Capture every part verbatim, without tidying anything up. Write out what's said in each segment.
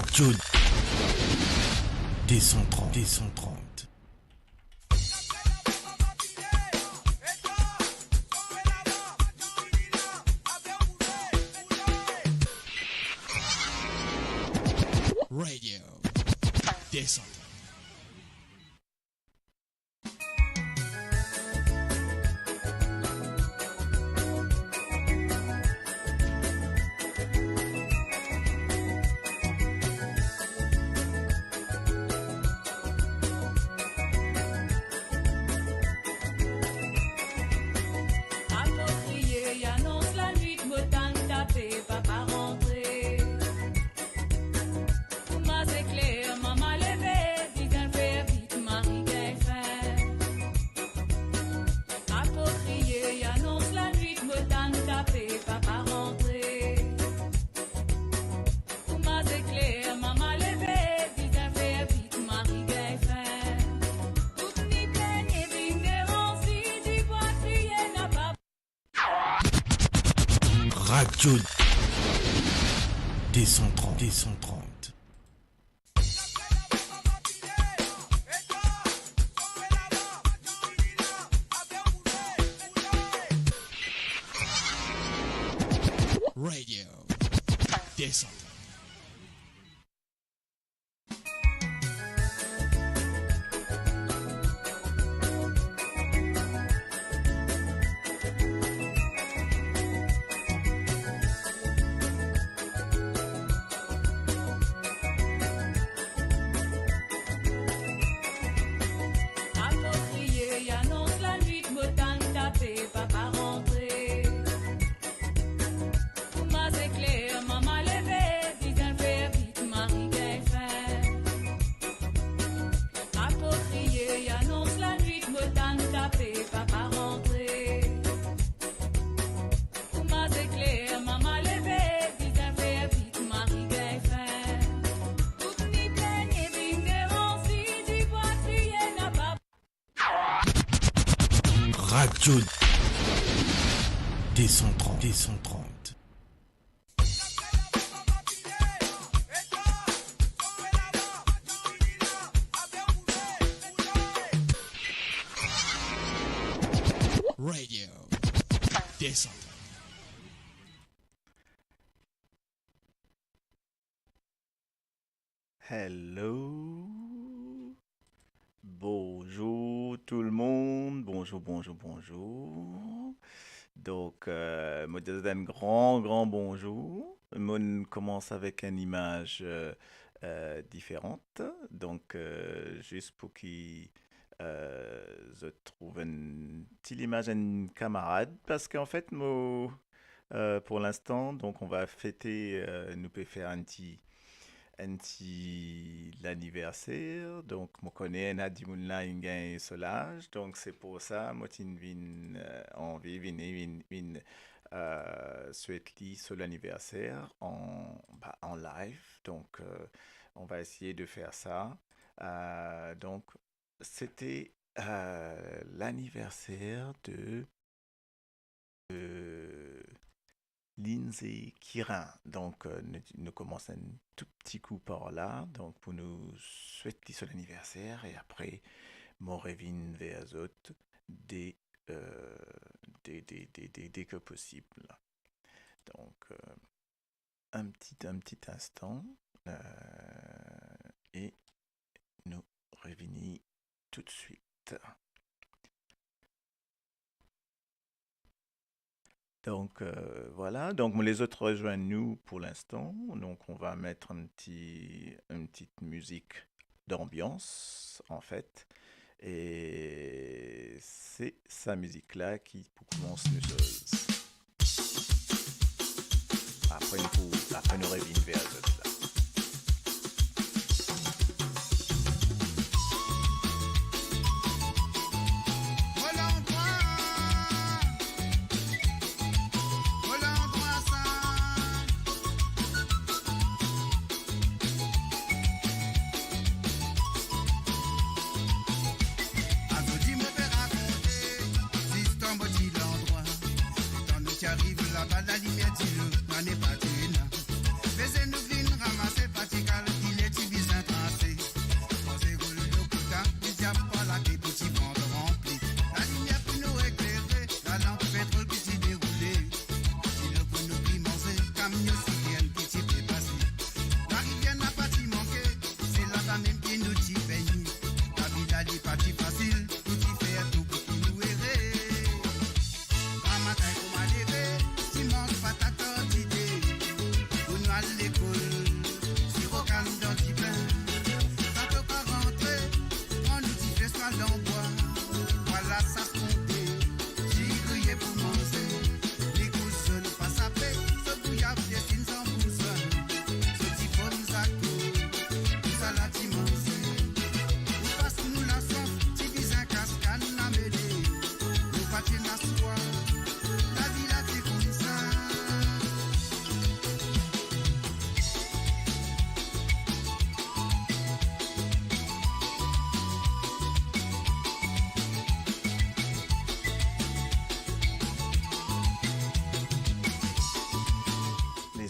Radio deux cent trente, deux cent trente. Radio deux cent trente. Apwopriye, anons lanwit, mo tann tape, papa rantre. Kouma zekler, mama leve, bizin fer vit, mari gagn fin. Apwopriye, anons lanwit, mo tann tape, papa rantre. Kouma zekler, mama leve, bizin fer vit, mari gagn fin. Tout ni pegne, vinn devan, si dibwa kriye, napa Radio deux cent trente, deux cent trente. Radio deux cent trente. Apwopriye, anons lanwit, mo tann tape, papa rantre. Kouma zekler, mama leve, bizin fer vit, mari gagn fin. Apwopriye, anons lanwit, mo tann tape, papa rantre. Kouma zekler, mama leve, bizin fer vit, mari gagn fin. Tout ni pegne, vinn devan, si dibwa kriye, napa Radio deux cent trente, deux cent trente. Radio deux cent trente. Hello. Bonzour tou le mond. Bonzour, bonzour, bonzour. Donk, euh, mo dir zot enn gran, gran bonzour. Mo'nn koumans avek enn imaz, euh, euh, diferan. Donk, euh, zis pou ki, euh, zot trouv enn ti limaz enn kamarad. Parski anfet, mo Euh, pour l'instant, donk, on va fete, euh, nou pe fer enn ti, enn ti laniverser. Donk, mo kone ena dimoun la inn gagn so laz. Donk, se pou sa, mo ti vinn, euh, anvi vini, vinn, vinn, euh, swet li so laniverser an, ba, an live. Donk, euh, on va essayer de faire ça. Euh, donk, c'était, euh, l'anniversaire de, euh, Lindsay Kirin. Donk, euh, nou, nou koumans enn tou pti kou par la, donk pou nou swet li so laniverser, e apre, mo revinn ver zot de, euh, de, de, de, de, de ke posib. Donk, euh, un petit, un petit instant, euh, e nou revini tout de suite. Donc, euh, voilà. Donc, les autres rejoignent nous pour l'instant. Donc, on va mettre un petit, une petite musique d'ambiance, en fait. E se sa mizik la ki pou koumans nou soz. Apre nou pou, apre nou revinn ver zot la. Azo di mo pe rakonte, zis dan mo ti landrwa. Kan nou ti ariv laba, lalimier ti lo, nanye pa ti ena. Be zot nou vinn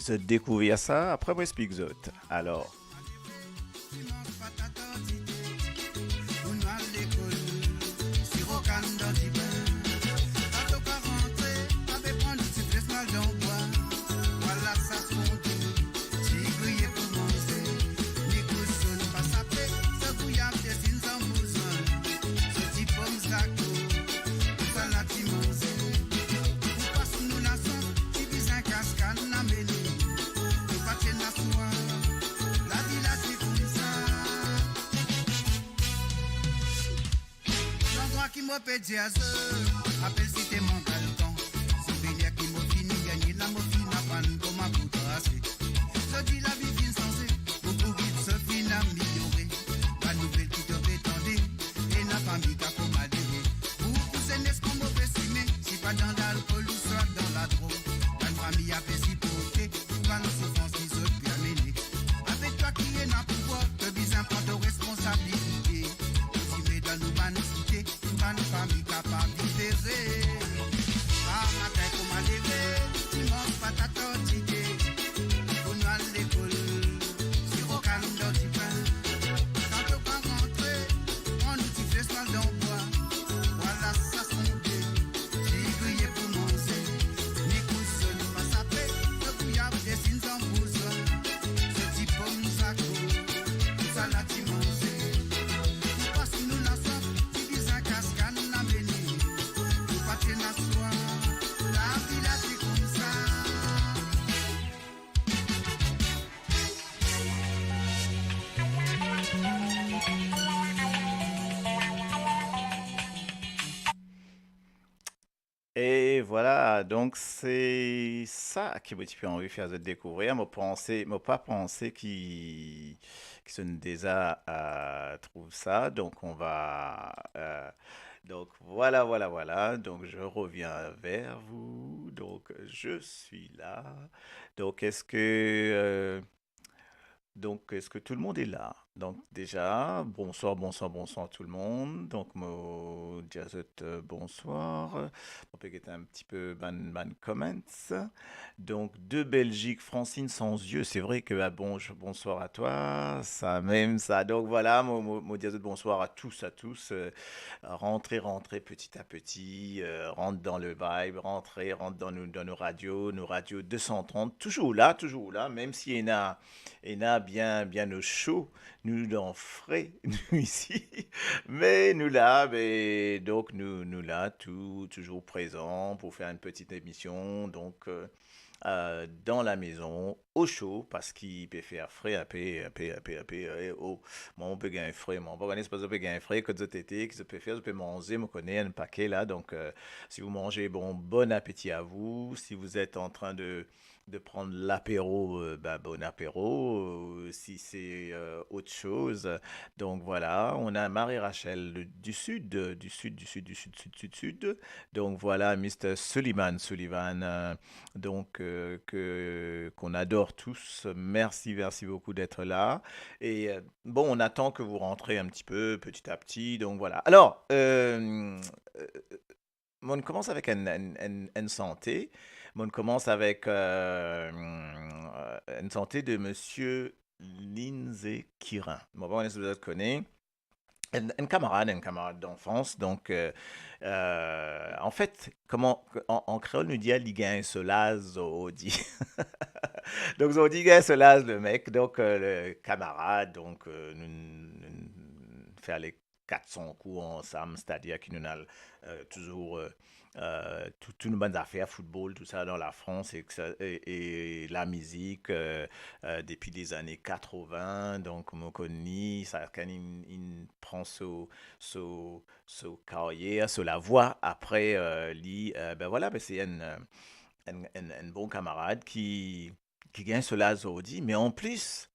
zot dekouvrir sa, apre mo explik zot. Alor, Dimans, patat ar dite, pou nou al lekol, siro kann dan dipin. Kan to pa rantre, pa pe pran nou ti fles mal dan bwa. Pwa latsas fonde, ti griye pou manze. Ni kousonn pa sape, so gouyab desinn san bouzwin. So ti pom zako, tou sa la ti manze. Pou pas nou laswaf, ti bizin kas kann amenn nou. Nou pa ti ena swar, lavi la ti koumsa. Landrwa ki mo pe dir zot, apel Site Mangalkan. Souvenir ki mo finn gagne la, mo finn aprann kouma pou trase. Zordi lavi finn sanze, boukou bit so finn ameliore. Bann nouvel ki to pe tande, ena fami ki a koma dere. Boukou zenes pran move sime, si pa dan lalkol ouswa dan ladrog. Bann fami a pe siporte, bann soufrans ki zot pe amene. Avek twa ki ena pouvwar, to bizin pran to responsabilite. Pou dime dan nou bann site, nou bann fami kapav vivere. Par matin kouma leve, dimans patat ar dite, pou nou al lekol, siro kann dan dipin. Kan to pa rantre, pran nou ti fles mal dan bwa. Pwa latsas fonde, ti griye pou manze. Ni kousonn pa sape, so gouyab desinn san bouzwin. So ti pom zako, tou sa la ti manze. Pou pas nou laswaf, ti bizin kas kann amenn nou. Nou pa ti ena swar, lavi la ti koumsa. E vwala, donk se sa ki mo ti pe anvi fer zot dekouvrir. Mo panse, mo pa panse ki, ki zot inn deza, euh, trouv sa. Donc, on va, euh, donc, voilà, voilà, voilà. Donc, je reviens vers vous. Donc, je suis là. Donc, est-ce que, euh, Donc, est-ce que tout le monde est là ? Donc, déjà, bonsoir, bonsoir, bonsoir tout le monde. Donc, mo dir zot, euh, bonsoir. Mo pe get enn ti pe bann, bann comments. Donc, de Belgique, Francine Sanzieu, c'est vrai que, ah, bon, je, bonsoir à toi, sa mem sa. Donc, voilà, mo, mo, mo dir zot bonsoir à tous, à tous. Euh, rentrez, rentrez petit à petit, euh, rentre dans le vibe, rentrez, rentre dans nos, dans nos radios, nos radios deux cent trente, toujours là, toujours là, même si ena ena bien, bien au chaud, nou dan fre, nou isi. Me nou la, be, donk nou, nou la, tou, toujours présent pour faire une petite émission. Donc, euh, euh, dans la maison, au chaud, parski pe fer fre, inpe, inpe, inpe, inpe, eh, oh, mwa mo pe gagn fre, mwa. Mo pa kone si zot pe gagn fre, kot zot ete, ki zot pe fer, zot pe manze, mo kone enn pake la. Donc, euh, si vous mangez, bon, bon appétit à vous. Si vous êtes en train de de prendre l'apéro, euh, ben, bon apéro, euh, si c'est, euh, autre chose. Donc voilà, on a Marie-Rachel de, du sud, euh, du sud, du sud, du sud, sud, sud, sud. Donc voilà, Mister Suliman, Sullivan, euh, donc, euh, que, qu'on adore tous. Merci, merci beaucoup d'être là. Et, euh, bon, on attend que vous rentrez un petit peu, petit à petit. Donc voilà. Alors, euh, euh, Mo'nn koumans avek enn, enn, enn, enn sante. Mo'nn koumans avek, euh, enn sante de Monsieur Lindsay Kirin. Mo pa kone si zot kone. Enn, enn kamarad, enn kamarad d'enfance. Donc, euh, euh, an fet, kouma, an, an kreol, nou dir li gagn so laz zordi. Donc, zordi, li gagn so laz, le mec. Donc, euh, le kamarad, donc, euh, nou, nou, nou fer le kat san kour ansam, setadir ki nou ena, euh, toujours, euh, euh, tou, tou nou bann zafer, football, tou sa, dan Lafrans, e, e, e lamizik, euh, euh, depi lezane katrovin. Donc, mo konn li, sakenn inn, inn pran so, so, so karyer, so lavwa. Apre, euh, li, euh, ben voilà, ben se enn, euh, enn, enn, enn bon kamarad ki, ki gagn so laz zordi, me an plis,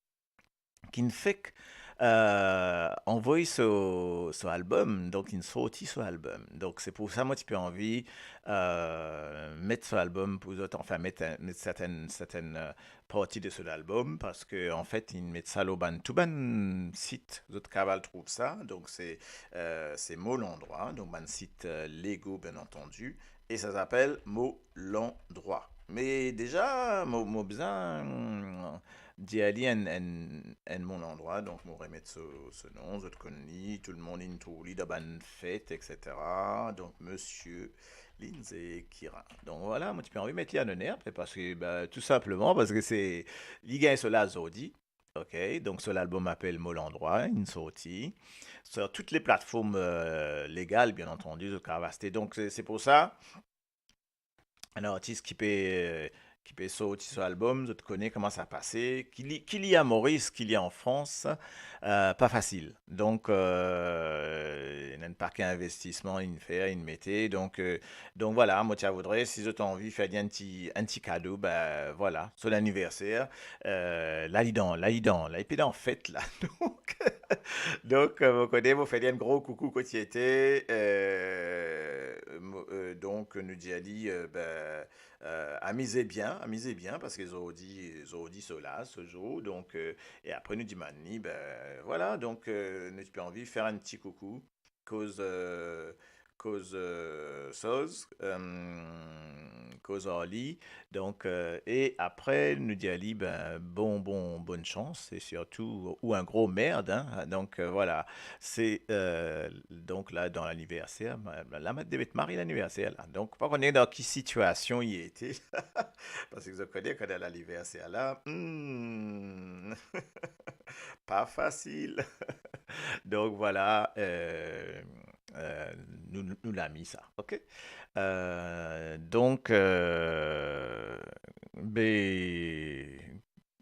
ki'nn fek, euh, anvoy so, so album, donk inn sorti so album. Donk, se pou sa mo ti pe anvi, euh, met so album pou zot, anfin, met, met sertenn, sertenn, euh, parti de so lalbom, parski, anfet, inn met sa lor bann, tou bann sit, zot kapav al trouv sa. Donk, se, euh, se Mo Landrwa, donk bann sit, euh, lego, bien antandi, e sa apel Mo Landrwa. Me deza, mo, mo bizin, mm, dir li enn, enn, enn Mo Landrwa, donk mo remet so, so nom, zot konn li, tou lemonn inn trouv li dan bann fet, et cetera. Donk, Misie Lindsay Kirin. Donk, vwala, mo ti pe anvi met li an oner, parski, be, tou sinpleman parski se, li gagn so laz zordi. Ok, donk so lalbom apel Mo Landrwa, inn sorti sur toutes les plateformes, euh, légales, bien entendu, zot kapav aste. Donk, se, se pou sa, enn artis ki pe, ki pe sorti so albom, zot kone kouma sa pase, ki li, ki li a Moris, ki li an Frans, euh, pa fasil. Donk, euh, ena enn pake investisman inn fer, inn mete. Donk, euh, donk vwala, mo ti a voudre, si zot anvi fer li enn ti, enn ti kado, be, vwala, so laniverser, euh, la li dan, la li dan, la li pe dan fet la. Donk, donk, euh, mo kone, mo fer li enn gro koukou kot li ete, euh, mo, euh, donk, nou dir li, euh, be, euh, amize bien, amize bien, parski zordi, zordi so laz, so zour, donk, euh, e apre nou dimann li, be, vwala, donk, euh, nou ti pe anvi fer enn ti koukou, koz, euh, koz, euh, soz, euh, koz ar li, donk, euh, e apre nou dir li, be, bon, bon, bonn sans, e sirtou, ou enn gro merd, hein, donk, euh, vwala, se, euh, donk la, dan laniverser, ma-, la, mo devret mari laniverser la. Donk, pa kone dan ki sitiasion li ete. Parski zot kone, kan dan laniverser la, hmm, pa fasil. Donk, vwala, euh, euh, nou, nou, nou la mi sa, ok? Euh, donk, euh, be,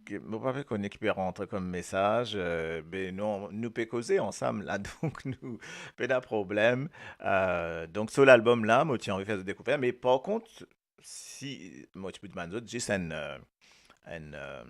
ki, mo pa pe kone ki pe rantre kom mesaz, euh, be non, nou pe koze ansam la, donk nou pena problem. Euh, donk so lalbom la, mo ti anvi fer zot dekouver, me par kont, si, mo ti pou dimann zot zis enn, euh, enn, euh,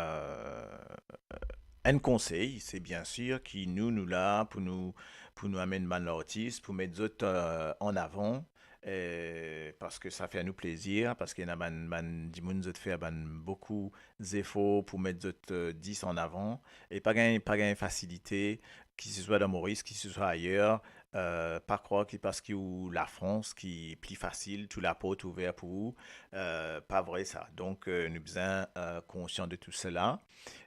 euh, enn konsey, se bien sir ki nou, nou la pou nou, pou nou amenn bann lartis, pou met zot, euh, an avan, e parski sa fer nou plezir, parski ena bann, bann dimoun zot fer bann boukou zefor pou met zot, euh, dis an avan, e pa gagn, pa gagn fasilite, ki se swa dan Moris, ki se swa ayer, euh, pa krwar ki parski ou Lafrans ki pli fasil, tou laport ouver pou ou, euh, pa vre sa. Donk, euh, nou bizin, euh, konsian de tou sela.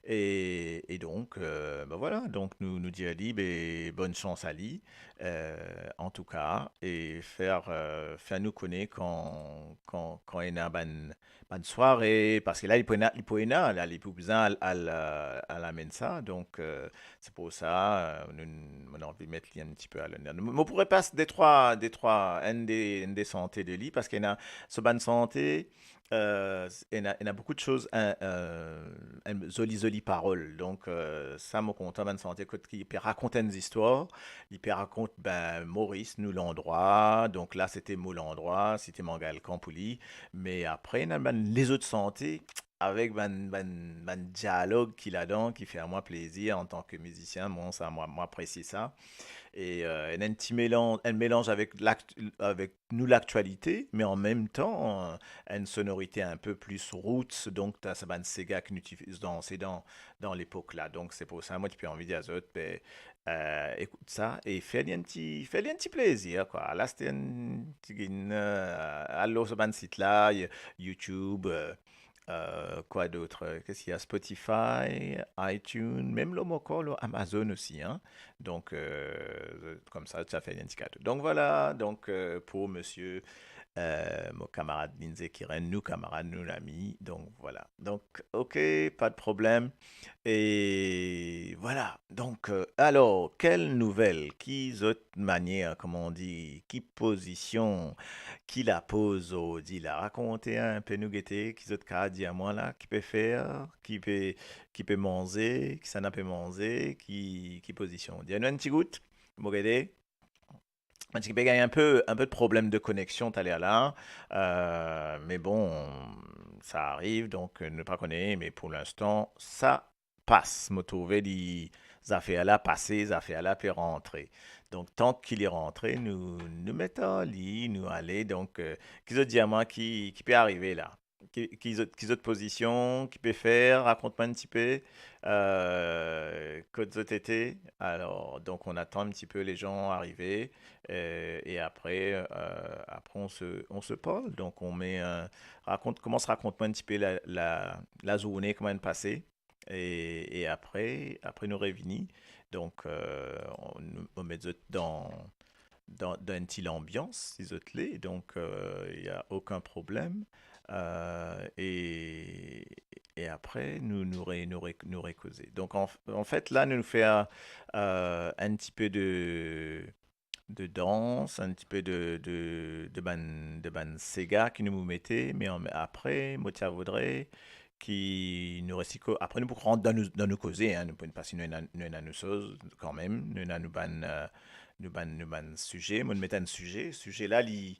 E, e donk, euh, be vwala, donk nou, nou dir li, be, bonn sans a li, euh, antouka, e fer, euh, fer nou kone kan, kan, kan ena bann, bann sware, parski la, li pou ena, li pou ena, la, li pou bizin al, al, euh, al amenn sa. Donk, euh, se pou sa, euh, nou, mo anvi met li enn tipe a loner. Mo, mo pou repas de trwa, de trwa, enn de, enn de sante de li, parski ena so bann sante, euh, ena, ena boukou de soz, hein, euh, enn zoli, zoli parol. Donk, euh, sa, mo kontan bann sante kot ki pe rakont enn zistwar, li pe rakont, be, Moris, nou landrwa. Donk la, sete Mo Landrwa, sete Mangalkan pou li. Me apre, ena bann lezot sante, avek bann, bann, bann dialog ki ladan, ki fer mwa plezir antan ki mizisien, mwa, sa, mwa, mo apresie sa. E, euh, ena enn ti melanz, enn melanz avek lakt-, avek nou laktialite, me an mem tan, euh, enn sonorite enn pe plis roots, donk, ta sa bann sega ki nou ti danse dan, dan lepok la. Donk, se pou sa, mo ti pe anvi dir zot, be, euh, ekout sa, e fer li enn ti, fer li enn ti plezir, kwa. La, sete enn ti gin, euh, al lor sa bann sit la, y-, YouTube, euh, euh, quoi d'autre? Qu'est-ce qu'il y a? Spotify, iTunes, mem lor mo kor, lor Amazon osi, hein. Donk, euh, koumsa, sa fer enn ti kado. Donk, vwala, donk, euh, pou misie, euh, mo kamarad Lindsay Kiren, nou kamarad, nou lami. Donk, vwala. Donk, ok, pa de problem. E vwala. Donk, euh, alor, kel nouvel? Ki zot manier, kouma on di, ki pozision, ki lapoz zordi la? Rakont enn pe nou gete, ki zot kapav dir mwa la, ki pe fer, ki pe, ki pe manze, kisannla pe manze, ki, ki pozision? Dir nou enn ti gout, mo gete. Parski pe gagn enn pe, enn pe de problem de koneksion taler la. Euh, me bon, sa ariv, donk, euh, nou pa kone, me pou linstan, sa pas. Mo trouve li, zafer la pase, zafer la pe rantre. Donk, tan ki li rantre, nou, nou met ar li, nou ale. Donk, euh, ki zot dir mwa ki, ki pe arive la? ki, ki zot, ki zot pozision, ki pe fer, rakont mwa enn tipe, euh, kot zot ete. Alors, donc on attend un petit peu les gens arriver, euh, et après, euh, après on se, on se parle. Donc on met un, rakont, koumans rakont mwa enn tipe la, la, lazourne, kouma inn pase. E, e apre, apre nou revini. Donk, euh, on, nou, nou met zot dan, dan, dan enn ti lanbians, si zot le. Donk, euh, y a okenn problem. Euh, e, e apre, nou, nou re-, nou re-, nou rekoze. Donk, an, anfet, la, nou, nou fer, euh, enn tipe de, de dans, enn tipe de, de, de bann, de bann sega ki nou mete, me an, apre, mo ti a voudre ki nou resi ko-, apre nou pou rant dan nou, dan nou koze, hein, nou pou, parski nou ena, nou ena nou soz kanmem, nou ena nou bann, euh, nou bann, nou bann size, mo met enn size, size la, li,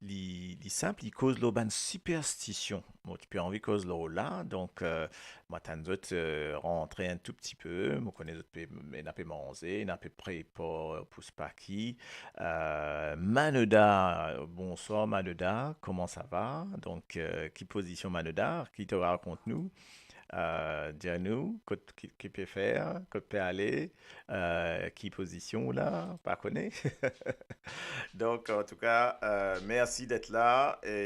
li, li sinp, li koz lor bann siperstision. Mo ti pe anvi koz lor la, donk, euh, mo atann zot, euh, rantre enn tou pti pe, mo kone zot pe, ena pe manze, ena pe prepar pou Paki. Euh, Manoda, bonswar Manoda, kouma sa va? Donk, euh, ki pozision Manoda, ki to rakont nou? Euh, dir nou, kot, ki, ki pe fer, kot pe ale, euh, ki pozision la, pa kone. Donk, an tou ka, euh, mersi det la e,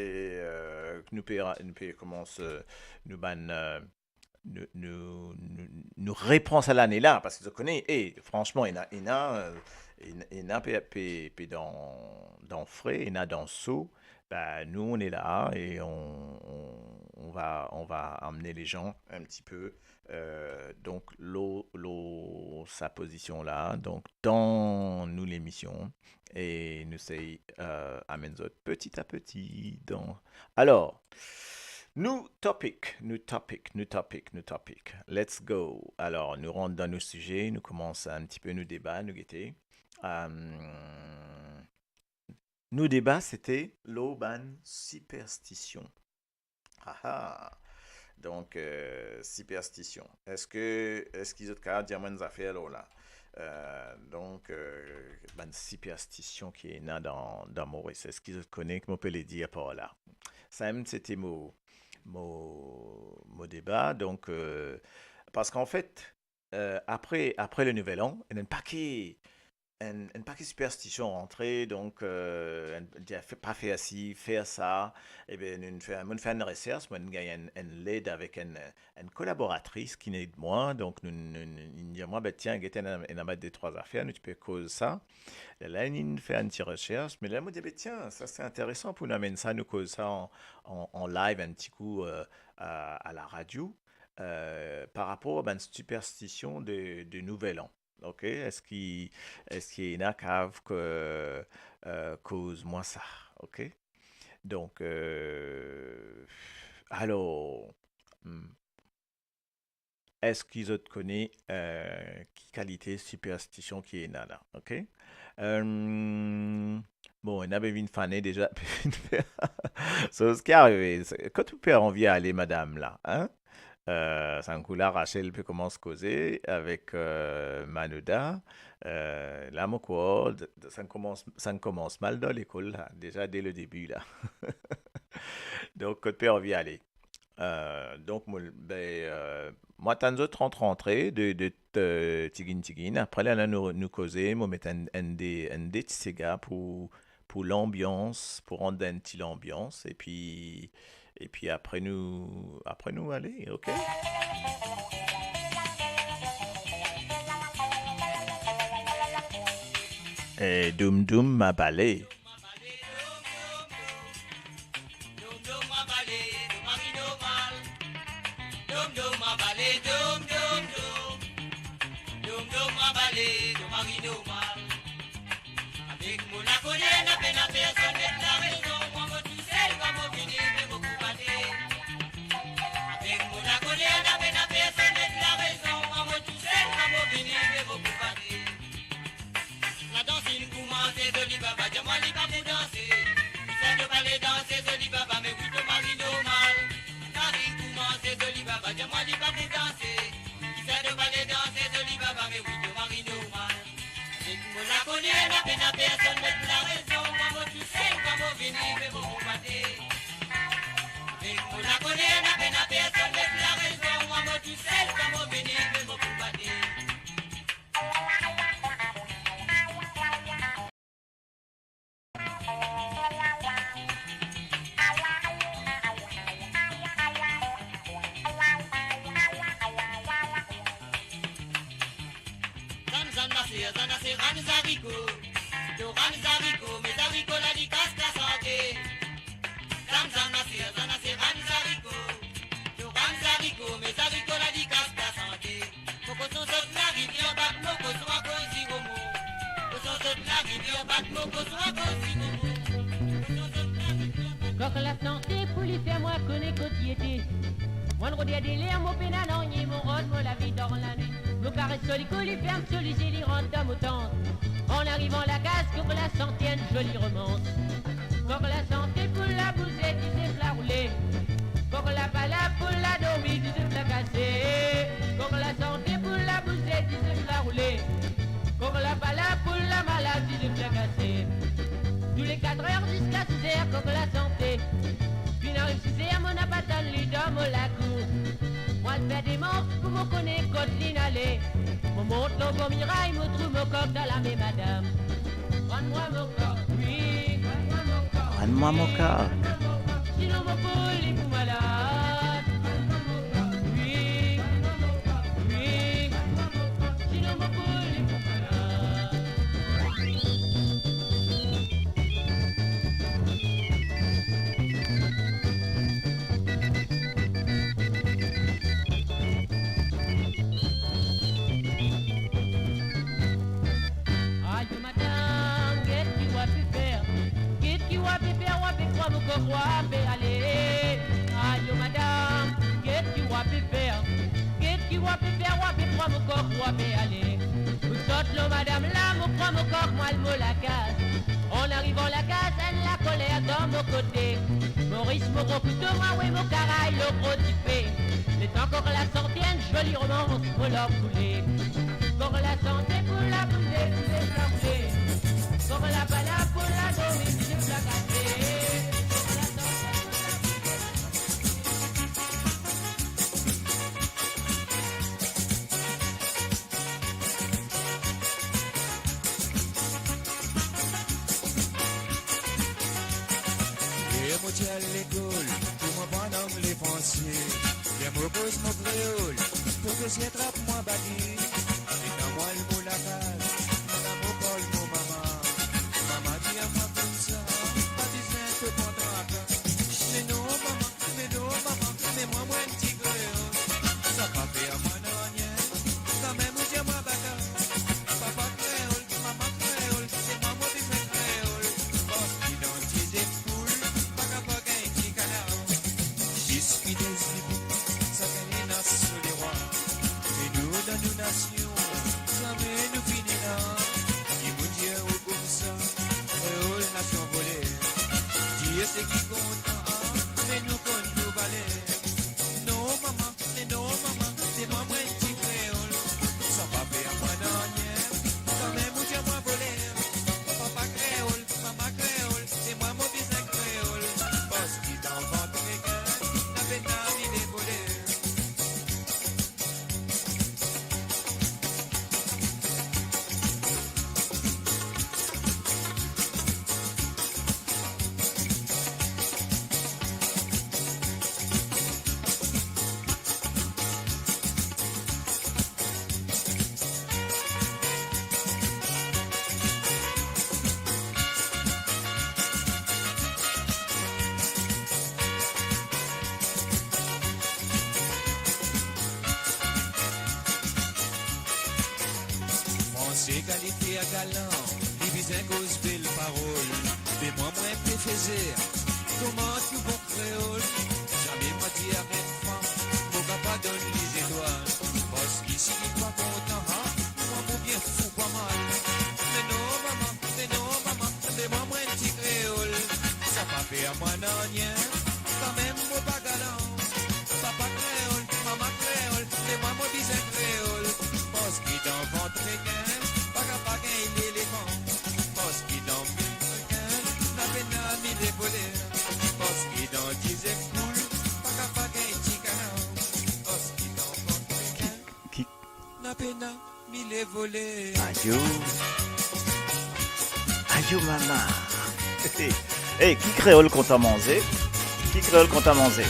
euh, nou pe, nou pe koumans, euh, nou bann, euh, nou, nou, nou, nou repran sa lane la, parski zot kone, e, fransman, ena, ena, euh, ena, ena pe, pe, pe dan, dan fre, ena dan so. Ben, nous, on est là et on, on, on va, on va amener les gens un petit peu, euh, donc, lor, lor sa pozision la, donk, dan nou lemision, e nou sey, euh, amenn zot peti a peti. Donk, alor, nou topik, nou topik, nou topik, nou topik. Let's go. Alor, nou rant dan nou size, nou koumans enn tipe nou deba, nou gete. Euh, nou deba, sete lor bann siperstision. Aha. Donk, euh, siperstision. Eski, eski zot kapav dir mwa enn zafer lor la? Euh, donk, euh, bann siperstision ki ena dan, dan Moris. Eski zot kone ki mo pe le dir par la? Sa mem, sete mo, mo, mo deba. Donk, euh, parski anfet, euh, apre, apre le Nouvel An, ena enn pake, enn, enn pake siperstision rantre, donk, euh, enn, dir, fe-, pa fer si, fer sa. Eben, nou fer, mo fer enn resers, mo gagn enn, enn led avek enn, enn kolaboratris ki inn ed mwa, donk nou, nou, nou, inn dir mwa, "Be tiens, get, ena, ena de trwa zafer, nou ti pe koz sa." Lerla inn fer enn ti resers, me la mo dir, "Be tiens, sa se interesan pou nou amenn sa, nou koz sa an, an, an live enn ti kou, euh, a, a laradio, euh, par rapor a bann siperstision de, de Nouvel An." Ok, eski, eski ena kapav, euh, koz mwa sa, ok? Donk, euh, alor, hmm, eski zot kone, euh, ki kalite siperstision ki ena la, ok? Euh, bon, ena pe vinn fane deza, pe vinn fer. So, ki arive, se, kot ou pe anvi ale, madam la, hein? Euh, sa enn kou la, Rachel pe koumans koze avek, euh, Manoda. Euh, la, mo krwar, d-, d-, sa koumans, sa koumans mal dan lekol la, deza de le debi la. Donk, kot pe anvi ale? Euh, donk, mo, be, euh, mo atann zot rant rantre de, de, euh, tigin, tigin. Apre, la, la, nou, nou koze, mo met enn, enn de, enn de ti sega pou, pou lanbians, pou rant dan enn ti lanbians, epi, epi apre nou, apre nou ale, ok? Eh, doum doum ma bale. Avek mo lakoler, na pena personn met larezon. Mwa mo tousel, kan mo vini, me mo pou bate. Avek mo lakoler, na pena personn met larezon. Mwa mo tousel, kan mo vini, me mo pou bate. Ladans inn koumanse, zoli baba, dir mwa li Ann rode a deler, mo pena nanye, mo rod mo lavi dan lanwit. Mo kares so likou, li ferm so lizie, li rant dan mo tant. An arivan lakaz, kok lasanti enn zoli romans. Kok lasanti, poul la bouze, dizef la roule. Kok la pa la, poul la dormi, dizef la kase. Kok lasanti, poul la bouze, dizef la roule. Kok la pa la, poul la malad, dizef la kase. Toule katrer ziska sizer, kok lasanti. Finn ariv sizer, mo napa tann li dan mo lakour. Mo al fer demars pou mo kone kot linn ale. Mo mont lor bor miray, mo trouv mo kok dan lame madam. Rann mwa mo kok, wi, rann mwa mo kok. Rann mwa mo kok. Sinon mo poul li pou malad. Wi, wi, sinon mo poul li pou malad. Ayo madam, get ki wa pe fer, get ki wa pe fer, wa pe pran mo kok, wa pe ale. Ayo madam, get ki wa pe fer, get ki wa pe fer, wa pe pran mo kok, wa pe ale. Mo sot lor madam la, mo pran mo kok, mo al mo lakaz. An arivan lakaz, enn lakoler dan mo kote. Mo ris, mo gro kouto, mo awe mo karay lor gro dife. Letan kok lasanti enn zoli romans, mo lor koule. Kok lasanti, poul la bouze, dizef la roule. Kok la pa la, poul la dormi, dizef la kase. Kok lasanti, poul la bouze, dizef la roule. E mo ti al lekol, pou mo aprann angle, franse. Ler mo koz mo kreol, profeser trap mwa bagi. Letan mo al mo lakaz, mo parl mo mama. Mama dir mwa koumsa, pa bizin to pran traka. Me non mama, me non mama, me mwa, mo enn ti kreol. Sa pa fer mwa nanye, kanmem ou dir mwa baka. Papa kreol, mama kreol, se mwa mo bizin kreol. Parski dan dizef poul, pa kapav gagn ti kanar. Biski dan zibi, sakenn ena so lerwa. Me nou dan nou nasion, zame nou finn ena. Ki Bondie ou koumsa, kreol nasion voler. Dir seki kontan, me nou konn nou valer. Non mama, me non mama, se mwa, mo enn ti kreol. Sa pa fer mwa nanye, kanmem ou dir mwa voler. Papa kreol, mama kreol, se mwa mo bizin kreol. Parski dan vant rekin, napena mile voler. Franse kalite a galan, li bizin koz bel parol. Me mwa, mo enn pe fezer, kouma tou bon kreol. Zame mo dir enn fam, mo kapav donn li zetwal. Parski si li pa kontan, ha, mwa mo bien fou pa mal. Me non mama, me non mama, me mwa, mo enn ti kreol. Sa pa fer mwa nanye, kanmem mo pa galan. Papa kreol, mama kreol, me mwa mo bizin kreol. Parski dan vant rekin, pa kapav gagn lelefan. Parski dan vant rekin, napena mile voler. Parski dan dizef poul, pa kapav gagn ti kanar. Parski dan vant rekin, ki, ki napena mile voler. Ayo. Ayo mama. Hey, ki kreol kontan manze? Ki kreol kontan manze?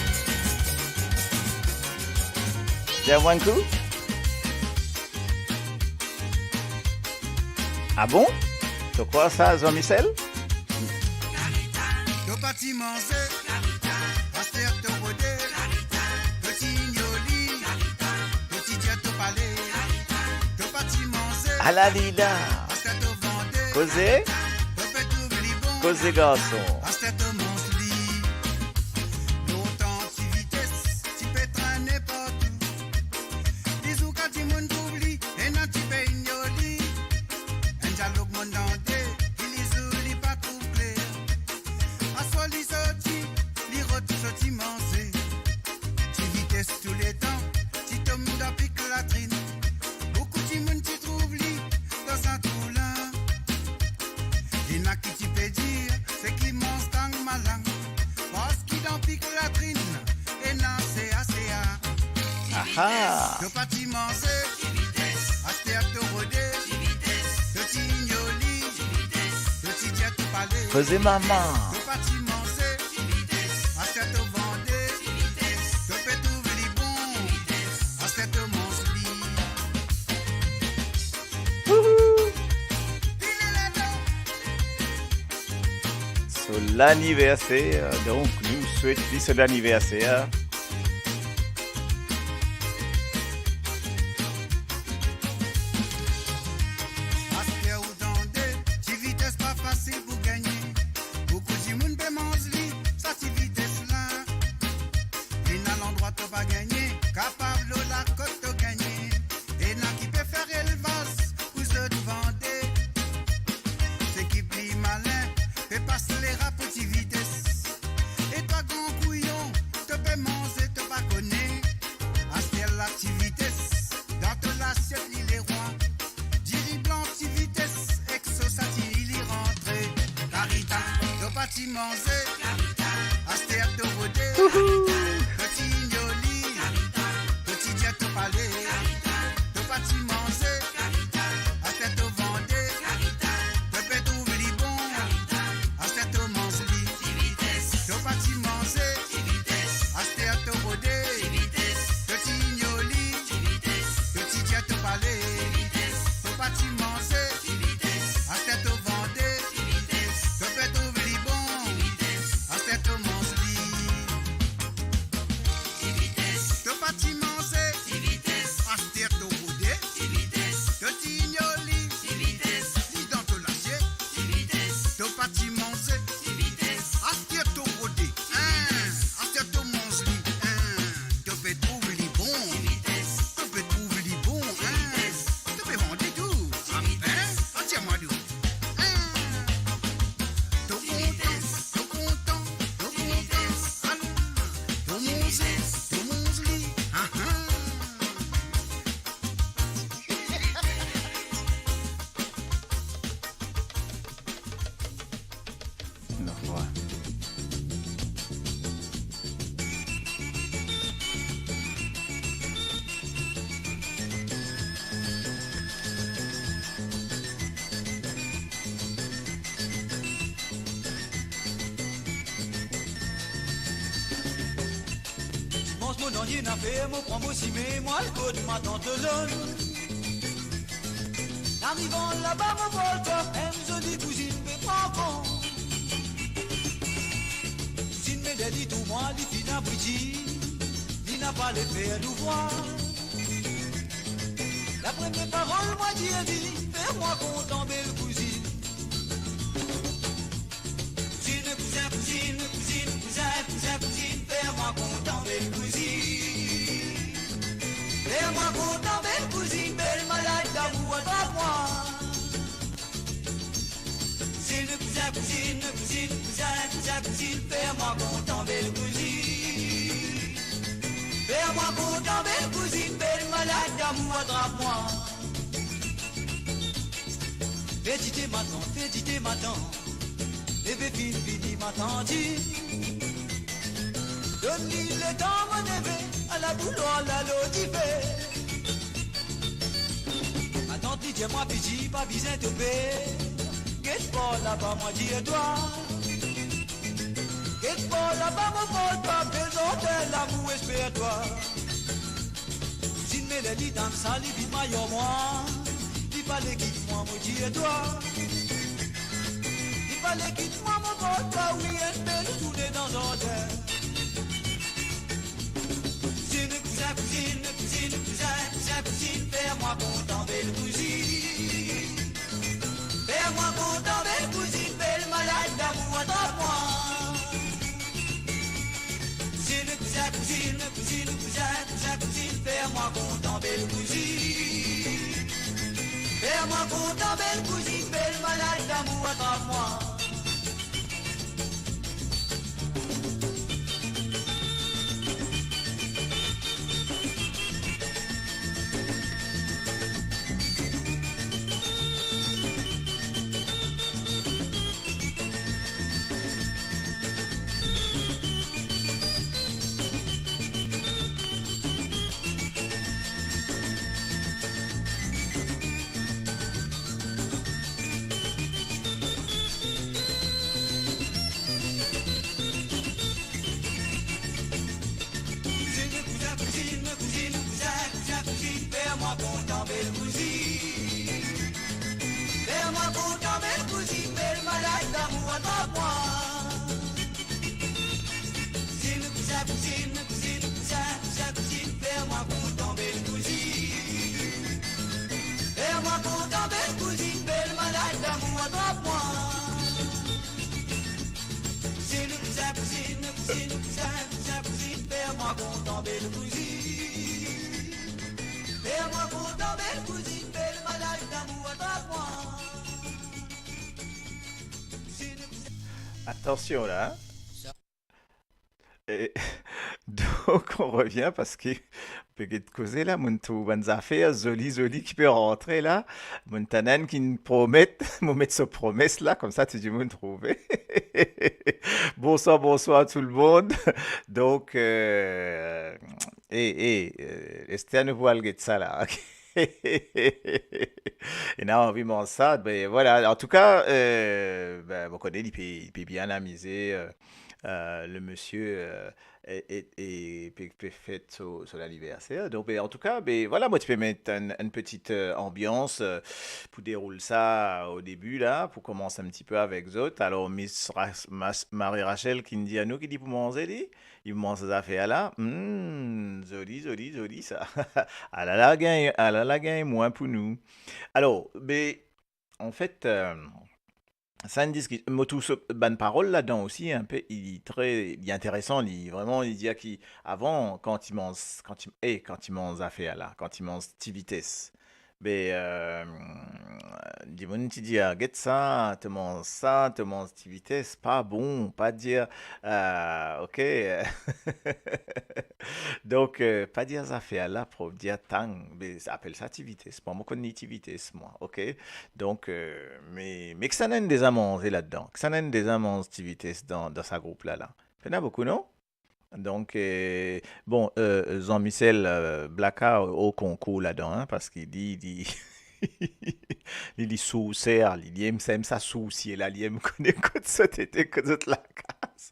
Dir mwa enn kou. Ah bon? To krwar sa, Jean-Michel? To pa ti manze, aster to rode, to ti ignor li, to ti dir to pale, to pa ti manze, ala li la. Aster to vande, koze, to pe trouv li bon, koze garson. Aster to manz li. Lontan ti vites, ti pe trene. Seki manz tang malang, parski dan pik latrinn, ena C A C A. Aha! To pa ti manze, aster to rode, to ti ignor li, to ti dir to pale. Koze mama. To pa ti manze, aster to vande, to pe trouv li bon, aster to manz li. Wouhou! So laniverser, donk nou swet li so laniverser. Aster ou tande, Ti Vitesse pa fasil pou gagne. Boukou dimoun pe manz li, sa Ti Vitesse la. Ena landrwa to pa gagne, kapav lor lakot to gagne. Ena ki pe fer elvaz pou zot vande. Seki pli malin pe pas lera pou Ti Vitesse. E twa gran kouyon, to pe manze, to pa kone. Aster la Ti Vitesse, dan to lasiet li lerwa. Diri blan Ti Vitesse, ek sos a ti li rantre. Karita, to pa ti manze. Aster to rode. Wouhou! To ti ignor li. To ti dir to pale. To pa ti manze. Aster to vande. To pe trouv li bon. Aster to manz li. To pa ti manze. Aster to rode. To ti ignor li. To ti dir to pale. To pa ti manze. Aster to vande. To pe trouv li bon. Aster to manz li. To pa ti manze. Aster to rode. To ti ignor li. Li dan to lasiet. To pa ti manze. Aster to rode. Hein. Aster to manz li. Hein. To pe trouv li bon. To pe trouv li bon. Hein. To pe vande tou. Hein. Atir mwa dou. Hein. To kontan, to kontan, to kontan. Alon. To manze, to manz li. Ah, ah. Non, ouais. Dimans mo nanye nafer, mo pran mo sime, mo al kot matant Lolonn. Arivan laba mo vwar enn zoli kouzinn pe pran kont. Kouzinn, me ler li trouv mwa, li finn abwiti, li napa le fer nou vwar. Lapremie parol mwa dir li, fer mwa kontan, bel kouzinn. Kouzinn, kouzin, kouzinn, kouzinn, kouzin, kouzin, kouzinn, fer mwa kontan, bel kouzinn. Fer mwa kontan, bel kouzinn, bel malad lamour atrap mwa. Kouzinn, kouzin, kouzinn, kouzinn, kouzin, kouzin, kouzinn, fer mwa kontan, bel kouzinn. Fer mwa kontan, bel kouzinn, bel malad lamour atrap mwa. Fer dite matant, fer dite matant, neve finn vini matant. Donn li letan mo neve, ala boulwar la lor dife. Matant li dir mwa, piti, pa bizin to per, get par laba mwa dir twa. Get par laba mo par twa, bel zantel lamour esper twa. Kouzinn, me ler li tann sa, li vinn mayor mwa, li pa le kit mwa, mo dir twa. Li pa le kit mwa, mo par twa, wi, enn pe nou tourne dan zardin. Kouzinn, kouzin, kouzinn, kouzinn, kouzin, kouzin, kouzinn, fer mwa kontan, bel kouzinn. Fer mwa kontan, bel kouzinn, bel malad lamour atrap mwa. Kouzinn, kouzin, kouzinn, kouzinn, kouzin, kouzin, kouzinn, fer mwa kontan, bel kouzinn. Fer mwa kontan, bel kouzinn, bel malad lamour atrap mwa. Cousine, cousine, cousine, cousine, cousine, fer mwa kour ton bel kouzinn. Fer mwa kour ton bel kouzinn, bel malad damour atrap mwa. Cousine, cousine, cousine, cousine, cousine, cousine, cousine, fer mwa kour ton bel kouzinn. Fer mwa kour ton bel kouzinn, bel malad damour atrap mwa. Cousine, cousine. Atansion la, hein. E, donk, on revien parski pe get koze la, mo'nn trouv bann zafer zoli, zoli ki pe rantre la. Mo'nn tann enn ki'nn promet, mo met so promes la, koumsa tou dimoun trouve. Bonswar, bonswar tou lemonn. Donk, e, e, e, Esther, nou pou al get sa la, ok? Ena anvi manz sa, be, vwala. Antouka, e, be, mo kone li pe, li pe bien amize, e, e, le misie, e, e, e, e pe, pe fet so, so laniverser. Donk, be, antouka, be, vwala, mo ti pe met enn, enn peti, e, anbians, e, pou deroul sa o debi la, pou koumans enn tipe avek zot. Alor, Miss Ra-, Mas-, Marie Rachel ki'nn dir anou ki li pou manze li, li pou manz sa zafer la. Hmm, zoli, zoli, zoli sa. Alala gagn, alala gagn mwin pou nou. Alor, be, anfet, e, sa enn diski-, mo trouv so, bann parol ladan osi, inpe, li tre, li interesan, li, vreman, li dir ki avan, kan ti manz, kan ti, e, kan ti manz zafer la, kan ti manz ti vites, be, e, dimoun ti dir, "Ah, get sa, to manz sa, to manz ti vites, pa bon, pa dir, e, ok." Donk, e, pa dir zafer la, prof, dir tang, be, apel sa ti vites. Mwa, mo konn li ti vites, mwa, ok? Donk, e, me, me kisannla inn deza manze ladan? Kisannla inn deza manz ti vites dan, dan sa group la, la? Pena boukou, non? Donk, e, bon, e, Jean-Michel, e, Blaka o konkour ladan, hein, parski li, li, li, li souser, li, li enn sa, enn sa sousie la, li enn kone kot zot ete, kot zot lakaz.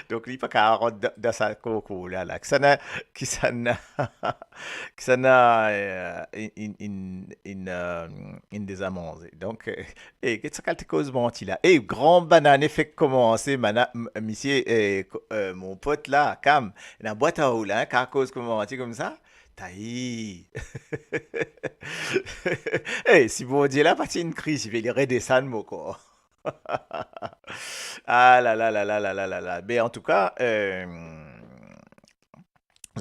Donk, li pa kapav rant dan, dan sa konkour la, la. Kisannla, kisannla, kisannla, e, inn, inn, inn, e, inn deza manze. Donk, e, e, get sa kalite koz manti la. E, gran banane fek koumanse, mana-, m-, misie, e, ko-, e, mon pot la, Kam, ena bwat ar ou la, hein, kapav koz kouma manti koumsa? Tai. E, si Bondie la pa ti inn krisifie, li redesann mo kor. Ah la la la la la la la la. Be, antouka, e,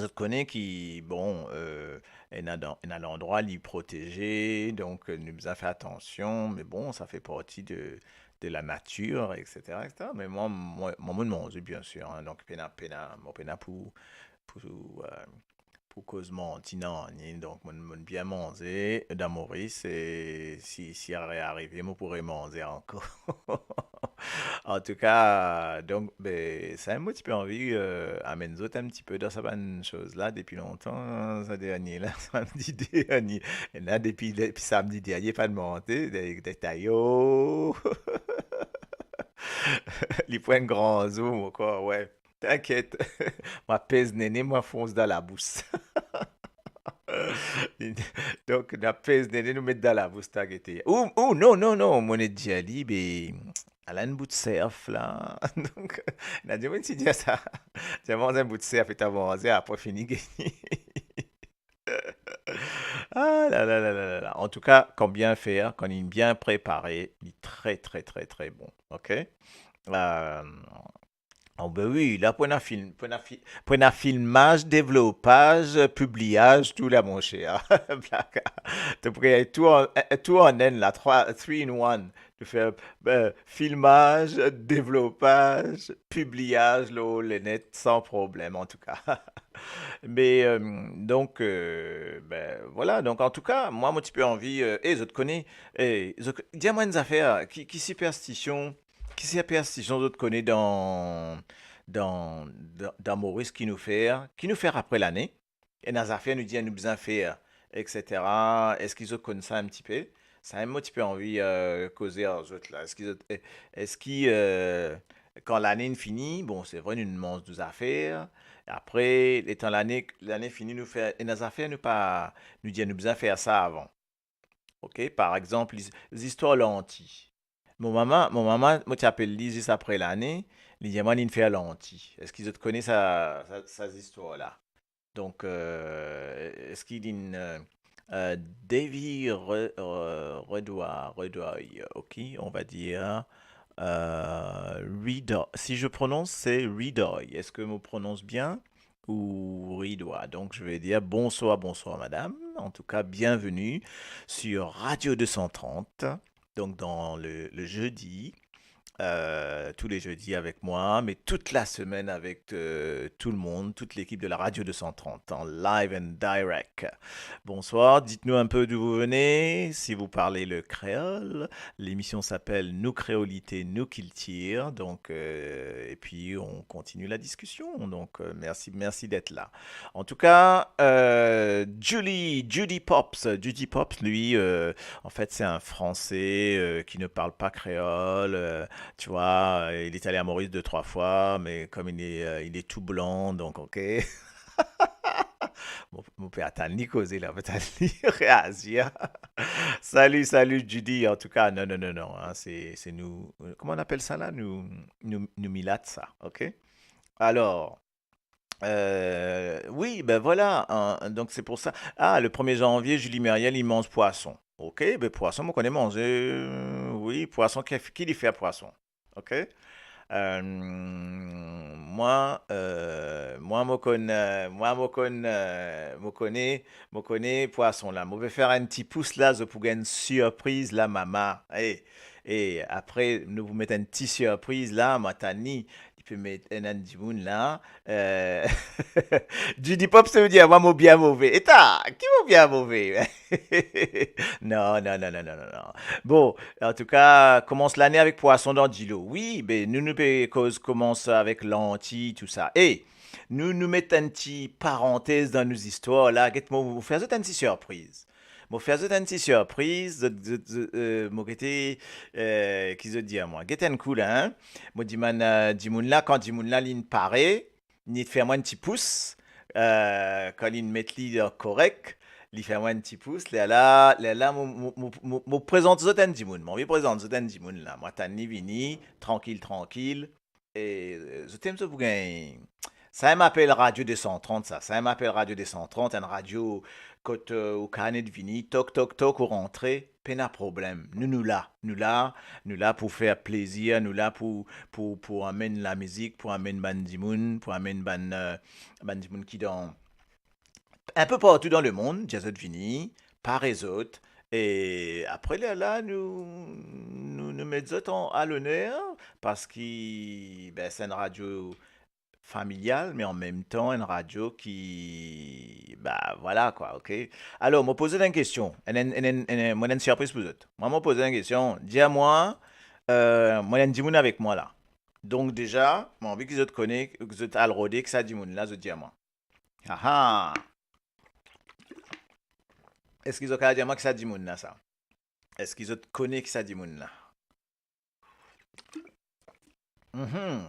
zot kone ki, bon, e, ena dan, ena landrwa li proteze, donk, e, nou bizin fer atansion, me bon, sa fer parti de, de la natir, et cetera, et cetera. Me mwa, mwa, mwa, mo manze, bien sir, hein, donk pena, pena, mo pena pou, pou, e, pou koz manti nanye, donk mo, mo bien manze dan Moris, e si, si arive, mo pou remanze ankor. Antouka, donk, be, sa mo ti pe anvi, e, amenn zot enn tipe dan sa bann soz la depi lontan, sa dernie la, samdi dernie. Ena depi, depi samdi dernie, pa demann, de, de, de, tayo. Li pou enn gran zour, mo krwar, we. Tinkiet, mo pez nene, mo fons dan labous. Donk, nou pez nene, nou met dan labous, ta gete. Ou, ou, non, non, non, mo inn dir li, be, al enn bout serf la. Donk, ena dimoun ti dir sa. Ti manz enn bout serf e ta manze, apre fini gagn. Ah la la la la la la. Antouka, kan bien fer, kan li bien prepare, li tre, tre, tre, tre bon. Ok? E, oh, be wi, la pou ena film, pou ena fi-, pou ena filmaz, devlopaz, pibliaz, tou la, monser. Blaka. To pou gagn tou an, tou an enn la, trwa, three in one. Nou fer, e, filmaz, devlopaz, pibliaz lor lenet san problem, antouka. Me, e, donk, e, be, vwala. Donk, antouka, mwa, mo ti pe anvi, e, e, zot kone, e, zot, dir mwa enn zafer, ki, ki siperstision, ki siperstision zot kone dan, dan, dan, dan Moris ki nou fer, ki nou fer apre lane? Ena zafer nou dir nou bizin fer, et cetera. Eski zot konn sa enn tipe? Sa mo ti pe anvi, e, koze ar zot la. Eski zot, e, eski, e, kan lane inn fini, bon, se vre, nou manz nou zafer. Apre, letan lane, lane fini, nou fer, ena zafer nou pa, nou dir nou bizin fer sa avan. Ok, par exanp, liz-, zistwar lanti. Mo mama, mo mama, mo ti apel li zis apre lane, li dir mwa linn fer lanti. Eski zot kone sa, sa, sa zistwar la? Donk, euh, eski linn, euh, euh, Davy Re-, euh, Redoy, Redoy, ok, on va dire, euh, Ridoy. Si je prononce, c'est Ridoy. Est-ce que mo prononce bien ou Ridoy? Donc, je vais dire bonsoir, bonsoir madame. En tout cas, bienvenue sur Radio deux cent trente. Donc, dans le, le jeudi, euh, tous les jeudis avec moi, mais toute la semaine avec, euh, tout le monde, toute l'équipe de la Radio deux cent trente, en live and direct. Bonsoir, dites-nous un peu d'où vous venez, si vous parlez le créole. L'émission s'appelle Nou Kreolite, Nou Kiltir. Donc, euh, et puis, on continue la discussion. Donc, euh, merci, merci d'être là. En tout cas, euh, Julie, Judy Pops, Judy Pops, lui, euh, en fait, c'est un Français, euh, qui ne parle pas créole. Euh, tu vois, euh, il est allé à Maurice deux, trois fois, mais comme il est, euh, il est tout blanc, donc, ok. Mo, mo pe atann li koze la, mo pe atann li reazir. Salut, salut Judy, en tout cas, non, non, non, non, hein, c'est, c'est nous, euh, comment on appelle ça là? Nous, nous, nous milat ça, ok? Alors, euh, oui, ben voilà, hein, donc c'est pour ça. Ah, le premier janvier, Julie Meriel, il mange poisson. Ok, ben poisson, mo kone manze, euh, oui, poisson, ki, ki li fer poisson? Ok? Euh, mwa, euh, mwa mo konn, euh, mwa mo konn, euh, mo kone, mo kone pwason la. Mo pe fer enn ti pous la, zot pou gagn sirpriz la, mama. E, e apre, nou pou met enn ti sirpriz la, mo atann li, li pe met enn, enn dimoun la. Euh, Judy Pop, sa ve dir, mwa mo bien move. Eta, ki mo bien move? Non, non, non, non, non, non, non. Bon, antouka, koumans lane avek pwason dan dilo. Wi, be, nou, nou pe koz koumans avek lanti, tou sa. E, nou, nou met enn ti parantez dan nou zistwar la. Get, mo, mo fer zot enn ti sirpriz. Mo fer zot enn ti sirpriz, zot, zot, zot, euh, mo gete, euh, ki zot dir mwa. Get enn kou la, hein. Mo dimann, euh, dimoun la, kan dimoun la, linn pare, li fer mwa enn ti pous, euh, kan linn met li dan korek, li fer mwa enn ti pous, lerla, lerla, mo, mo, mo, mo, mo prezant zot enn dimoun. Mo anvi prezant zot enn dimoun la. Mo atann li vini, trankil, trankil. E, euh, zot ena zot pou gagn. Sa, mo apel Radio deux cent trente, sa. Sa, mo apel Radio deux cent trente, enn radio kot, euh, ou kapav vini, tok, tok, tok, ou rantre, pena problem. Nou, nou la. Nou la, nou la pou fer plezir, nou la pou, pou, pou amenn lamizik, pou amenn bann dimoun, pou amenn bann, euh, bann dimoun ki dan, enpe partou dan lemond, dir zot vini, pare zot, e apre lerla, nou, nou, nou met zot an, a loner, parski, be, se enn radio familial, me an mem tan, enn radio ki, be, vwala, kwa, ok? Alor, mo poz zot enn kestion, enn, enn, enn, enn, enn, mo ena enn sirpriz pou zot. Mwa, mo poz zot enn kestion, dir mwa, euh, mo ena enn dimoun avek mwa la. Donk deza, mo anvi ki zot kone, ki zot al rode ki sa dimoun la, zot dir mwa. Aha! Eski zot kapav dir mwa ki sa dimoun la, sa? Eski zot kone ki sa dimoun la? Mhm.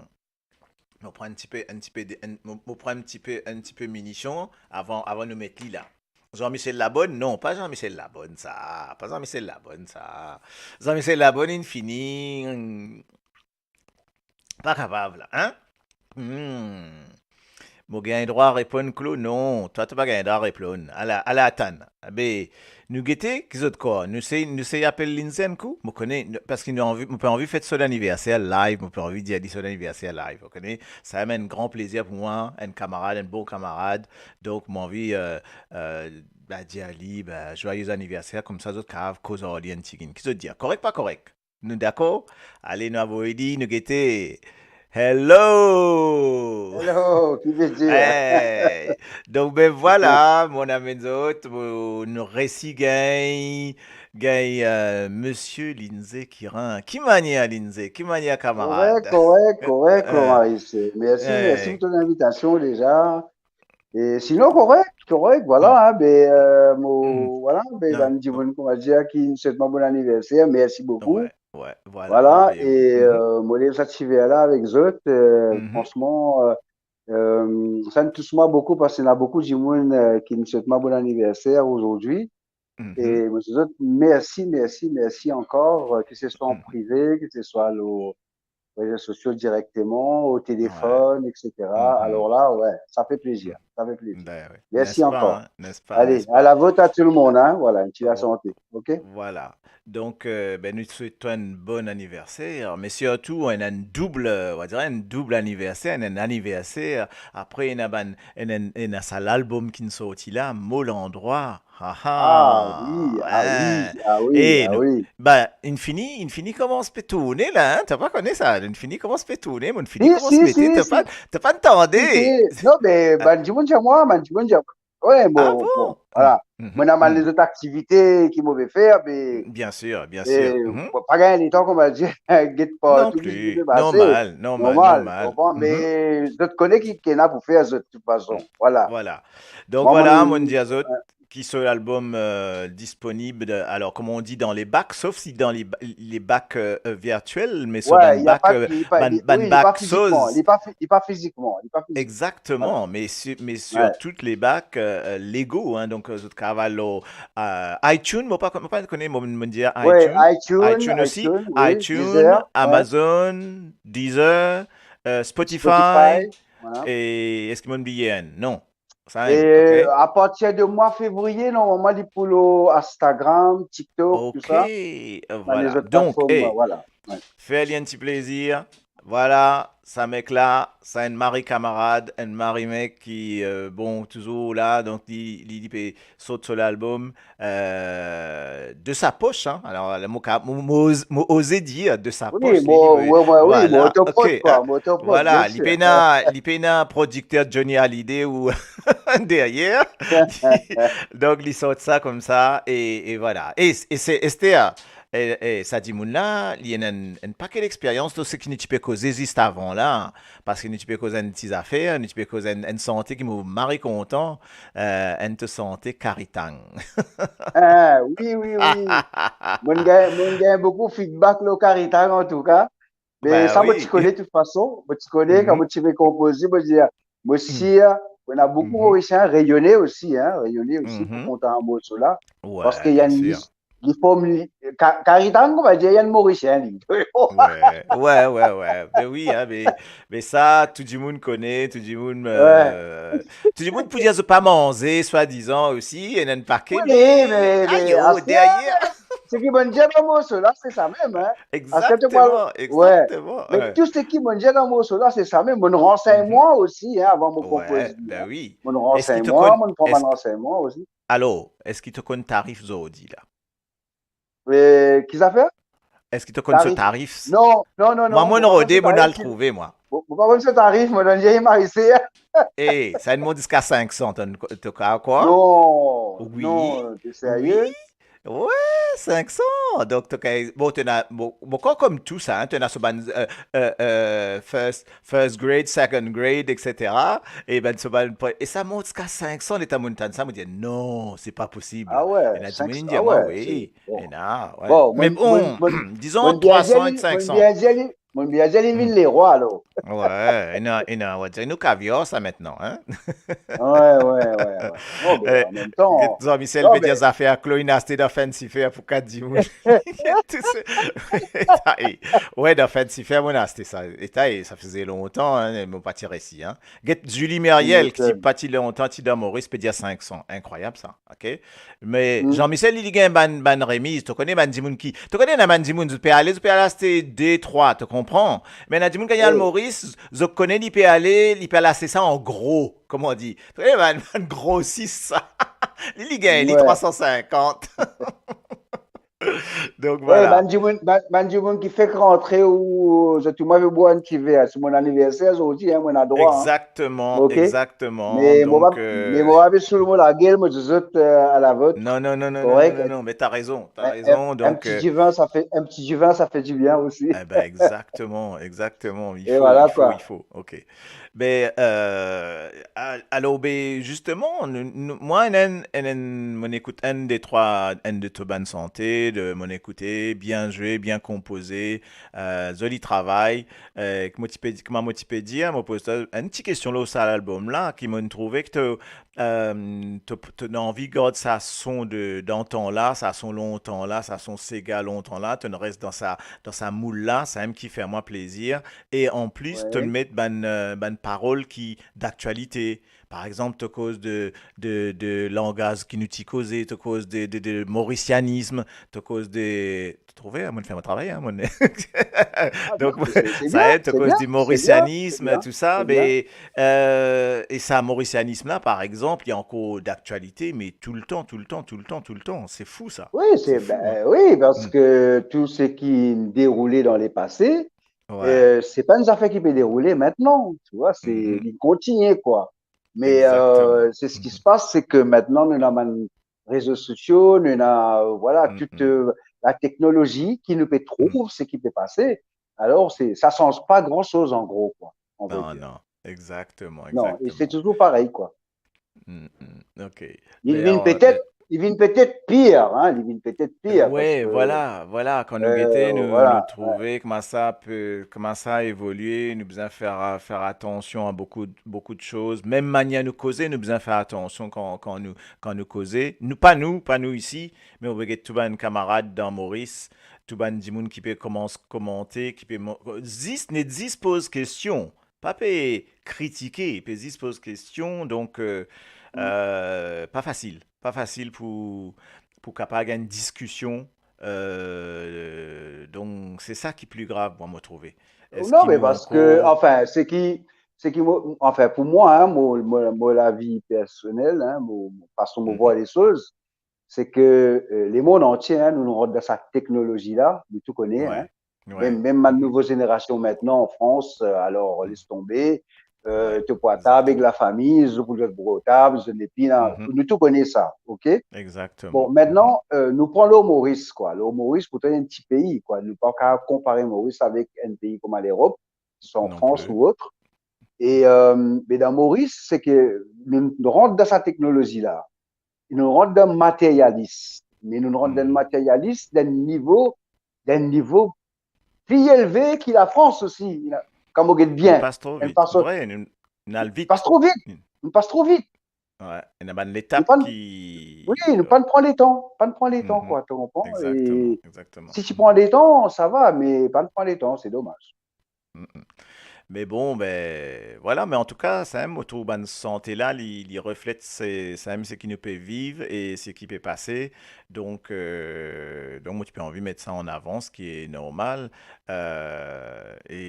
Mo pran enn tipe, enn tipe de, enn, mo, mo pran enn tipe, enn tipe minision avan, avan nou met li la. Jean-Michel Labonne? Non, pa Jean-Michel Labonne, sa. Pa Jean-Michel Labonne, sa. Jean-Michel Labonne, inn fini. Pa kapav la, hein? Hmm. Mo gagn drwa reponn, Klo? Non, twa, to pa gagn drwa reponn. Ala, ala, atann. Be, nou gete ki zot krwar. Nou sey, nou sey apel Lindsay enn kou. Mo kone, nou, parski nou anvi, mo pe anvi fet so laniverser live, mo pe anvi dir li so laniverser live, ou kone? Sa mem enn gran plezir pou mwa, enn kamarad, enn bon kamarad. Donk, mo anvi, euh, euh, be, dir li, be, joyeux anniversaire, koumsa zot kapav koz ar li enn tigit. Ki zot dir? Korek, pa korek? Nou dakor? Ale, nou avoy li, nou gete. Hello! Hello, ki ve dir? Hey! Donk, be vwala, mo amenn zot, mo, nou resi gagn, gagn, euh, Misie Lindsay Kirin. Ki manier, Lindsay? Ki manier, kamarad? Korek, korek, korek, euh, Maurice. Mersi, mersi pou to linvitasion deza. E sinon, korek, korek, vwala, hmm, hein, be, euh, mo, hmm, vwala, be, non, bann dimoun, kouma dir, ki swet mwa bon aniverser, mersi boukou. Wi, wi, vwala, vwala, be, e, mhm, euh, mo lev sa ti ver la avek zot, euh, mhm, fransman, euh, euh, sa inn tous mwa boukou, parski ena boukou dimoun, euh, ki swet mwa bon aniverser azordi. Mhm. E mo dir zot mersi, mersi, mersi ankor, euh, ke se swa an prive, ke se swa lor rezo sosio direkteman, o telefonn, et cetera. Mhm. Alor la, ouais, sa fer plezir, sa fer plezir. Ben oui. Mersi ankor. N'est-ce pas, hein? N'est-ce pas, n'est-ce pas? Ale, a la vot a tou lemonn, hein, voilà, enn ti lasante, ok? Voilà. Donk, euh, ben, nou swet twa enn bon aniverser, me sirtou enn, enn doub, euh, on va dire enn doub aniverser, enn, enn aniverser. Apre, ena bann, ena, ena sa lalbom ki'nn sorti la, Mo Landrwa. Ah, ah, oui, ah oui, hein. Ah oui, eh, ah non, oui. Ben, inn fini, inn fini koumans pe tourne la, hein? To pa kone sa, inn fini koumans pe tourne, mo inn fini koumans mete, to pa, to pa tande. Si, si. Non, me bann dimoun dir mwa, bann dimoun dir mwa. Wi, bon, ah bon? Bon, voilà. Mhm, mo ena bann lezot aktivite ki mo pe fer, me, bien sir, bien sir. Mo pa gagn letan, kouma dir, get partou ki pe pase. Non pli. Normal, normal, normal, normal. Konpran? Me zot kone ki, ki ena pou fer, zot, de tout fason. Voilà. Voilà. Donk mwa, voilà, mo, mo'nn dir zot, ouais, ki so lalbom, euh, disponib, de, alors, comme on dit dans les bacs, sauf si dans les ba-, les bacs, euh, euh, virtuels, mais sur bann bak, euh, bann, bann bak soz. Li pa fizikman, li pa fi-, li pa fizikman, li pa fizikman. Exactement, voilà. Mais sur, mais sur toutes les bak, euh, euh, légaux, hein, donk, euh, zot kapav al lor, euh, iTunes, mo pa, mo pa kone, mo, mo dir iTunes, iTunes aussi, iTunes, Deezer, Amazon, Deezer, euh, Spotify, Spotify, voilà. E eski mo'nn bliye enn? Non. Sa, e, ok. Apartir de mwa fevriye, normalman, li pou lor Instagram, TikTok, tou sa. Ok, euh, voilà. Lezot platform, eh, voilà. Fer li enn ti plezir. Voilà, sa mek la, sa enn mari kamarad, enn mari mek ki, euh, bon, touzour la, donk li, li, li pe sort so lalbom, euh, de sa poche, hein. Alors, mo ka-, mo, mo oz-, mo oze dir de sa poche, wi, li, mo, wi, wi, wi, voilà, mo otopros, ok, kwa, hein. Mo otopros, voilà, bien sir. Li pena, li pena prodikter Johnny Hallyday ou deryer. Donk, li sort sa koumsa, e, e voilà. E, e se, Esther, e, e sa dimoun la, li ena enn, enn pake lexperyans, to seki nou ti pe koze zis avan la. Parski nou ti pe koz enn ti zafer, nou ti pe koz enn, enn sante ki mo mari kontan, euh, enn to sante Karitang. Ah, wi, wi, wi. Mo'nn gagn, mo'nn gagn boukou feedback lor Karitang, antouka. Me sa, mo ti kone, de tout fason, mo ti kone, kan mo ti pe konpoze, mo dir, mo sir, ena boukou Morisien, Reyone osi, hein, Reyone osi, pou kontan morso la. Wi, parski bien sir. Li form li, Ka-, Karitang, kouma dir, li enn Morisien, li. Wi, wi, wi, wi. Me wi, hein, me, me sa, tou dimoun kone, tou dimoun, euh, tou dimoun pou dir zot pa manze, swadizan osi, ena enn pake, wi, me, me, ayo, aster, deryer. Seki mo'nn dir dan morso la, se sa mem, hein. Aster, to pral, exactement, exactement, wi. Me tou seki mo'nn dir dan morso la, se sa mem. Mo'nn ransegn mwa osi, hein, avan mo konpoze. Wi, ben wi. Mo'nn ransegn mwa, mo'nn pran bann ransegn mwa osi. Alor, eski to konn tarif zordi la? Eh, ki zafer? Eski to konn so tarif? Non, non, non, non, mo pa konn so tarif. Mwa, mo'nn rode, mo'nn al trouve, mwa. Mo, mo pa konn so tarif, mo, donn li mari ser. Eh, sa inn mont ziska sink san, to, to krwar kwa? Non, non, to serye? Wi. Wi, sink san. Donk, to ka, bon, to ena, bon, bon, kan kouma tou sa, hein, to ena so bann, euh, euh, euh, first, first grade, second grade, et cetera. E bann so bann pre-, e sa mont ziska sink san, letan mo'nn tann sa, mo dir, "Non, se pa posib." Ah wi, sink san, wi. Ena dimoun inn dir mwa, wi. Bon. Ena, wi. Bon, me bon, dizon, mo'nn bien dir li, mo'nn bien dir li, mo'nn bien dir li vinn lerwa, alor. Wi, ena, ena, on va dire, nou kaviar sa aster, hein? Wi, wi, wi, wi. Bon, be, an mem tan, Jean-Michel pe dir zafer, Chloé inn aste dan Fancy Fair pou kat dimoun. Tou se-, eta, e, wi, dan Fancy Fair, mo'nn aste sa. Eta, e, sa faze lontan, hein, mo pa ti resi, hein. Get Julie Meriel, ki ti pa ti lontan, ti dan Moris, pe dir sink san. Inkrwayab sa, ok? Me Jean-Michel, li, li gagn bann, bann remiz. To kone bann dimoun ki, to kone ena bann dimoun, zot pe ale, zot pe al aste de, trwa, to konpran? Me ena dimoun ki al Moris, zot kone li pe ale, li pe al aste sa an gro, kouma dir. To kone bann, bann grosis sa. Li, li gagn li trwa san sinkant. Donk, wi, voilà. Bann dimoun, bann, bann dimoun ki fek rantre ou zot, mwa, pe bwar enn ti ver, se mo aniverser zordi, hein, mo ena drwa, hein. Exactement, exactement. Ok? Me mo pa, euh, me mo pa pe soul mo lagel, mo dir zot, euh, a la vot. Non, non, non, non, non, non, non, mais t'as raison, t'as raison, donc, euh, un petit du vin, ça fait, un petit du vin, ça fait du bien aussi. Eh ben, exactement, exactement, il faut, il faut, il faut. E voilà, quoi. Ok. Be, euh, al-, alor, be, zisteman, nou, nou, mwa, enn, enn, enn, mo'nn ekout enn, de, trwa, enn, de to bann sante, de, mo'nn ekoute, bien zwe, bien konpoze, eh, zoli travay. Eh, kouma ti pe di, kouma mo ti pe dir, mo poz twa enn ti kestion lor sa lalbom la, ki mo'nn trouve ki to, eh, to, to, to'nn anvi gard sa son de, dantan la, sa son lontan la, sa son sega lontan la, to'nn res dan sa, dan sa moul la, samem ki fer mwa plezir. E anplis, to'nn met bann, eh, bann parol ki daktialite. Par exanp, to koz de, de, de langaz ki nou ti koze, to koz de, de, de morisianism, to koz de, to trouve, mo'nn fer mo travay, hein, mo'nn. Ah, donk, non, se, se sa bien, ed, to koz de morisianism, tou sa, me, eh, e sa morisianism la, par exanp, li ankor daktialite, me toultan, toultan, toultan, toultan. Se fou, sa. Wi, se, ben, wi, parski tou seki deroule dan lepase, eh, se pa enn zafer ki pe deroule aster, tu vois, se, li kontigne, kwa. Me, eh, se seki se pas, se ke aster, nou ena bann rezo sosio, nou ena, eh, vwala, tou, eh, lateknolozi ki nou pe trouv seki pe pase. Alor, se, sa sanz pa gran soz, an gro, kwa, on va dir. Non, non, exakteman, exakteman. Non, e se touzour parey, kwa. Mm, mm, ok. Li vinn petet, li vinn petet pir, hein, li vinn petet pir, wi, parski, vwala, vwala, kan nou gete, nou, nou trouve kouma sa pe, kouma sa evolie, nou bizin fer, fer atansion a boukou, boukou de soz. Mem manier nou koze, nou bizin fer atansion kan, kan nou, kan nou koze. Nou, pa nou, pa nou isi, me ou pe get tou bann kamarad dan Moris, tou bann dimoun ki pe koumans komante, ki pe mo-, zis, net zis poz kestion. Pa pe kritike, pe zis poz kestion, donk, eh, eh, pa fasil, pa fasil pou, pou kapav gagn diskision, eh, donk se sa ki pli grav, mwa, mo trouve. Non, me parski, anfin, seki, seki mo, anfin, pou mwa, hein, mo, mo, mo lavi personel, hein, mo, mo fason mo vwar lesoz, se ke, eh, lemond antie, hein, nou, nou rant dan sa teknolozi la, nou tou kone, hein. Mem, mem bann nouvo zenerasion aster an Frans, eh, alor, les tonbe, eh, to portab ek lafami, zot pou zot portab, zot nepli la, nou tou kone sa, ok? Exakteman. Bon, aster, eh, nou pran lor Moris, kwa. Lor Moris, pourtan enn ti pei, kwa. Nou pa kapav konpare Moris avek enn pei kouma Lerop, swa an Frans ou ot. E, eh, me dan Moris, seki nou, nou rant dan sa teknolozi la. Nou rant dan materialis. Me nou rant dan materialis dan nivo, dan nivo pli elve ki Lafrans osi. Kan mo get bien. Nou pas tro vit. Vre, nou, nou al vit. Pas tro vit. Nou pas tro vit. Wi, ena bann letap ki, wi, nou pa'nn pran letan, pa'nn pran letan, kwa, to konpran? Exakteman, exakteman. Si ti pran letan, sa va, me pa'nn pran letan, se domaz. Mm, mm. Me bon, be, vwala, me antouka, samem, mo trouv bann sante la, li, li reflet se, samem seki nou pe viv e seki pe pase. Donk, eh, donk, mo ti pe anvi met sa an avan, ki normal. Eh, e,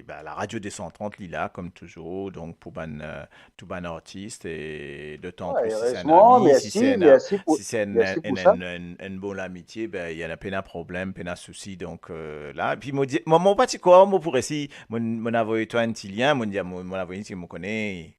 be, laradio de san trant, li la, kom touzour, donk, pou bann, eh, tou bann artis, e dotan plis si se enn ami, si se enn, si se enn, enn, enn, enn bon lamitie, be, ena pena problem, pena sousi, donk, eh, la. Epi mo dir, mo, mo pa ti krwar mo pou resi, mo, mo'nn avoy twa enn ti lien, mo'nn dir, mo, mo'nn avoy enn ti, mo kone,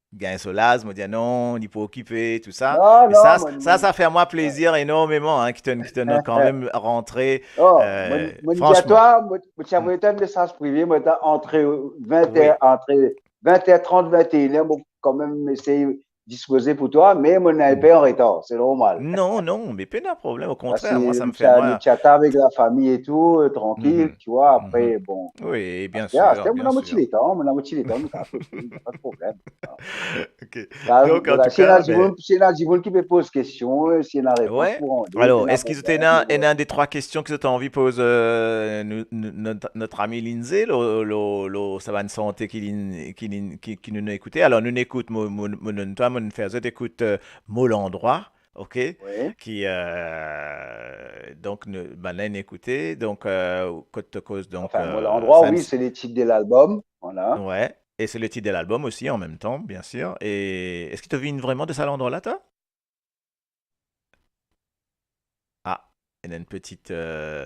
gagn so laz, mo dir, non, li pou okipe, tou sa. Me sa, sa, sa fer mwa plezir enormeman, hein, ki to'nn, ki to'nn kanmem rantre, eh, fransman. Mo, mo ti avoy twa enn mesaz prive, mo ti antre vin er, antre vin er trant, vin er, mo kanmem esey dispoze pou twa, me mo inn enpe an retar, se normal. Non, non, me pena problem, okontrer, mwa, sa ti, sa fer mwa. Nou ti atann avek lafami e tou, eh, trankil, tu vois, apre, bon. Wi, bien sir, bien sir. Aster, mo ena mo ti letan, mo ena mo ti letan, nou kapav, pa de problem. Ok. Donk, antouka, si ena dimoun, si ena dimoun ki pe poz kestion, eh, si ena repons pou rande, alor, eski zot ena, ena de trwa kestion ki zot anvi poz, eh, nou, nou, not, not ami Lindsay, lor, lor, lor sa bann sante ki linn, ki linn, ki, ki nou'nn ekoute? Alor, nou'nn ekout, mo, mo, mo donn twa, mo'nn fer zot ekout, eh, Mo Landrwa, ok? Wi. Ki, eh, donk, nou, bann la inn ekoute, donk, eh, kot to koz, donk, anfin, Mo Landrwa, wi, se le tit de lalbom, vwala. Wi. E se le tit de lalbom osi, an mem tan, bien sir. E eski to vinn vreman de sa landrwa la, twa? Ah, ena enn petit, eh,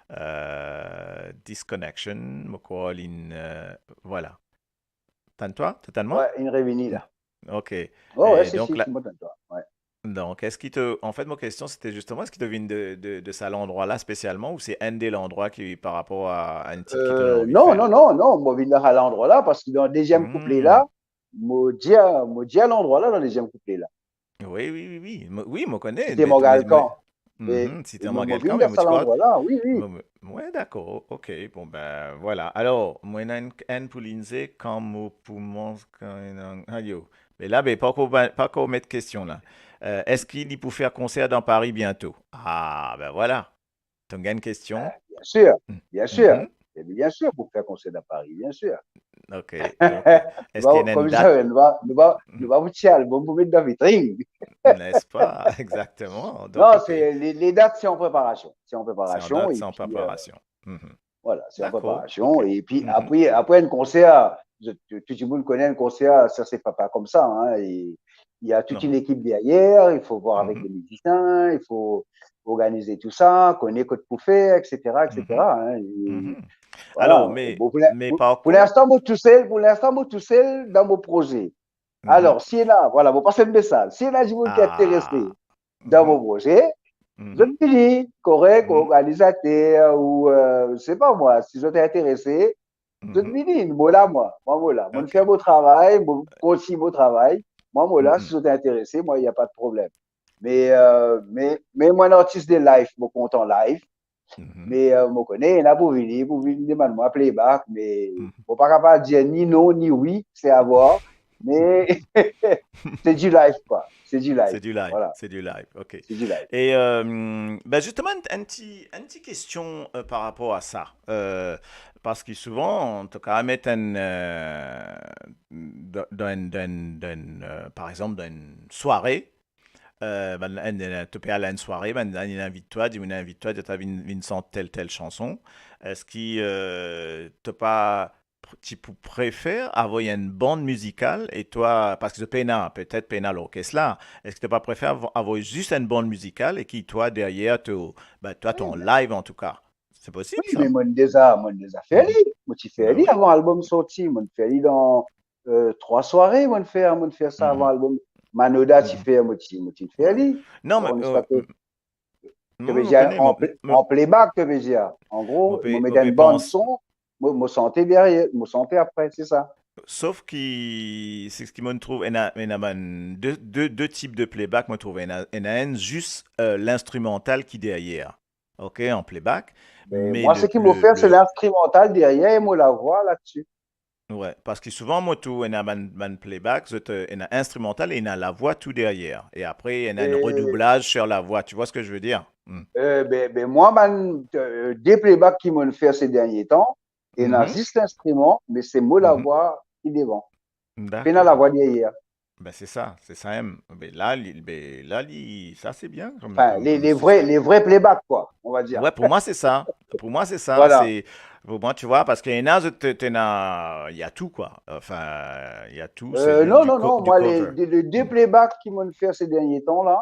eh, disconnection, mo krwar linn, eh, vwala. Tann twa, to tann mwa? Wi, inn revini la. Ok. Wi, wi, si, donk si, la, si, mo tann twa, wi. Donk, eski to, anfet, mo kestion, sete zisteman, eski to vinn de, de, de sa landrwa la spesialman, ou se enn de landrwa ki, par rapor a, a enn tit ki to ena anvi fer? Eh, non, non, non, non, mo vinn de sa landrwa la, parski dan deziem kouple la, mo dir, mo dir landrwa la dan deziem kouple la. Wi, wi, wi, wi. Mo, wi, mo kone, sete Mont Galkan. Mhm, si t'aimes quelqu'un, mais moi, tu crois... Ouais, d'accord, ok, bon, ben, voilà. Alors, moi, il y en a une, une pour Lindsay, quand mo pou manz, quand il y en a un, ayo. Mais là, ben, pas encore, pas encore mettre question, là. Euh, est-ce qu'il est pour faire concert dans Paris bientôt? Ah, ben voilà. T'as une question? Bien sûr, bien sûr. Et bien sûr, pour faire concert dans Paris, bien sûr. Ok, ok. Est-ce qu'il y en a une date? Comme ça, nous va, nous va, nous va vous tirer l'album pour mettre dans la vitrine. N'est-ce pas? Exactement. Donc, non, ok. C'est, les, les dates, c'est en préparation. C'est en préparation. C'est en date, et c'est en puis, euh, préparation. Mhm. Voilà, c'est en préparation. D'accord, ok. Et puis, mhm, après, après un concert, je, tout, tout le monde connaît un concert, ça se fait pas, pas comme ça, hein. Et il y a toute une équipe derrière, il faut voir avec les musiciens, il faut organiser tout ça, connaître quoi pour faire, et cetera, et cetera, hein. Et voilà. Alors, mais, bon, pour l'in-, mais pour, par contre, pour l'instant, moi tout seul, pour l'instant, moi tout seul dans mon projet. Mhm. Alors, si ena, voilà, mo pas enn mesaz. Si ena dimoun ki interese dan mo proze, zot vini, korek, organizater ou, euh, se pa mwa, si zot interese, zot vini, mo la mwa, mwa mo la. Mo fer mo travay, mo kontign mo travay, mwa mo la, si zot interese, mwa, y a pas de problème. Me, euh, me, me mwa enn artis de live, mo kontan live. Mhm. Me, euh, mo kone, ena pou vini, pou vini demann mwa playback, me mo pa kapav dir ni non, ni wi, se a voir. Me c'est du live, quoi. C'est du live. C'est du live, voilà. C'est du live, ok. C'est du live. Et, euh, ben justement, un, un petit, un petit question, euh, par rapport à ça. Euh, parce que souvent, en tout cas, mettre un, euh, dans, dans une, dans une, dans une, euh, par exemple, dans une soirée, euh, bann, enn, enn, to pe al enn sware, bann, enn inn invit twa, dimoun inn invit twa, dir twa vinn, vinn sant tel, tel sanson. Eski, euh, to pa pr-, ti pou prefer avoy enn bann mizikal e twa, parski zot pena, petet pena lorkes la, eski to pa prefer avo-, avoy zis enn bann mizikal e ki twa deryer to, ba, twa to an live antouka? Se posib sa? Wi, me mo'nn deza, mo'nn deza fer li. Mo ti fer li avan albom sorti, mo'nn fer li dan, euh, trwa sware, mo'nn fer, mo'nn fer sa avan albom. Manoda ti fer, mo ti, mo ti fer li. Non, me, euh, m-, to pe dir an playback, to pe dir. An gro, mo met enn bann son, mo, mo sante deryer, mo sante apre, se sa. Sof ki, se ki mo'nn trouv, ena, ena bann de, de, de tip de playback, mo trouv, ena, ena enn zis, euh, linstrimantal ki deryer. Ok, an playback. Me mwa, seki mo fer, se linstrimantal deryer e mo lavwa ladsi. Wi, parski souvan mo trouv ena bann, bann playback, zot, euh, ena instrimantal e ena lavwa tou deryer. E apre, ena enn redoublaz sur la voix, tu vois ce que je veux dire? Hmm. Euh, be, be mwa, bann, euh, de playback ki mo'nn fer se dernie tan, ena zis linstriman, me se mo lavwa ki devan. Dakor. Pena lavwa deryer. Ben, se sa, se sa mem. Ben, la, li, ben, la, li, sa, se bien, kan mem. Anfin, le, le vre, le vre playback, kwa, on va dir. Wi, pou mwa, se sa. Pou mwa, se sa. Vwala. Se, pou mwa, tu vois, parski ena, zot, te, tena, y a tout, kwa. Anfin, y a tout, se du, du co-, du cover. Euh, non, non, non, mwa, le, le, le de playback ki mo'nn fer se dernie tan la,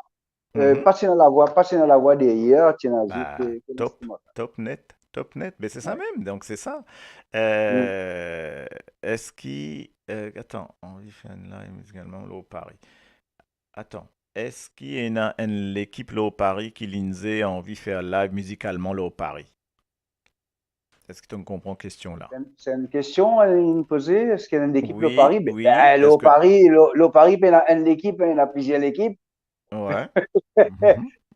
euh, pa ti ena lavwa, pa ti ena lavwa deryer, ti ena zis, euh, ke linstrimantal. Top net, top net. Ben, se sa mem, donk se sa. Euh, eski, euh, atann, anvi fer enn live mizikalman lor Paris. Atann, eski ena enn lekip lor Paris ki Lindsay anvi fer live mizikalman lor Paris? Eski to konpran kestion la? Se enn, se enn kestion, euh, inn poze, eski ena enn lekip lor Paris? Wi, wi, ben, lor Paris, lor, lor Paris, pena enn lekip, ena plizier lekip. Wi.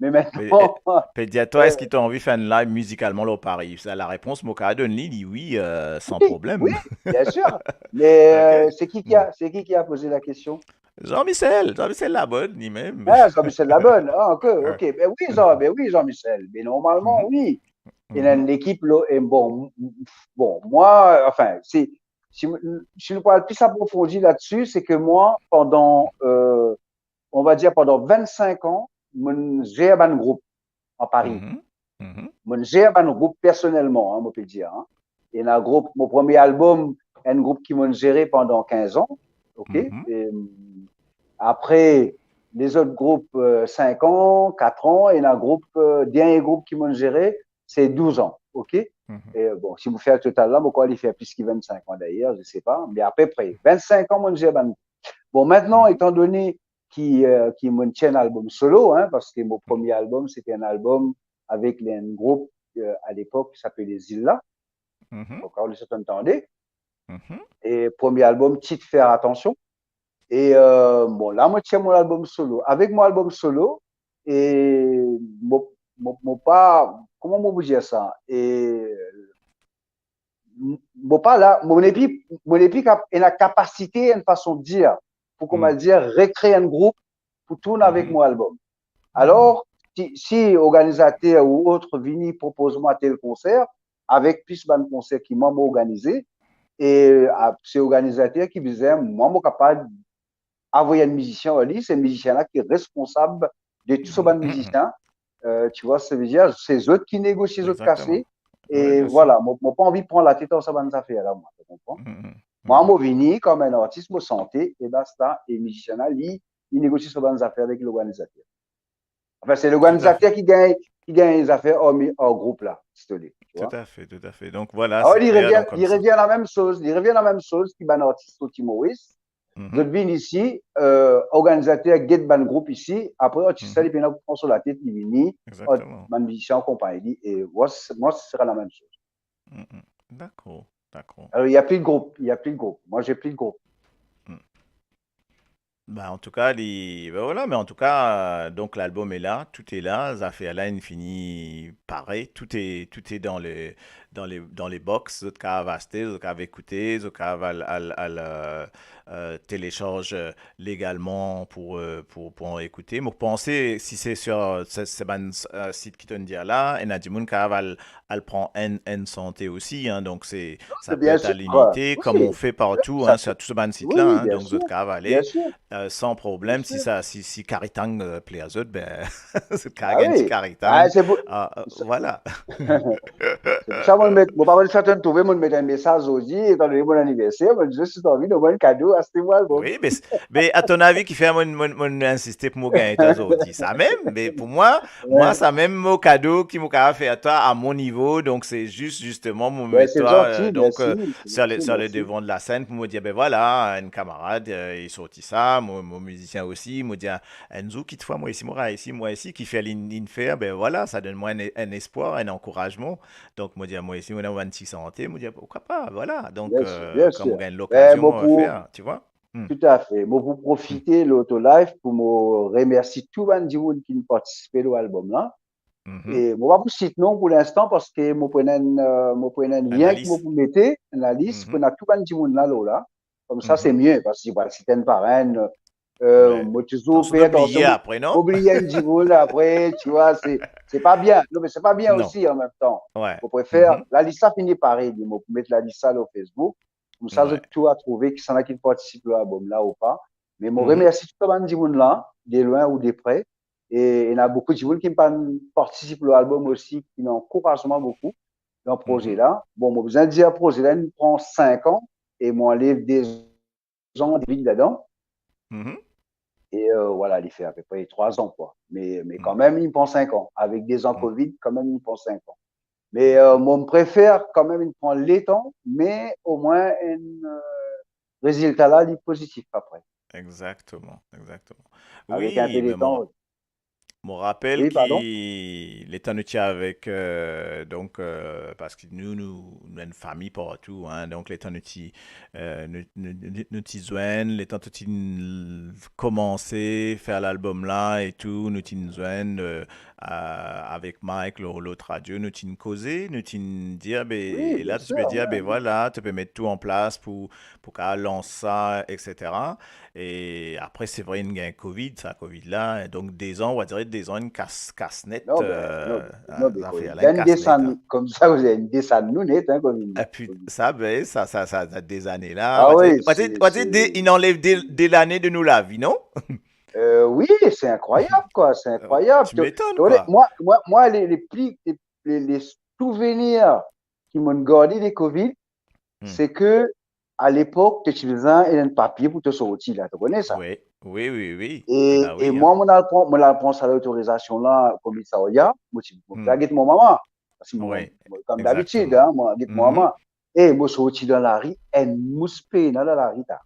Me mintnan, me, pe dir twa, euh, eski to anvi fer enn live mizikalman lor Paris? Sa, larepons mo kav donn li, li wi, euh, san problem. Wi, wi, bien sûr. Me, euh, se ki ki a, se ki ki a poze lakestion? Jean-Michel, Jean-Michel Labonne, li mem. Ah, Jean-Michel Labonne. Ah, ok, ok. Ben wi, Jean, ben wi, Jean-Michel. Me normalman, wi. Ena enn lekip la, e bon, m-, m-, bon, mwa, anfin, si, si, si nou pou al plis aprofondi ladsi, se ke mwa, pandan, euh, on va dir pandan vennsenk an, mo'nn zer bann group an Paris. Mo'nn zer bann group personelman, hein, mo pe dir, hein. Ena group, mo premie albom, enn group ki mo'nn zere pandan kinz an, ok? E, apre, lezot group, euh, sink an, kat an, ena group, euh, dernie group ki mo'nn zere, se douz an, ok? E bon, si mo fer total la, mo krwar li fer plis ki vennsenk an dayer, je sais pas, me apepre vennsenk an mo'nn zer bann. Bon, mintnan, etandone ki, euh, ki mo'nn ti enn albom solo, hein, parski mo premie albom, se ti enn albom avek enn group, euh, a lepok, ki apel Les Îles La. Ankor, nou ti tonn tande. E premie albom, tit Faire attention. E, euh, bon, la, mo ti enn albom solo. Avek mo albom solo, e mo, mo, mo pa, kouma mo pou dir sa? E, mo pa la, mo nepli, mo nepli kap-, ena kapasite, enn fason dir, pou kouma dir, rekre enn group pou tourn avek mo albom. Alor, si, si organizater ou ot vini propoz mwa tel konser, avek plis bann konser ki mwa mo organize, e, a, se organizater ki bizin, mwa mo kapav avoy enn mizisien ar li, se mizisien la ki responsab de tou so bann mizisien. Euh, tu vois ce que je veux dire? Se zot ki negosie zot kase. Exactement. E vwala, mo, mo pa anvi pran latet ar sa bann zafer la, mwa, tu comprends? Mwa, mo vini kom enn artis, mo sante, e basta, e mizisien la, li, li negosie so bann zafer avek lorganizater. Anfin, se lorganizater ki gagn, ki gagn zafer ar mi-, ar group la, si to le, tu vois. Tout à fait, tout à fait. Donc voilà, c'est clair, li revien, li revien lamem soz, li revien lamem soz ki bann artis sorti Moris. Zot vinn isi, euh, organizater get bann group isi, apre artis la, li pena pran so latet, li vini, bann mizisien akonpagn li, e mwa, mwa, sera lamem soz. Dakor, dakor. Alors, il y a plus de groupe, il y a plus de groupe. Moi, j'ai plus de groupe. Ben, antouka, li, ben vwala, me antouka, euh, donk, lalbom est là, tout est là, zafer la inn fini pare, tout est, tout est dans le, dans les, dans les box, zot kapav aste, zot kapav ekoute, zot kapav al, al, al, euh, euh, télécharge, euh, légalement pour, euh, pour, pour en écouter. Mo panse, si se sur, se, se bann, euh, sit ki to'nn dir la, ena dimoun kapav al, al pran enn, enn sante osi, hein, donk se, ça peut être à l'unité, comme on fait partout, hein, sur tout bann sit la, hein, donk zot kapav ale, euh, san problem, si sa, si, si Karitang, euh, pler zot, ben, zot kapav gagn ti Karitang. Ah, euh, vwala. Se pou sa, mo met, mo pa konn si to'nn trouve, mo met enn mesaz zordi, etandone mo laniverser, mo dir, si to anvi, donn mwa enn kado, aste mwa albom. Oui, mais, mais à ton avis, kifer mo, mo, mo insiste pou mo gagn twa zordi? Sa mem, mais pour moi, moi, sa mem mo kado ki mo kapav fer twa à mon niveau, donc c'est juste, justement, mo met twa, euh, donc, euh, sur le, sur le devant de la scène pou mo dir, ben voilà, enn kamarad, euh, li sorti sa, mo, mo mizisien osi, mo dir, enn zour, kitfwa, mwa isi, mo reisi, mwa isi, kifer li, li fer, ben voilà, sa donn mwa enn, enn espwar, enn ankourazman. Donk, mo dir, mwa isi, mo ena bann ti sante, mo dir, pourquoi pas, voilà. Donk, euh, kan mo gagn lokazion, mo fer, tu vois. Tout à fait. Mo pou profite lor to live pou mo remersi tou bann dimoun ki partisipe lor albom la. E mo pa pou sit non pou linstan, parski mo pou ena enn, euh, mo pou ena enn lien ki mo pou mete, enn lalis, pou ena tou bann dimoun la lor la. Koumsa, se mie, parski si mo sit enn par enn, euh, mo touzour fer atansion, mo bliye enn dimoun apre, tu vois, se, se pa bien. Non, me se pa bien osi an mem tan. Mo prefer, lalis la fini pare, mo pou met lalis la lor Facebook. Koumsa, zot tou a trouve kisannla ki partisip lor albom la ou pa. Me mo remersi tou bann dimoun la, de lwin ou de pre. E ena boukou dimoun ki pa partisip lor albom osi, ki ena ankouraz mwa boukou dan proze la. Bon, mo bizin dir proze la, li pran sink an e mo anlev de zan de vi ladan. E, euh, vwala, li fer apepre trwa zan, kwa. Me, me kanmem, li pran sink an. Avek de zan Covid, kanmem, li pran sink an. Me, euh, mo prefer kanmem li pran letan, me omwin enn, euh, rezilta la, li pozitif apre. Exactement, exactement. Avek inpe letan. Mo rapel ki letan nou ti avek, euh, donk, euh, parski nou, nou, nou enn fami partou, hein, donk letan nou ti, euh, nou, nou, nou, nou ti zwenn, letan to ti komanse fer lalbom la e tou, nou ti zwenn, euh, euh, avek Mike lor, lor radio, nou ti koze, nou ti dir, be, e la to pe dir, be vwala, to pe met tou an plas pou, pou kapav lans sa, et cetera. E apre, se vre, inn gagn Covid, sa Covid la. Donk, de zan, on va dire de zan, inn kas, kas net, euh, zafer la, inn kas net, hein. Koumsa, ou inn desann nou net, hein, Covid. E pi, sa, be, sa, sa, sa, sa, de zane la, on va dire, on va dire, on va dire, inn anlev de, de lane de nou lavi, non? Euh, oui, c'est incroyable, quoi, c'est incroyable. Tu m'étonnes, quoi. Mwa, mwa, mwa, le, le pli, le, le, le souvenir ki mo'nn garde de Covid, se ke, a lepok, to ti bizin enn papie pou to sorti la, to kone sa? Oui, oui, oui, oui. E, e mwa, mo'nn al pran, mo'nn al pran sa lotorizasion la, komisarya, mo ti, mo pe al get mo mama. Parski mo, mo, kom dabitid, hein, mo al get mo mama. E mo sorti dan lari, enn mous pena dan lari la.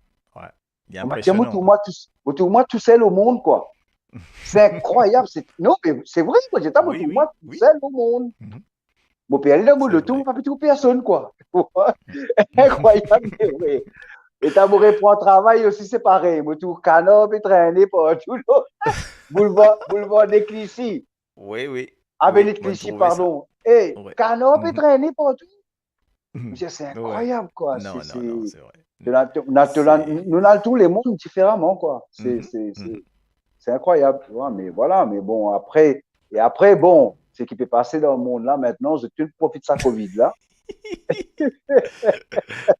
Mo trouv mwa tou, mo trouv mwa tousel omond, kwa. C'est incroyable, c'est, non, me se vre, kwa, mo trouv mwa tousel omond. Mo pe ale dan mo loto, mo pa pe trouv personn, kwa. Incroyable, me vre. E kan mo repran travay osi, se parey. Mo trouv kanar pe trene partou, boulvar, boulvar de Clichy. Oui, oui. Avenue de Clichy, pardon. Wi, mo trouve sa. Wi. E kanar pe trene partou. Mo dir, se inkrwayab, kwa. Non, non, non, se vre. Nou al tou lemond diferaman, kwa. Se, se, se, se inkrwayab, tu vois, me vwala, me bon, apre, e apre, bon, seki pe pase dan lemond la, aster zot tou profit sa Covid la.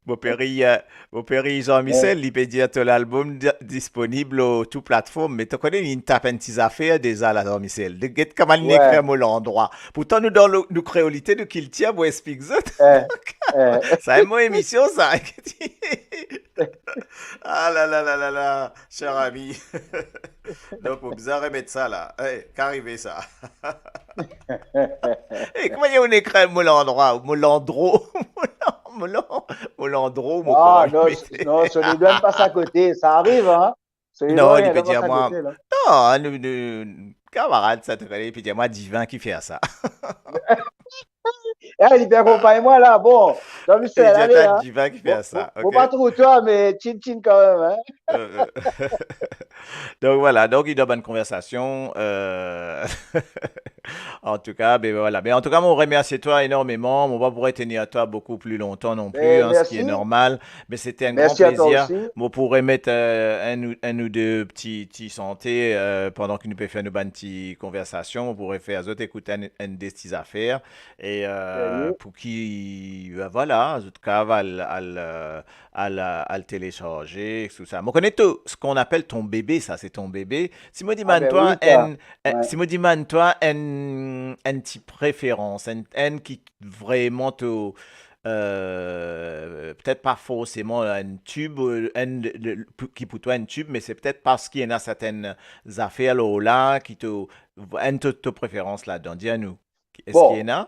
Mo pe rir, eh, mo pe rir Jean-Michel, li pe dir to lalbom di-, disponib lor tou platform, me to kone li inn tap enn ti zafer deza la, Jean-Michel. Get kouma li ekrir mo landrwa. Pourtan, nou dan lo-, nou kreolite, nou kiltir, mo explik zot. Donk, sa enn mo emision, sa. Ah la la la la la, cher ami. Donk, mo bizin remet sa la. Eh, ki arive sa? Eh, kouma li ekrir mo landrwa, mo landro, mo lan-, mo lan-, mo landro, mo... Ah, non, non, so li donn pas akote, sa ariv, hein. Non, li pe dir mwa, non, nou, nou, kamarad sa, to kone, li pe dir mwa Divin ki fer sa. Eh, li pe akonpagn mwa la, bon. Donk, li dir ale, hein. Divin ki fer sa, ok. Mo pa trouv twa, me tchinn tchinn kanmem, hein. Euh, euh. Donk, vwala, donk, li dan bann konversasion, euh, antouka, be vwala. Me antouka, mo remersie twa enormeman. Mo pa pou retenir twa boukou pli lontan non pli, hein, seki normal. Me sete enn gran plezir. Mo pou remet, euh, enn ou, enn ou de ti, ti sante, euh, pandan ki nou pe fer nou bann ti konversasion. Mo pou refer zot ekout enn, enn de ti zafer. E, euh, pou ki, euh, vwala, zot kav al, al, euh, al, al telesarze, tou sa. Mo kone to, ce qu'on appelle ton bébé, sa, se ton bebe. Si mo dimann twa enn, enn, si mo dimann twa enn, enn ti preferans, enn, enn ki vreman to, euh, petet pa forseman enn tib, euh, enn, le, le, pou, ki pou twa enn tib, me se petet parski ena sertenn zafer lor la, ki to, enn to, to preferans ladan, dir nou. Eski ena?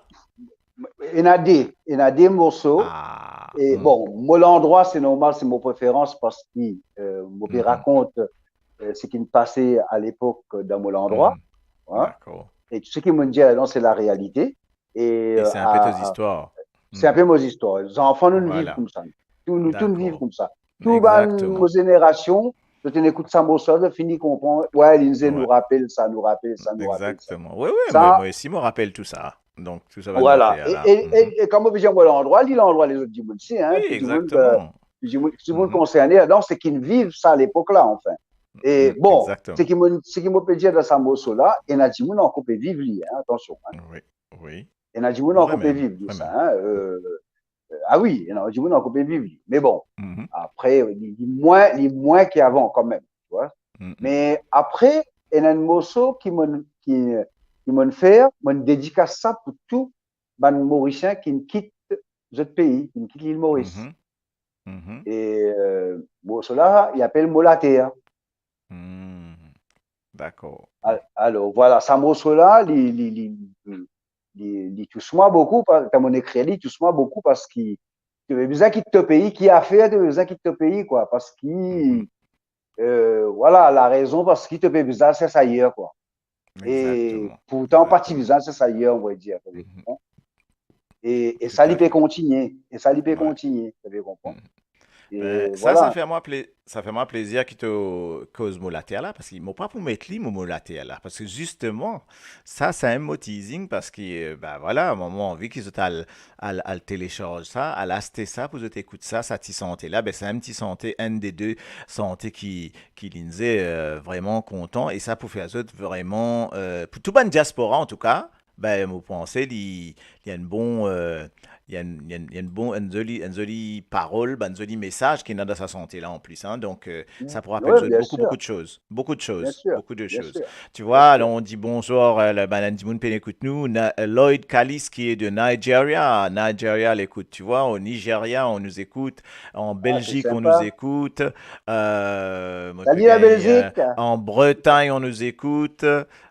Ena de, ena de morso. Ah, e bon, mo landrwa, se normal, se mo preferans parski, euh, mo pe rakont, euh, seki pase alepok dan mo landrwa, hein. Dakor. E tou seki mo dir la, se larealite. E, euh, se inpe to zistwar. Se inpe mo zistwar. Zanfan nou viv koumsa. Tou nou, tou nou viv koumsa. Tou bann mo zenerasion, zot inn ekout sa morso, zot fini konpran, wi, li inn dir nou rapel sa, nou rapel sa, nou rapel sa. Exactement. Wi, wi, sa, mwa, mwa osi, mo rapel tou sa. Donk, tou sa bann zafer la. E, e, e, e kouma mo pe dir mo landrwa, li landrwa lezot dimoun osi, hein. Wi, exactement. Tou dimoun, euh, tou dimoun, tou dimoun konserne, donk, seki inn viv sa lepok la, anfin. E bon, seki mo, seki mo pe dir dan sa morso la, ena dimoun ankor pe viv li, hein, atansion, hein. Wi, wi. Ena dimoun ankor pe viv li, sa, hein. Euh, euh, ah wi, ena dimoun ankor pe viv li. Me bon, apre, li, li mwin, li mwin ki avan kanmem, tu vois. Me apre, ena enn morso ki mo, ki, ki mo fer, mo dedikas sa pou tou bann Morisien ki kit zot pei, ki kit Lil Moris. E, euh, morso la, li apel Mo Later. Dakor. Al-, alor, vwala, sa morso la, li, li, li, li, li, li tous mwa boukou, pa-, kan mo ekrir li, li tous mwa boukou parski to pe bizin kit to pei, ki afer to pe bizin kit to pei, kwa, parski, euh, vwala, larezon, parski to pe bizin al sers ayer, kwa. E pourtan, pa ti bizin al sers ayer, on va dir, to pe konpran. E, e sa, li pe kontigne. E sa, li pe kontigne, to pe konpran. E sa, vwala. Sa fer mwa ple-, sa fer mwa plezir ki to koz Mo Later la, parski mo pa pou met li, mo, Mo Later la, parski zisteman, sa, se enn mo teasing, parski, euh, ben, vwala, mwa, mo anvi ki zot al, al, al telesarz sa, al aste sa, pou zot ekout sa, sa ti sante la, ben, se enn ti sante, enn de de sante ki, ki linn, euh, vreman kontan, e sa pou fer zot vreman, euh, pou tou bann diaspora, antouka, ben, mo panse li, li enn bon, euh, li enn, li enn, li enn bon, enn zoli, enn zoli parol, bann zoli mesaz ki ena dan sa sante la, an plis, hein. Donk, euh, sa pou rapel zot boukou, boukou de soz. Boukou de soz. Tu vois, alors on dit bonjour, euh, la, bann dimoun pe ekout nou, na, euh, Lloyd Kalis qui est de Nigeria. Nigeria, l'écoute, tu vois, au Nigeria, on nous écoute. En Belgique, on nous écoute. Euh, mo pe gagn, euh, en Bretagne, on nous écoute.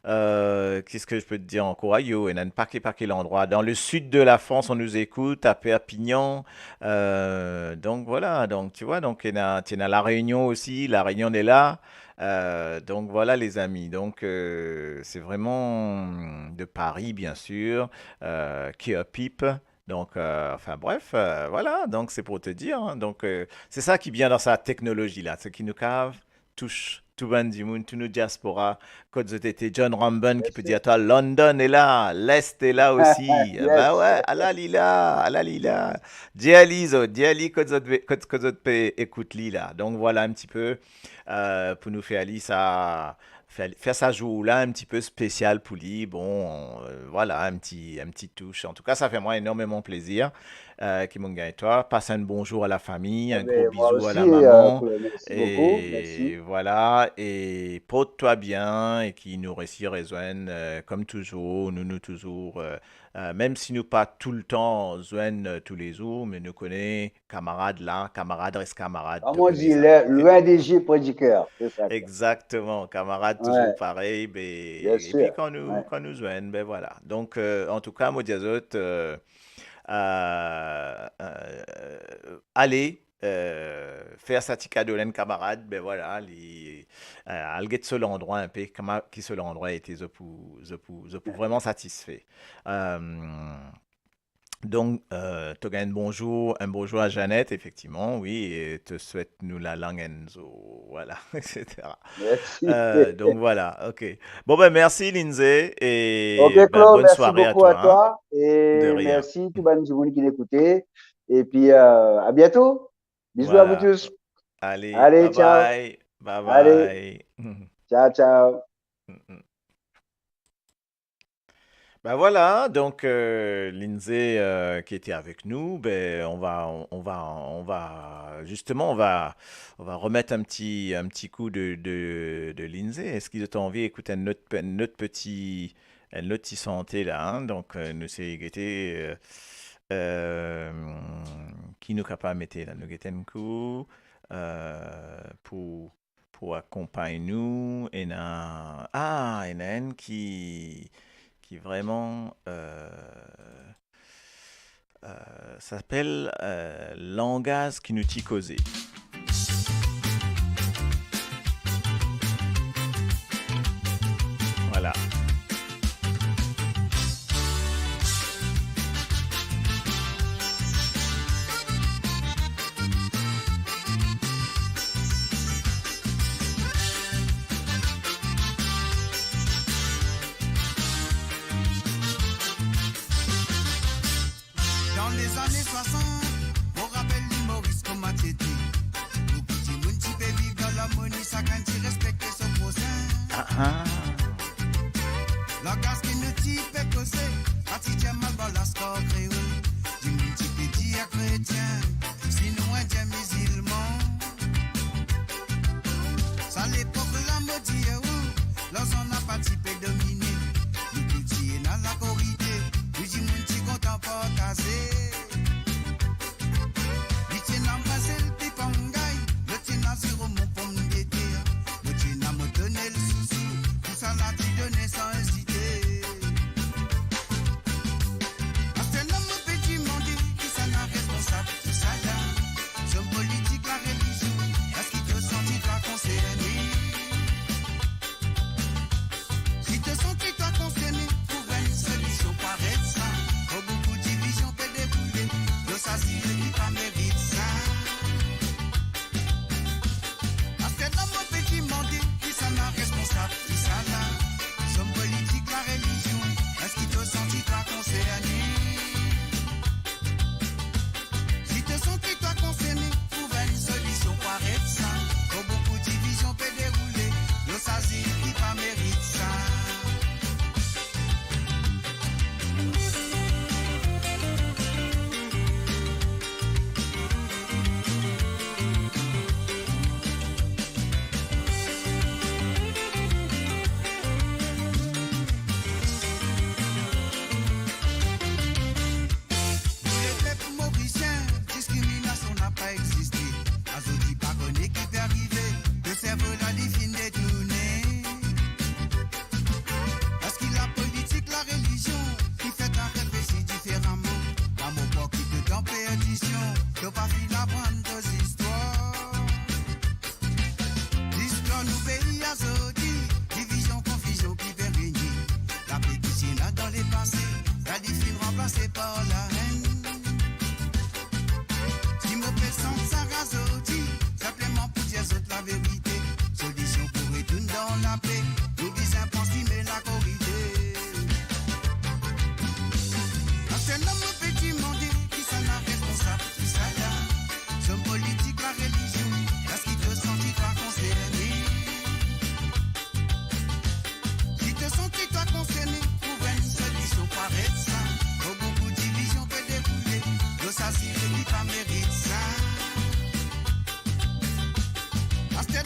Euh, qu'est-ce que je peux te dire encore? Ayo, ena enn pake, pake landrwa. Dans le sud de la France, on nous écoute, à Perpignan. Euh, donc voilà, donc tu vois, donc ena, ti ena La Réunion aussi, La Réunion est là. Euh, donc voilà, les amis. Donc, euh, c'est vraiment de Paris, bien sûr, euh, Keer Pip. Donc, euh, enfin bref, euh, voilà, donc c'est pour te dire, hein. Donc, euh, c'est ça qui est bien dans sa technologie là, c'est ki nou kav tous tou bann dimoun, tou nou diaspora, kot zot ete. John Ramban ki pou dir twa, London est là, l'Est est là aussi. Yes, ba we, yes. Ala li la, ala li la. Dir li zot, dir li kot zot ve-, kot, kot zot pe ekout li la. Donk, vwala enn tipe, euh, pou nou fer li sa, fer, fer sa zour la enn tipe spesial pou li. Bon, euh, vwala, enn ti, enn ti tous. Antouka, sa fer mwa enormeman plezir, euh, ki mo'nn gagn twa. Pas enn bonzour a la fami, enn gro bizou a la maman. Eh ben, moi aussi, euh, Claude, merci beaucoup. Merci. Vwala, e port twa bien, e ki nou resi rezwenn, euh, kom touzour, nou, nou touzour, euh, euh, mem si nou pa toultan zwenn, euh, toulezour, me nou kone kamarad la, kamarad res kamarad. Comme on dit, loin des yeux, près du cœur, c'est ça, quoi. Exactement, kamarad touzour parey, be, epi kan nou, kan nou zwenn, be vwala. Donk, euh, antouka, mo dir zot, euh, euh, euh, ale, euh, fer sa ti kado la enn kamarad, be vwala, li, euh, al get so landrwa enpe, kouma ki so landrwa ete, zot pou, zot pou, zot pou vreman satisfe. Euh, donk, euh, to gagn bonzour, enn bonzour a Jeannette, efektivman, wi, e to swet nou lalang enn zour, vwala, et cetera. Merci. Euh, donk vwala, ok. Bon, ben, mersi, Lindsay, e, ben, bonne soirée à toi, hein. Ok, Claude, merci beaucoup à toi, et merci tout bann dimoun ki ekoute. Et puis, euh, à bientôt. Bisous à vous tous. Vwala. Allez, bye bye. Allez, ciao. Bye bye. Allez. Ciao, ciao. Mm, mm. Ben voilà, donc, euh, Lindsay, euh, qui était avec nous, ben, on va, on, on va, on va, justement, on va, on va remettre un petit, un petit coup de, de, de Lindsay. Est-ce que tu as envie d'écouter un autre, un autre petit, enn lot ti sante la, hein. Donk, euh, nou sey gete, euh, euh, ki nou kapav mete la. Nou gete enn kou, euh, pou, pou akonpagn nou. Ena, ah, ena enn ki, ki vreman, euh, euh, s'appelle, euh, Langaz ki nou ti koze. Voilà. Dan lezane swasant, mo rapel limoris kouma ti ete. Boukou dimoun ti pe viv dan larmoni, sakenn ti respekte so prosin. Ah, ah. Langaz ki nou ti pe koze, pa ti dir mal par laskor kreol. Dimoun ti pe dir kretien, sinon indien, mizilman. Sa lepok la, mo dir ou, larzan napa ti pe domine. Nou tou ti ena lakorite, nou dimoun ti kontan partaze. Li ti ena mazil pipangay, lot ti ena ziromon pomdeter, mo ti ena mo tonel sousou, tousala ti done san ezite. Aster la mo pe dimande, kisannla responsab tousala? Zom politik, larelizion, eski to santi twa konserne?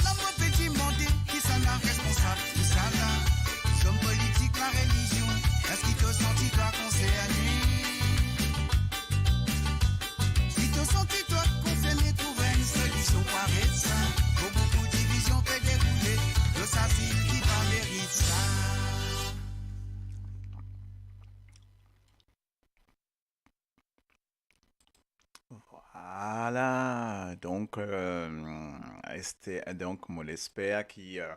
La mo pe dimande, kisannla responsab tou sala? Zom politik, larelizion, eski to santi twa konserne? Si to santi twa konserne, trouv enn solision pou aret sa. Tro boukou divizion pe deroule, to sa zil ki pa merit sa. Vwala, donk, euh, este, donk, mo lesper ki, euh,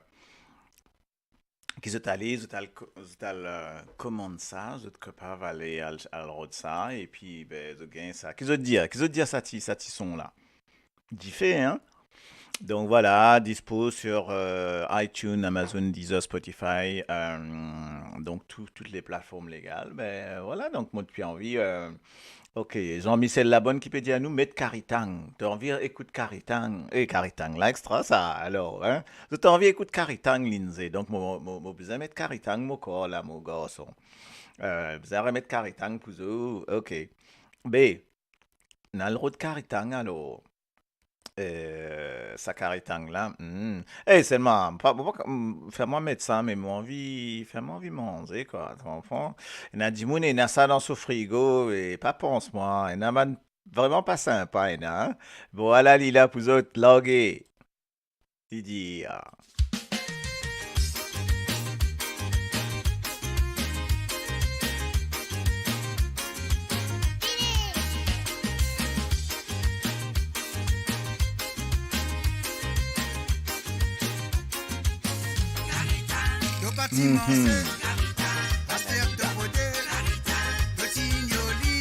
ki zot ale, zot al ko-, zot al, euh, komann sa, zot kapav ale al, al rod sa, epi, be, zot gagn sa. Ki zot dir? Ki zot dir sa ti, sa ti son la? Dife, hein? Donc voilà, dispo sur, euh, iTunes, Amazon, Deezer, Spotify, euh, donc tout, toutes les plateformes légales. Ben, euh, voilà, donc mo ti anvi, euh, ok, Jean-Michel Labonne ki pe dir anou, met Karitang. To anvi ekout Karitang? Eh, Karitang la, extra sa, alor, hein? To anvi ekout Karitang, Lindsay. Donc mo, mo, mo bizin met Karitang, mo kor la, mo garson. Euh, bizin remet Karitang pou zot, ok. Be, nou al rod Karitang, alor. Eh, sa Karitang la, hmm. Eh, selman, pa, pa, pa, hmm, fer mwa met sa, me mo anvi, fer mwa anvi manze, kwa, to konpran? Ena dimoun, ena sa dan so frigo, e pa pans mwa, ena bann vreman pa sinpa, ena, hein. Bon, ala li la pou zot, large. Li dir, ah. To pa ti manze, aster to rode, to ti ignor li,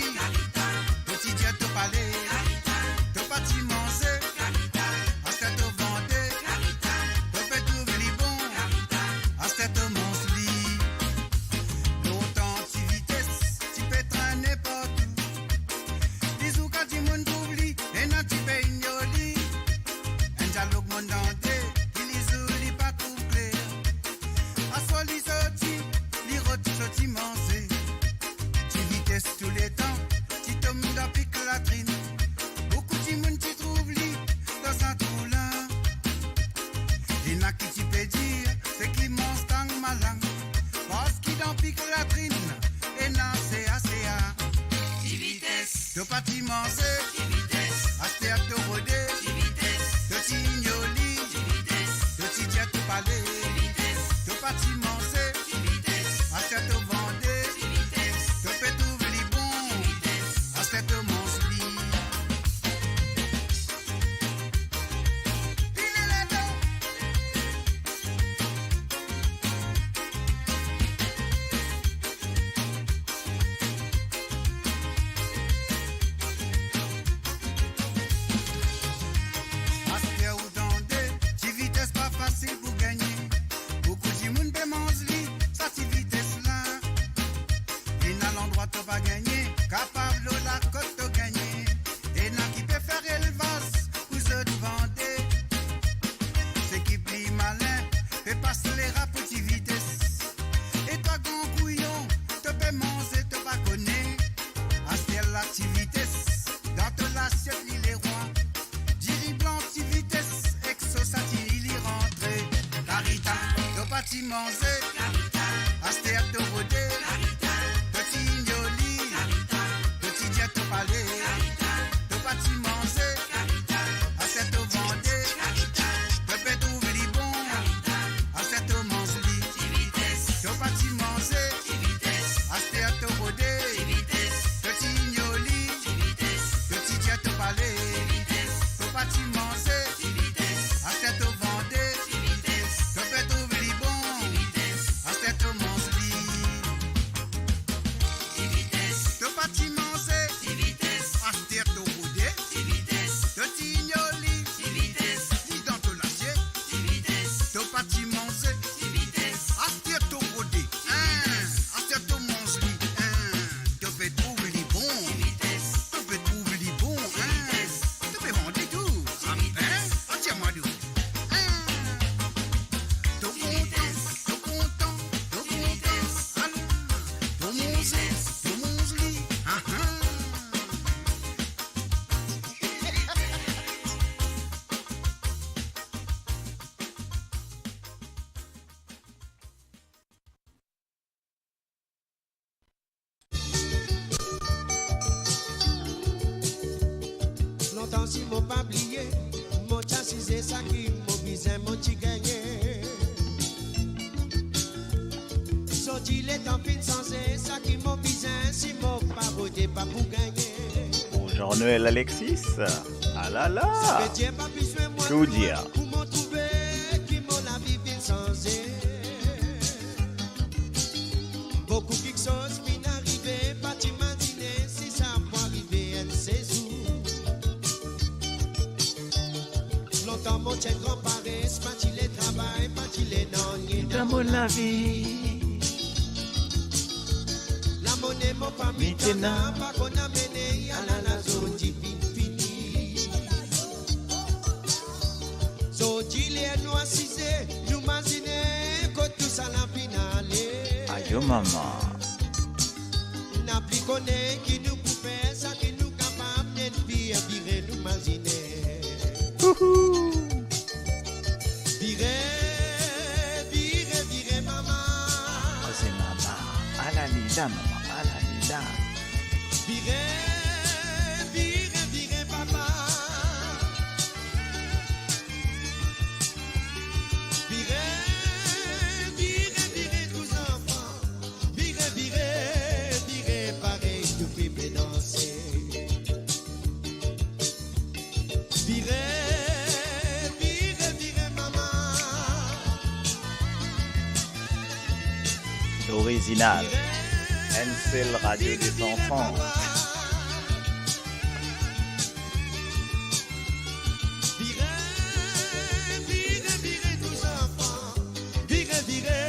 to ti dir to pale, to pa ti manze, aster to vande, to pe trouv li bon, aster to manz li. Lontan Ti Vites ti pe trene partou. Li zour kan dimoun trouv li, ena ti pe ignor li. Enn dialog monn dan de, ki li zour li pa trouv kler. Aswar li sorti, li rod so ti manze. Ti Vites touletan ti tom dan pik latrinn. Boukou dimoun ti trouv li dan sa trou la. Ena ki ti pe dir, seki manz tang malang, parski dan pik latrinn ena sea sea. Ti Vites, to pa ti manze, Ti Vites, aster to rode, Ti Vites, to ti ignor li, Ti Vites, to ti dir to pale, Ti Vites, to pa ti manze, Ti Vites, aster to vande, Ti Vites, to pe trouv li bon, Ti Vites, aster to manz li. Aster ou tande, Ti Vites pa fasil pou gagne. Boukou dimoun pe manz li, sa Ti Vites la. Ena landrwa to pa gagne, kapav lor lakot to gagne. Ena ki pe fer elvaz pou zot vande. Seki pli malin pe pas lera pou Ti Vites. E twa gran kouyon, to pe manze, to pa kone. Aster la Ti Vites, dan to lasiet li lerwa. Diri blan Ti Vites, ek sos a diri li rantre. Karitang, to pa ti manze. Karitang, aster to rode. Karitang, to ti ignor li. Karitang, to ti dir to pale. Karitang, to pa ti manze. Karitang, aster to vande. Karitang, to pe trouv li bon. Karitang, aster to manz li. Ti Vites, to pa ti manze. Ti Vites, aster to rode. Ti Vites, to ti ignor li. Ti Vites, to ti dir to pale. Ti Vites, to pa ti manze. Ti Vites, aster to vande. Ti Vites, to pe trouv li bon. Ti Vites, Si mo pa bliye, mo ti asize, sa ki mo bizin, mo ti gagne. Zordi letan finn sanze, sa ki mo bizin, si mo pa vote, pa pou gagne. Bonjour Noël Alexis. Ah là là. Savedir pa bizin mwa Claudia. Pou mo trouve ki mo lavi finn sanze. Boukou kiksoz finn arive, pa ti imazine si sa pou arive enn sezour. Lontan mo ti enn gran pares, pa ti le travay, pa ti le nanye dan mo lavi. Lamone mo fami ti ena, pa konn amene, ala la zordi finn fini. Zordi ler nou asize, nou mazine kot tousala finn ale. Ayo mama. Na pli kone ki nou pou fer, sa ki nou kapav, net vire, vire nou mazine. Ouhou. Vire, vire, vire mama. Koze mama, ala li la mama, ala li la. Vire, vire, vire papa. Vire, vire, vire tou zanfan. Vire, vire, vire parey toufi pe danse. Vire, vire, vire mama. Original. Enn sel radio de San Fran. Vire, vire, vire tou zanfan. Vire, vire,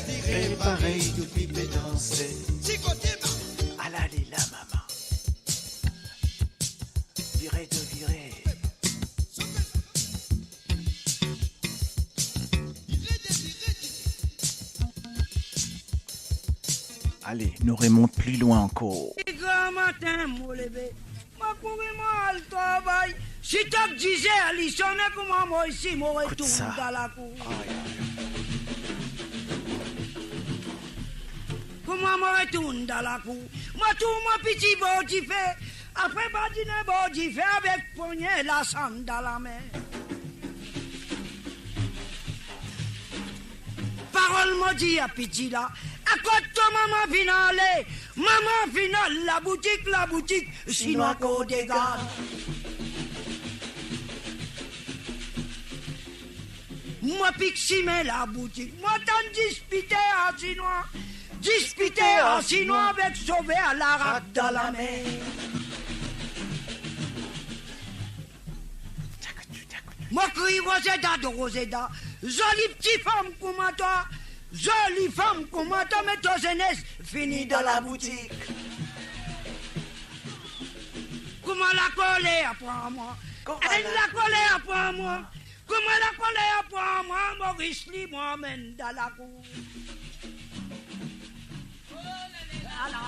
vire parey toufi pe danse. Ti kote, ala li la mama. Vire, de vire. Ale, nou remont pli lwin ankor. Gramatin mo leve, mo kouri mo al travay. Sito diz er li sone, kouma mo isi, mo retourn dan lakour. Kouma mo retourn dan lakour, mo trouv mo piti bor dife. Apre badine bor dife avek ponye lasann dan lame. Parol mo dir a piti la, kot to mama finn ale? Mama finn al laboutik, laboutik, sinwa kor degaz. Mo pik simin laboutik, mo tann dispite a sinwa. Dispite a sinwa avek sove a larak dan lame. Mo kriy Rozeda, do Rozeda, zoli pti fam kouma twa, zoli fam kouma twa, me to zenes fini dan laboutik. Kouma lakoler pran mwa, enn lakoler pran mwa. Kouma lakoler pran mwa, Moris li mo amenn dan lakour. Ala.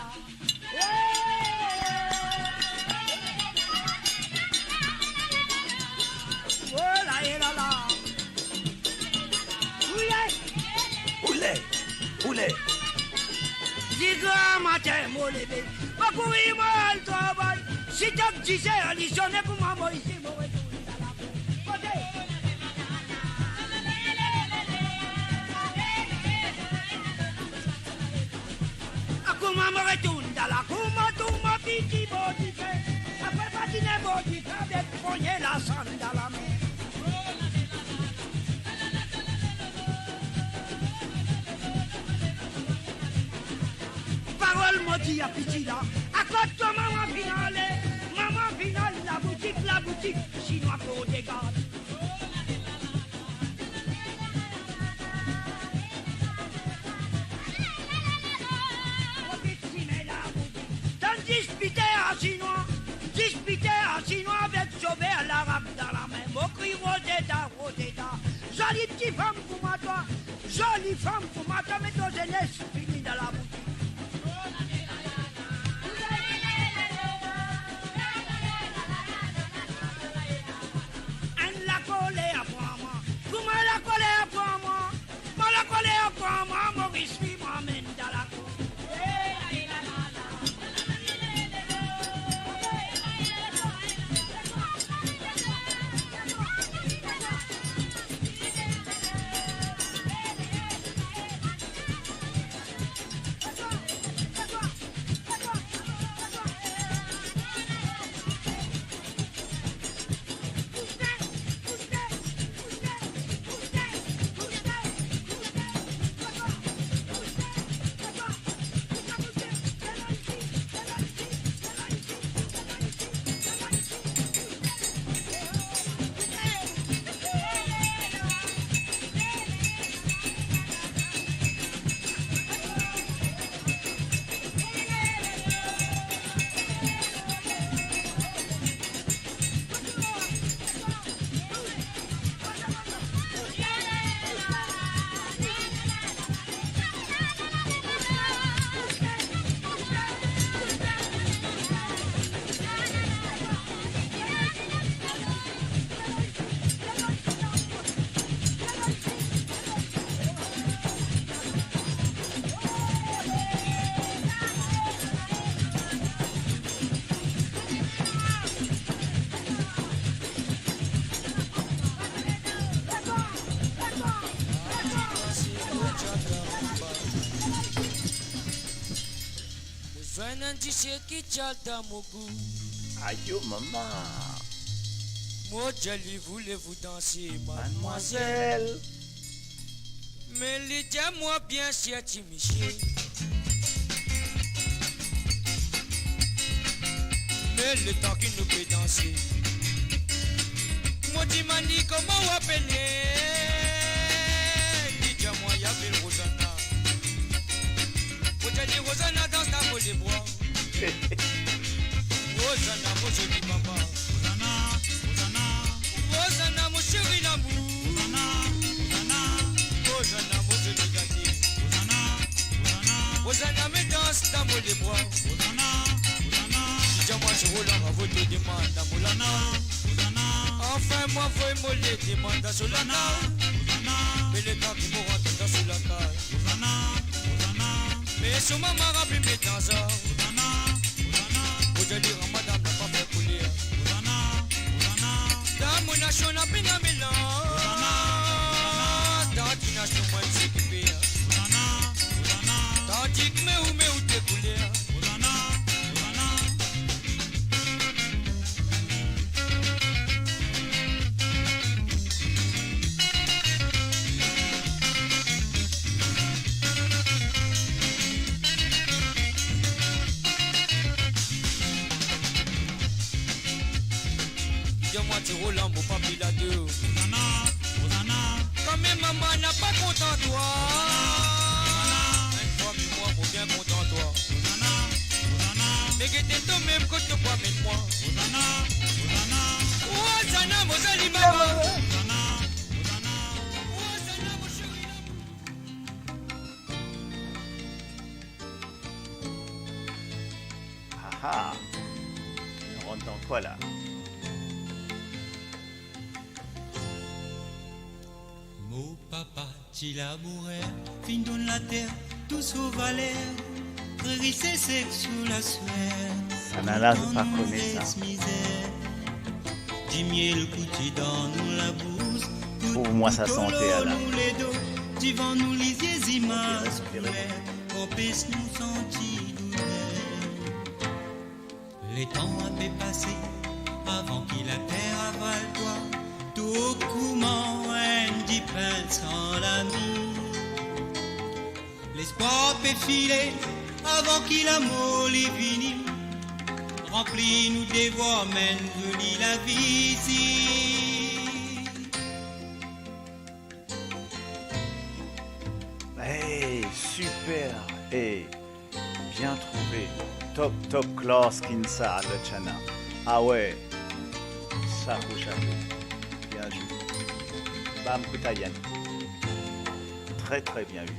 Oh la, eh la la. Oule, oule, oule. Li gramatin mo leve, mo kouri mo al travay. Sito diz er li sone, kouma mo isi, mo retourn dan lakour. Kote? Kouma mo retourn dan lakour, mo trouv mo piti bor dife. Apre badine bor dife avek ponye lasann dan lame. Parol mo dir a piti la, kot to mama finn ale? Mama finn al laboutik, laboutik, sinwa kor degaz. Tann dispite a sinwa, dispite a sinwa avek sove a larak dan lame. Mo kriy Rozeda, Rozeda, zoli pti fam kouma twa, zoli fam kouma twa, me to zenes fini dan laboutik. Enn lakoler pran mwa, kouma lakoler pran mwa, mo lakoler pran mwa, Moris li mo amenn dan lakour. Mo pik simin laboutik, Enn enn ti seki ti al dan mo gou. Ayo, mama. Mo dir li, voulez-vous danser, mademoiselle? Mademoiselle. Me li dir mwa, bien sir, ti misie. Me letan ki nou pe danse, mo dimann li, kouma ou apele? Li dir mwa, li apel Rozana. Mo dir li, Rozana, dans dan mo lebra. Rozana, mo zoli mama. Rozana, Rozana. Rozana, mo seri lamour. Rozana, Rozana. Rozana, mo zoli gate. Rozana, Rozana. Rozana, me dans dan mo lebra. Rozana, Rozana. Li dir mwa, si Roland avoy to demann dan mo lana. Rozana, Rozana. Anfin, mwa avoy mo le demann dan so lana. Rozana, Rozana. Me letan ki mo rant dan so lakaz, Rozana, Rozana. Me so mama rap li met anzan. Mo dir li, gran madam la pa fer kouler. Dan mo nasion, na pena melanz. Dan ki nasion, mwa, seki pe. Tandis ki me ou, me ou de kouler. Dir mwa, ti Roland, mo pa pe la de. Rozana, Rozana. Kanmem mama na pa kontan twa. Enn fwa me mwa, mo bien kontan twa. Rozana, Rozana. Me gete tomem kot to pou amenn mwa. Rozana, Rozana. Rozana, mo zoli mama. Rozana, Rozana. Rozana, mo seri lamour. Ah ah. Nou rant dan kwa la? Mo papa ti labourer, finn donn later tou so valer, tre rises ek sou laswer. Sa la, la, zot pa kone sa. Dimiel kouti dan nou labous, trouv mwa sa santer la. Divan nou lizie zimaz kouler, anpes nou santi douler. Letan pe pase, avan ki later aval twa, tou kouma enn dipin san lami. Lespwar pe file, avan ki lamor li vini, ranpli nou devwar, menn zoli lavi isi. Hey, super! Hey, bien trouve. Top, top class, Kinsa, Lochana. Ah ouais. Chapeau, chapeau. Bien zwe. Bam, kout ayen. Très, très bien eu.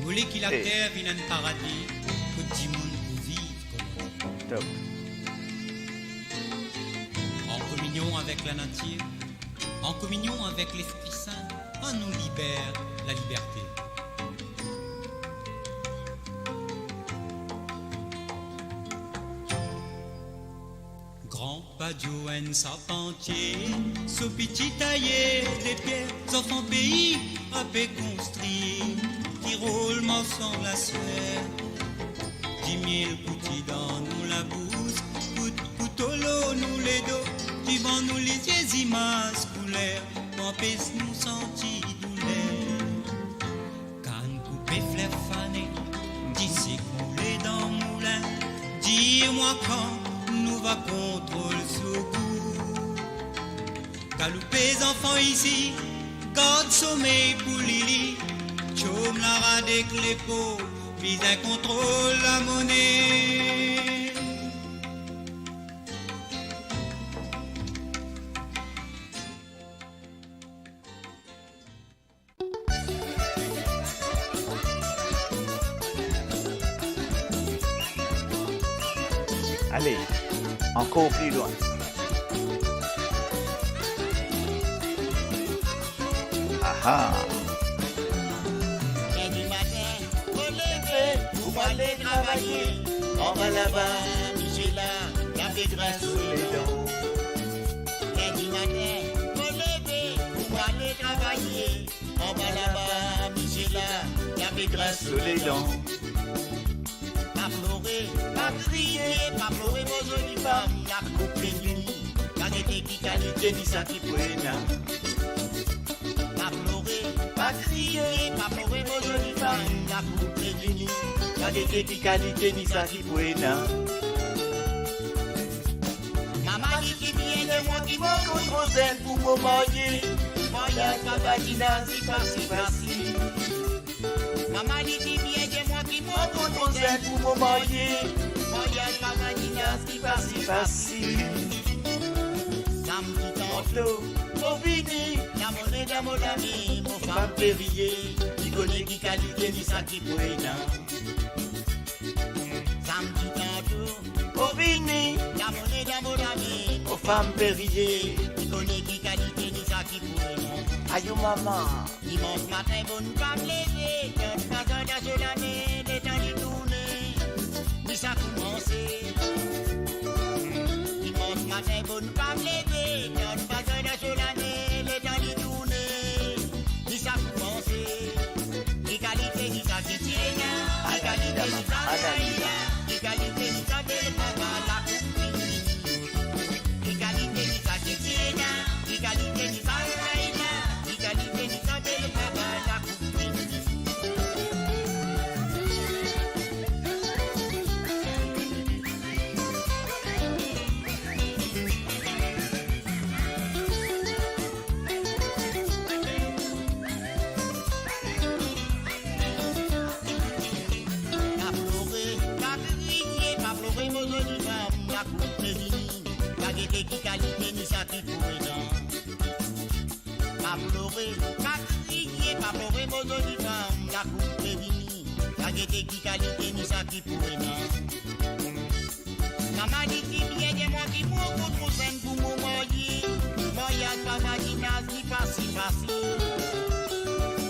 Mo le ki later vinn enn paradi kot dimoun pou viv kouma. Top. An kominion avek lanatir, an kominion avek Lespri Sin, annou liber laliberte. Gran Badio enn sarpantie, so piti tayer de pier, zanfan pei ape konstrir, ki rol marsan laswer. Dimiel kouti dan nou labous, kout, kouto lor nou ledo, divan nou lizie zimaz kouler, pou anpes nou santi douler. Kann koupe, fler fane, disek moule dan moulin, dir mwa kan nou va kontrol so gou. Galoupe zanfan isi, gard somey pou Lili, tchom larad ek lepov, bizin kontrol lamone. Ale, ankor pli lwin. Aha. Ler dimatin, mo leve pou mo ale travaye. Anba laba, misie la, la pe grins so ledan. Ler dimatin, mo leve pou mo ale travaye. Anba laba, misie la, la pe grins so ledan. Pa plore, Pa plore, mo zoli fam, lakoup pe vini. Gete ki kalite ni sa ki pou ena. Pa plore, pa kriye, pa plore, mo zoli fam, lakoup pe vini. Gete ki kalite ni sa ki pou ena. Mama li ti bien de mwa ki mo tro zenn pou mo marye. Maryaz pa badinaz, li pa si fasil. Mama li ti bien de mwa ki mo tro zenn pou mo marye. Maryaz pa badinaz, li pa si fasil. Samdi tanto, mo vini, lamone dan mo lame, mo fam pe riye, li kone ki kalite ni sa ki pou ena. Samdi tanto, mo vini, lamone dan mo lame, mo fam pe riye, li kone ki kalite ni sa ki pou ena. Ayo mama. Dimans matin, bonn fam leve, tant pa zan dan so lame, letan li tourne, ni sa koumanse. Dimans matin, bonn fam leve, tant pa zan dan so lame, letan li tourne, ni sa koumanse. Ki kalite ni sa ki ti ena, ki kalite ni sa ki ena, ki kalite ni sa ki ena, ki kalite ni sa ki ti ena, ki kalite ni sa ki ena, ki kalite ni sa ki ena. Pa plore, pa kriye, pa plore, mo zoli fam, lakoup pe vini. Gete ki kalite ni sa ki pou ena. Pa plore, pa kriye, pa plore, mo zoli fam, lakoup pe vini. Gete ki kalite ni sa ki pou ena. Mama li ti bien de mwa ki mo tro zenn pou mo marye. Maryaz pa badinaz, li pa si fasil.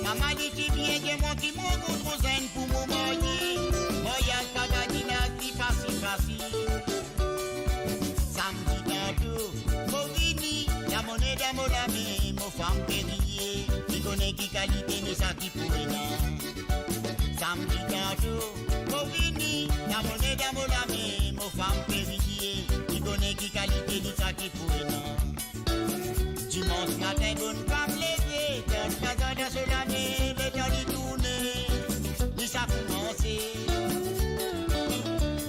Mama li ti bien de mwa ki mo tro zenn pou mo marye. Maryaz pa badinaz, li pa si fasil. Samdi tanto, mo vini, lamone dan mo lame, mo fam pe riye, li kone ki kalite ni sa ki pou ena. Samdi tanto, mo vini, lamone dan mo lame, mo fam pe riye, li kone ki kalite ni sa ki pou ena. Dimans matin, bonn fam leve, tant pa zan dan so lame, letan li tourne, ni sa koumanse.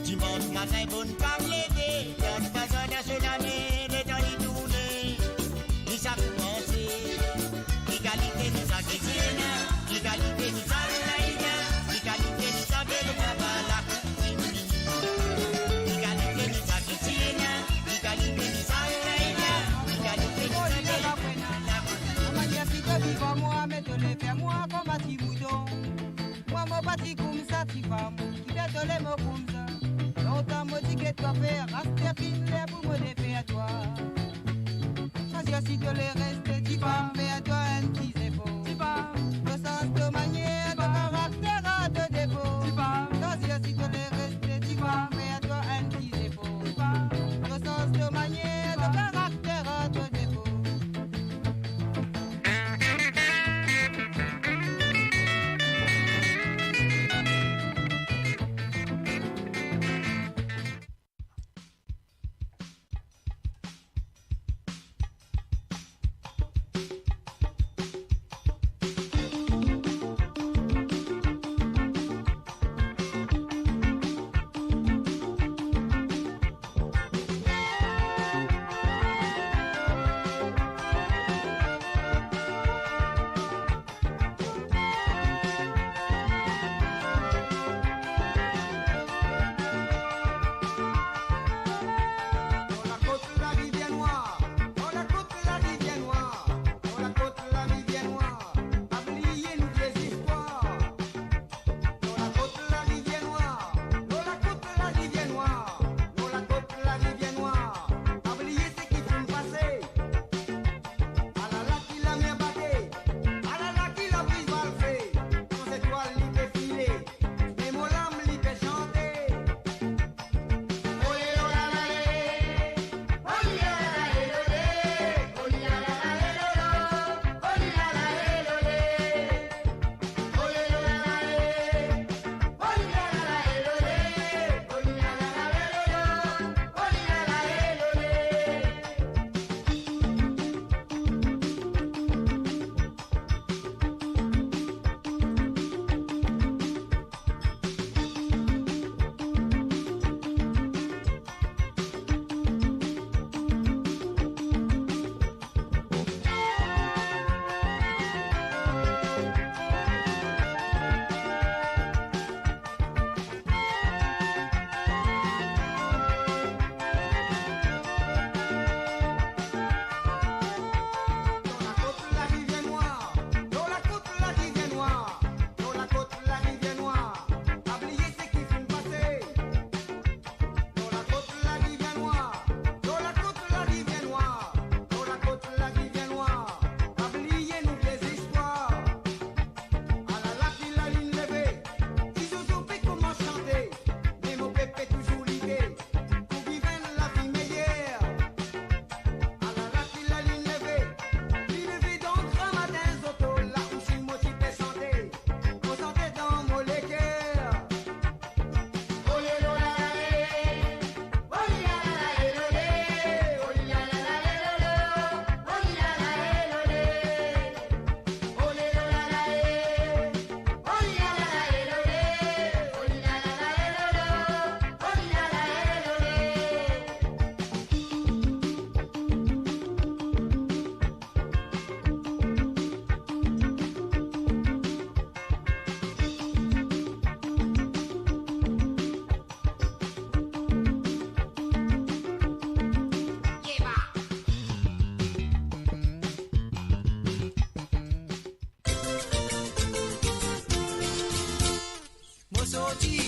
Dimans matin, bonn fam leve, tant pa zan dan so lame, letan li tourne, ni sa koumanse. Ki kalite ni sa ki ti ena, ki kalite ni sa ki ena, ki kalite ni sa ki ena, pa la. Ki kalite ni sa ki ti ena, ki kalite ni sa ki ena, ki kalite ni sa ki ena. Lamanier ki to viv an mwa, me to le fer mwa kouma ti mouton. Mwa mo pa ti koumsa ti fam, ki fer to le mo koumsa. Lontan mo ti get twa fer, aster finn ler pou mo defer twa. Swazir si to le reste, ti fam, fer twa enn ti zefor. Ti fam, to sans to manier, to karakter a to defo. Ti fam, swazir si to le reste, ti fam, fer twa enn ti zefor. Ti fam, to sans to manier, to karakter a to defo.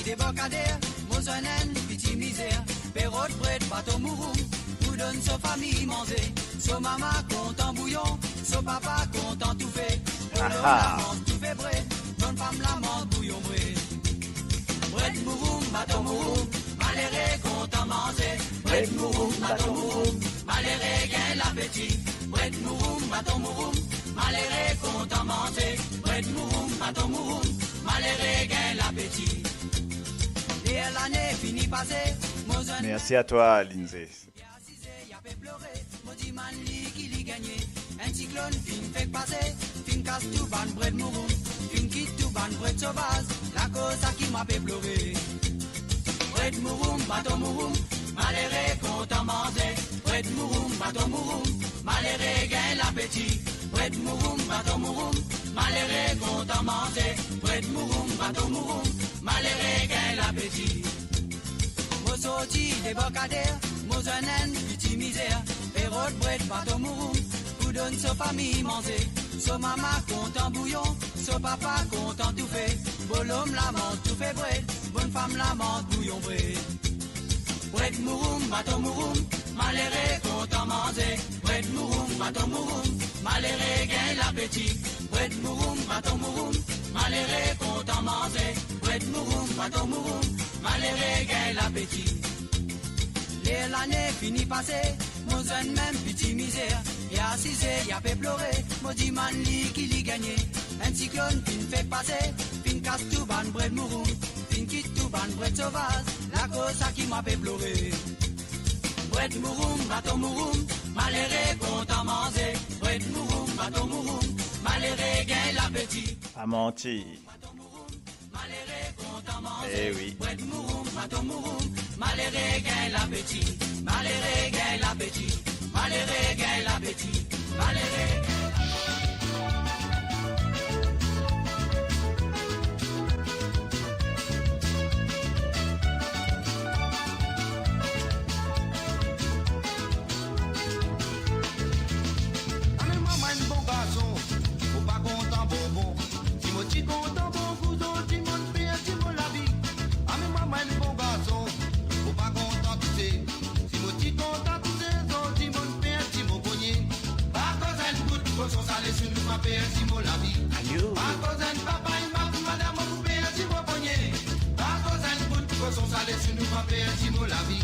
Debarkader, mo zwenn enn piti mizer, pe rod bred baton mouroum, pou donn so fami manze. So mama kontan bouyon, so papa kontan toufe. Aha. Kolonn la manz toufe bred, bann fam la manz bouyon bred. Bred mouroum, baton mouroum, malere kontan manze. Bred mouroum, baton mouroum, malere gagn lapeti. Bred mouroum, baton mouroum, malere kontan manze. Bred mouroum, baton mouroum, malere gagn lapeti. Ler lane fini pase, mo zwenn... Merci à toi, Lindsay. Asize, ya pe plore, mo dimann li ki li gagne. Enn siklonn finn fek pase, finn kas tou bann bred mouroum, finn kit tou bann bred sovaz, lakoz sa ki mwa pe plore. Bred mouroum, baton mouroum, malere kontan manze. Bred mouroum, baton mouroum, malere gagn lapeti. Bred mouroum, baton mouroum, malere kontan manze. Bred mouroum, baton mouroum, malere gagn lapeti. Mo sorti debarkader, mo zwenn enn piti mizer, pe rod bred baton mouroum, pou donn so fami manze. So mama kontan bouyon, so papa kontan toufe. Bolom la manz toufe bred, bann fam la manz bouyon bred. Bred mouroum, baton mouroum, malere kontan manze. Bred mouroum, baton mouroum, malere gagn lapeti. Bred mouroum, baton mouroum, malere kontan manze. Bred mouroum, baton mouroum, malere gagn lapeti. Ler lane fini pase, mo zwenn mem piti mizer, ya asize, ya pe plore, mo dimann li ki li gagne. Enn siklonn finn fek pase, finn kas tou bann bred mouroum, finn kit tou bann bred sovaz, lakoz sa ki mwa pe plore. Bred mouroum, baton mouroum, malere kontan manze. Bred mouroum, baton mouroum, malere gagn lapeti. Amanti. Eh oui. Bred mouroum, baton mouroum, malere gagn lapeti, malere gagn lapeti, malere gagn lapeti, malere gagn lapeti. Amenn mwa enn bon garson, mo pa kontan bonbon. Si mo ti kontan bonbon, zordi mo'nn perdi mo lavi. Amenn mwa enn bon garson, mo pa kontan touse. Si mo ti kontan touse, zordi mo'nn perdi mo pogne. Pa koz enn bout koson sale, si nou pa perdi mo lavi. Ayo. Pa koz enn papa, enn mama, madam, mo pou perdi mo pogne. Pa koz enn bout koson sale, si nou pa perdi mo lavi.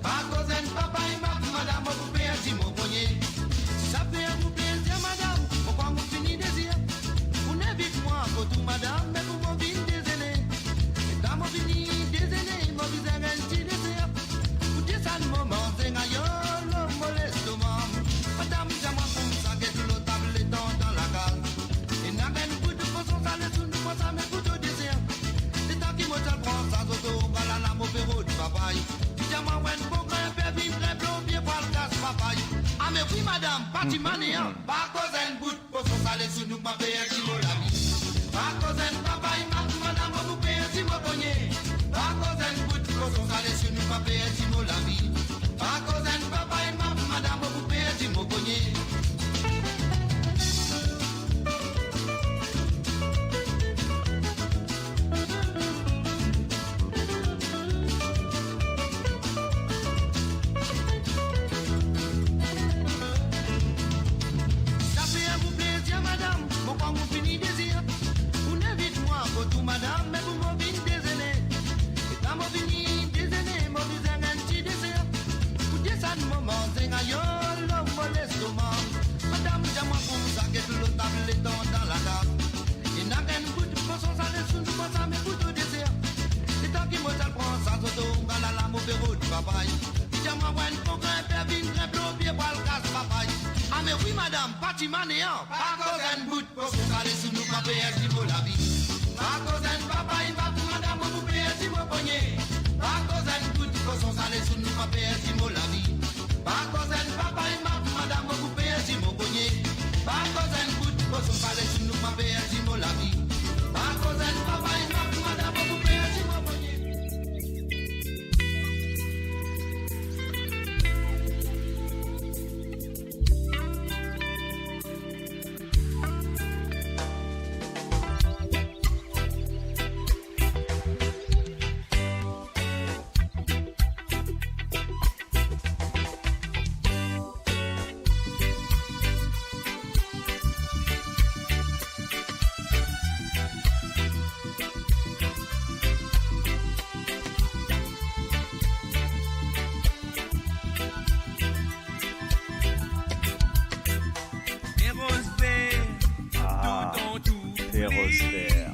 Pa koz enn papa, enn mama, madam, mo pou perdi mo pogne. Si sa fer ou plezir, madam, mo krwar mo fini dezir. Ou invit mwa kot ou, madam, me pou mo vinn dezene. Letan mo vini dezene, mo bizin enn ti deser. Pou desann mo manze, ayo, mo lestoma. Madam, dir mwa koumsa, get lor tab letan dan lakaz. Ena enn bout koson sale, si nou pran sa, me pou to deser. Letan ki mo ti al pran sa, zotogalala, mo pe rod papay. Li dir mwa enn bon grin per vinn grinp lor pie pou al kas papay. Ame wi, madam, pa ti mane, an. Pa koz enn bout koson sale, si nou pa perdi mo lavi. Pa koz enn papa, enn mama, madam, mo pou perdi mo pogne. Pa koz enn bout koson sale, si nou pa perdi mo lavi. Pa koz enn papa, enn mama, madam, mo pou perdi mo pogne. Sa fer ou plezir, madam, mo krwar mo fini dezir. Ou invit mwa kot ou, madam, me pou mo vinn dezene. Letan mo vini dezene, mo bizin enn ti deser. Pou desann mo manze, ayo, mo lestoma. Madam, dir mwa koumsa, get lor tab letan dan lakaz. Ena enn bout koson sale, si nou pran sa, me pou to deser. Letan ki mo ti al pran sa, zotogalala, mo pe rod papay. Li dir mwa enn bon grin per vinn grinp lor pie pou al kas papay. Ame wi, madam, pa ti mane, an. Pa koz enn bout koson sale, si nou pa perdi mo lavi. Pa koz enn papa, enn mama, madam, mo pou perdi mo pogne. Pa koz enn bout koson sale, si nou pa perdi mo lavi. Pa koz enn papa, enn mama, madam, mo pou perdi mo pogne. Pa koz enn bout koson sale, si nou pa perdi mo lavi. Pa koz enn papa, enn mama, madam, mo pou perdi mo pogne. Roz Ver.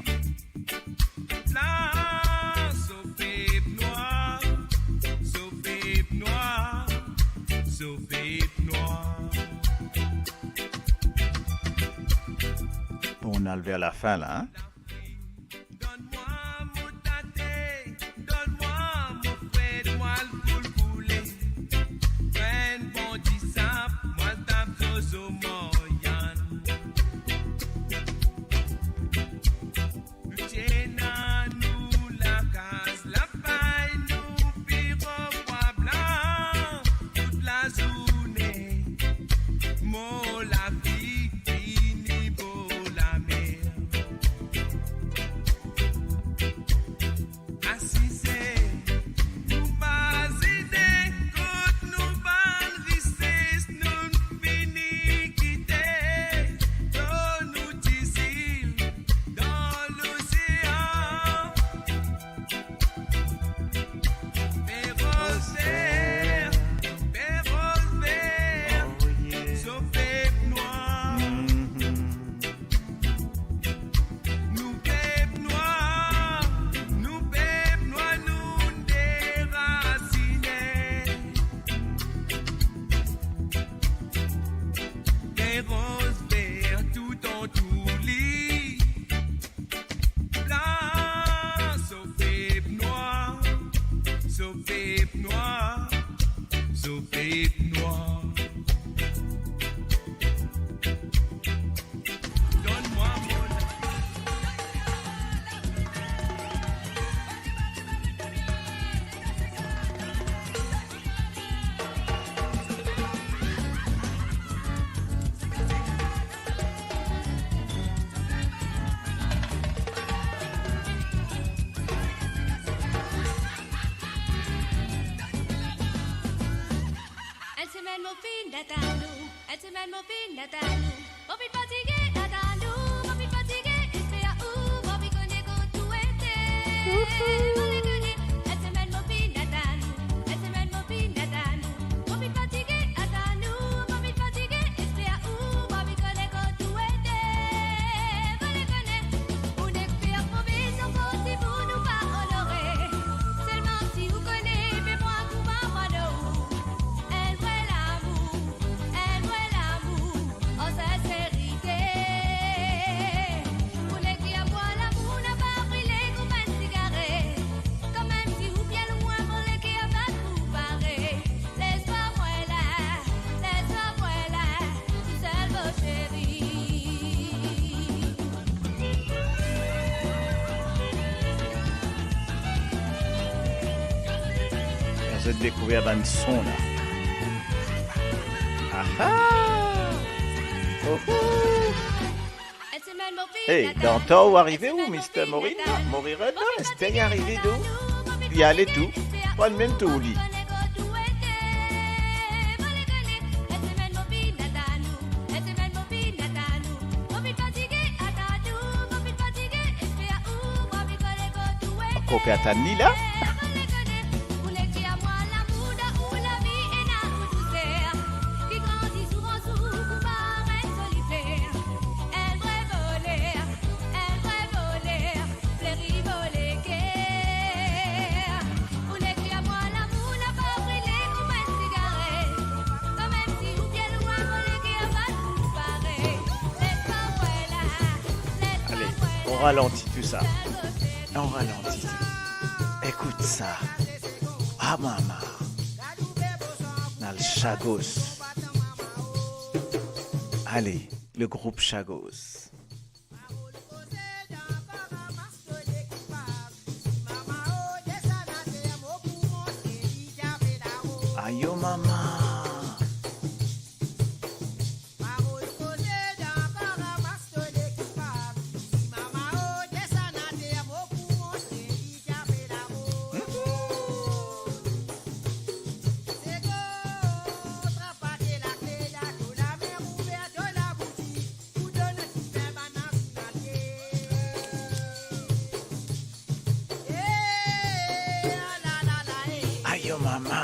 Blan, so pep nwar, so pep nwar, so pep nwar. Bon, on al ver lafin la, hein? Donn mwa mo tate, donn mwa mo fred, mo al koulkoule. Pran bon disap, mo al tap zozo Moryann. Nou ti ena nou lakaz, lapay, nou piro pwa blan, tout lazourne mo lavi fini bor lamer. Asize, nou mazine kot nou bann rises, nou fini kite, donn nou ti zil dan losean. Pe roz ver, pe roz ver, oh yeah, so pep nwar. Mhm. Nou pep nwar, nou pep nwar, nou derasine. Pe roz ver toutotour li. Blan, so pep nwar, so pep nwar, so pep nwar. Donn mwa mo la- Enn semenn mo finn atann ou, enn semenn mo finn atann ou. Mo finn fatige atann ou, mo finn fatige esper ou, mo finn kone kot ou ete. Mo le kone, enn semenn mo finn atann ou, enn semenn mo finn atann ou. Mo finn fatige atann ou, mo finn fatige esper ou, mo finn kone kot ou ete. Mo le kone, ou nek fer move zanfan si pou nou pa onore. Selman si ou kone, pe mwa kouma mwa nou. Enn vre lamour, enn vre lamour, an sinserite. Pou nek dir mwa lamour napa brile kouma enn sigaret. Kanmem si ou bien lwin, mo leker bat pou pare. Les pa mwa la, les pa mwa la, tousel mo seri. Zot dekouver bann son la. Aha! Oho! Hey, dan tar ou arive ou, Mister Morin, non? Morin Red, non? Ester li arive tou. Li ale tou. Pran mem tour li. Ankor pe atann li la. Allez, on ralentit tout ça. On ralentit. Écoute ça. Ah, mama. Nal Chagos. Allez, le groupe Chagos. Ayo, mama. Ayo, mama.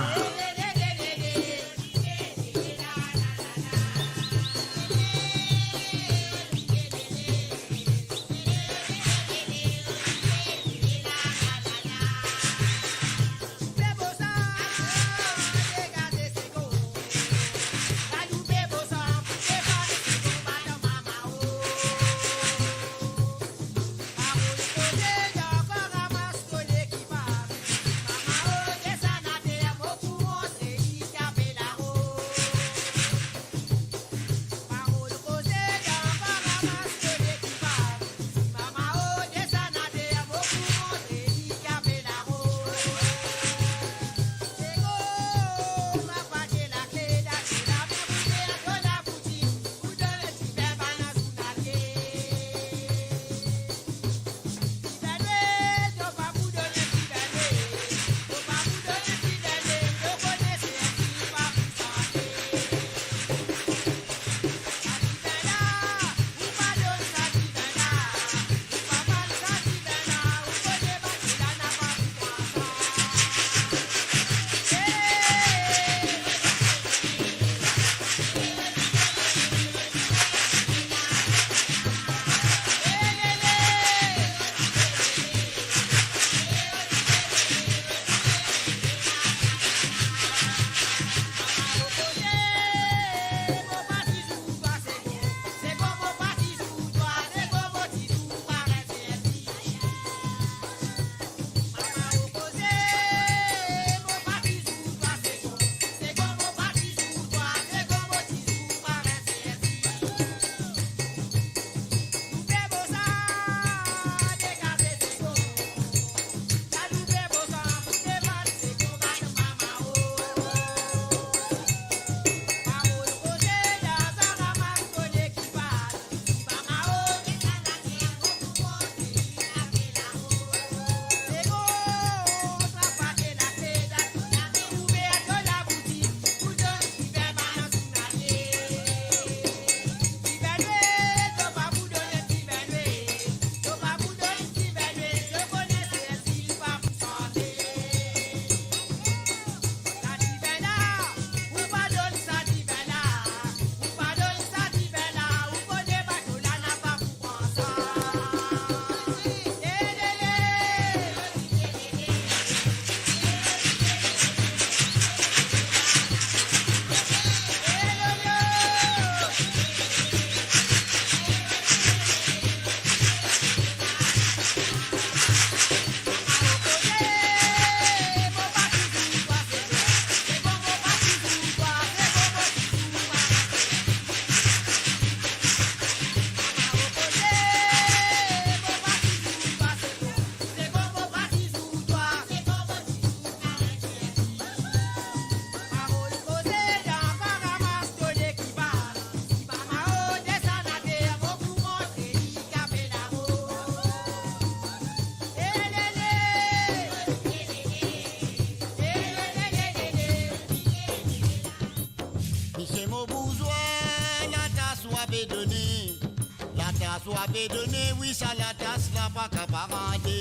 Pe done, wi, sa latas la pa kapav rande.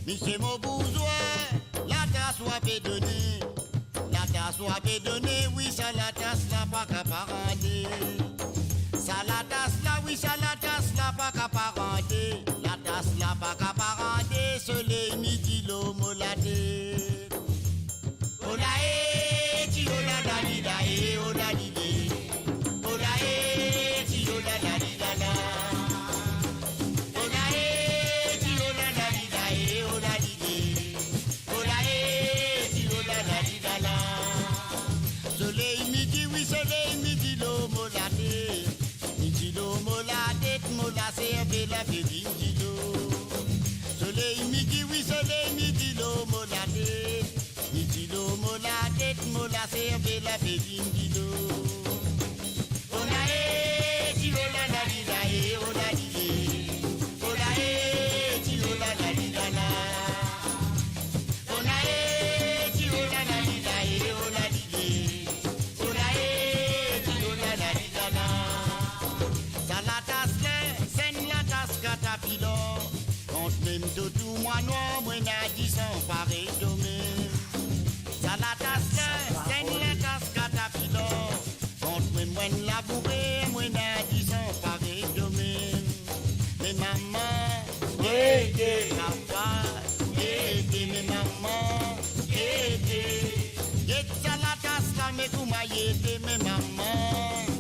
Misie mo bourzwa, latas wa pe done. Latas wa pe done, wi, sa latas la pa kapav rande. Sa latas la, wi, sa latas la pa kapav rande. Latas la pa kapav rande, soley, midi, dilo mo latet. Ola e, ti ola la li la e, ola li le. Ola e, ti ola la li la la. Ola e, ti ola la li la e, ola li le. Ola e, ti ola la li la la. Soley midi, wi, soley midi, dilo mo latet. Midi dilo mo latet, mo laservel pe vinn dilo. Soley midi, wi, soley midi dilo mo latet. Midi dilo mo latet, mo laservel pe vinn dilo. Ola e, ti ola la li la e, ola li le. Ola e, ti ola la li la la. Ola e, ti ola la li la e, ola li le. Ola e, ti ola la li la la. Sa latas la, sa enn latas katapilor. Kantmem to tou mwa nwar, mo ena disan parey tomem. Sa latas la, sa enn latas katapilor. Kantmem mo enn labourer, mo ena disan parey tomem. Me mama, ede, papa, ede, me mama, ede. Get sa latas la, me kouma ede, me mama,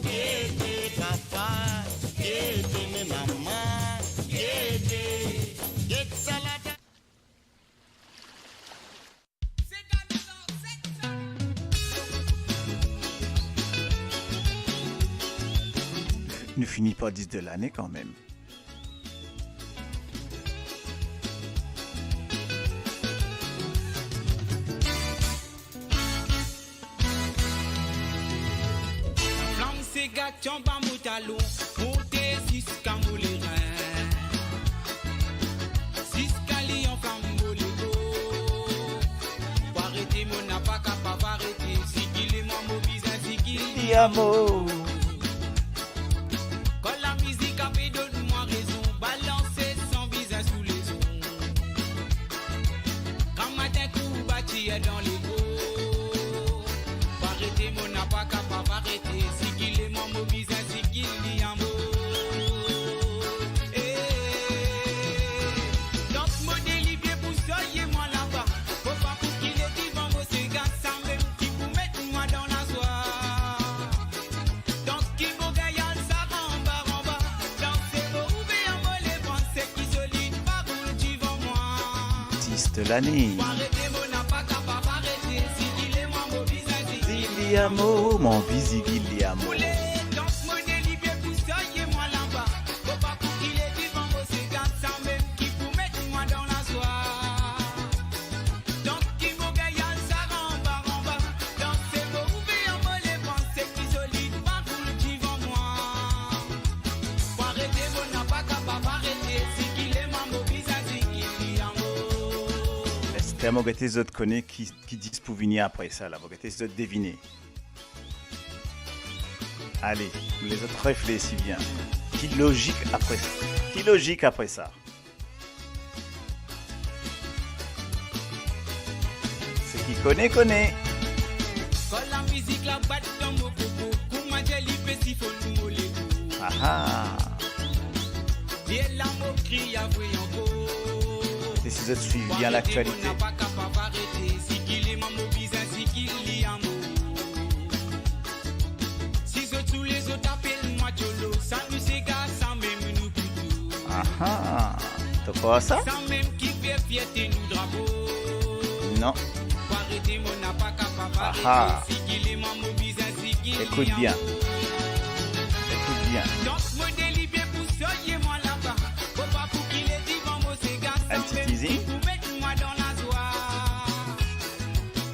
ede, papa, ede, me mama, ede. Get sa latas. Nou fini par dis de lane kanmem. Flam sega ti anba mo talon, monte ziska mo lerin. Ziska li anflam mo lego. Pou arete mo napa kapav arete, zigile mwa mo bizin zigil li amour. Kan lamizik ape donn mwa rezon, balanse san bizin sou lezon. Gramatin kourbatir dan lego. Pou arete mo napa kapav arete, zigile mwa mo bizin zigil li amour. Eh, donk mo delibye pou soye mwa laba. Mo pa pou kile divan mo sega, samem ki pou met mwa dan lazwa. Donk ki mo gagn al sara anba, anba. Danse mo oubien mo levan, seki solid pa boul divan mwa. Artis de lane. Pou arete mo napa kapav arete, zigile mwa mo bizin zigil li amour, mo anvi zigil li amour. Boule, donk mo delibye pou soye mwa laba. Mo pa pou kile divan mo sega, samem ki pou met mwa dan lazwa. Donk ki mo gagn al sara anba, anba. Danse mo oubien mo levan, seki solid pa boul divan mwa. Pou arete mo napa kapav arete, zigile mwa mo bizin zigil li amour. Ester, mo gete zot kone ki, ki dis pou vini apre sa la, mo gete zot devine. Ale, nou les zot reflesi bien. Ki lozik apre sa? Ki lozik apre sa? Seki kone, kone. Kan lamizik la bat dan mo koko, kouma djeli pe sifonn mo lego. Aha. Vie la mo kri avwe ankor. Se si zot swiv bien laktialite. Pou arete mo napa kapav arete, zigile mwa mo bizin zigil li amour. Si zot soule, zot apel mwa Tcholo, sa nou sega, samem nou pou tou. Aha. To krwar sa? Samem ki fer fierte nou drapo. Non. Pou arete mo napa kapav arete, zigile mwa mo bizin zigil li amour. Ekout bien. Ekout bien. Donk mo delibye pou soye mwa laba. Mo pa pou kile divan mo sega, samem ki pou met mwa dan lazwa.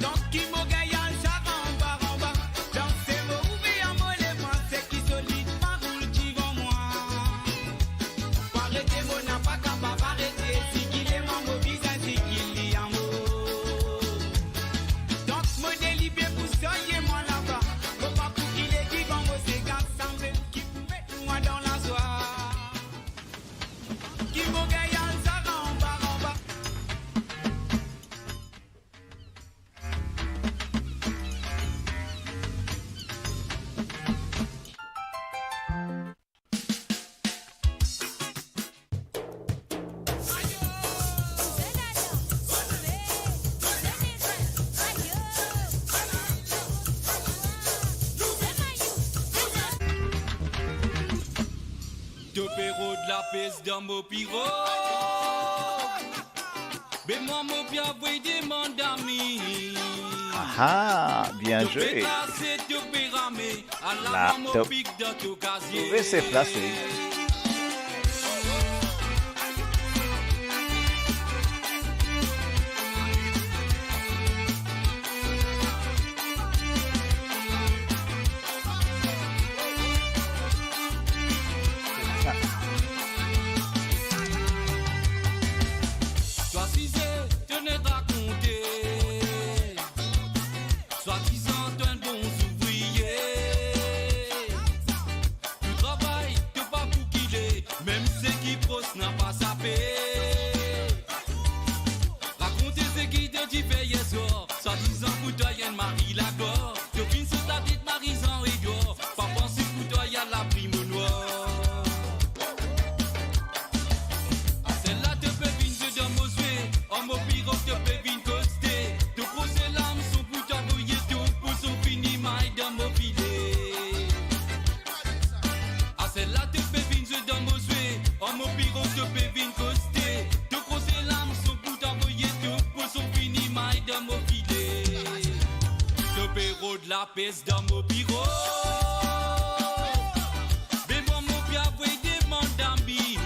Donk ki mo gagn al sara anba, anba. Danse mo oubien mo levan, seki solid pa boul divan mwa. Pou arete mo napa kapav arete, zigile mwa mo bizin zigil li amour. Donk mo delibye pou soye mwa laba. Mo pa pou kile divan mo sega, samem ki pou met mwa dan Lapes dan mo pirog. Be mwa mo pe avoy demann ami. Ah, bien zwe. To pe trase, to pe rame. Ala mwa mo pik dan to kazie. Trouve se plas, wi. Swadize to ena rakonte, swadizan to enn bon zouvrie. To travay, to pa pou kile, mem seki pros napa sape. Rakonte seki to ti fer yer swar, swadizan pou twa enn mari laglwar. To finn sot latet mari Zan Edwar, pa panse pou twa al laprim onwar. Asela to pe vinn zwe dan mo zwe, an mo pirog to pe vinn koste. To prose lam son pou twa voye to, pou son fini may dan mo file. Asela to pe vinn zwe dan mo zwe, an mo pirog to pe vinn koste. To prose lam son pou twa voye to, pou son fini may dan mo file. To pe rod lapes dan mo pirog. Be mwa mo pe avoy demann ami.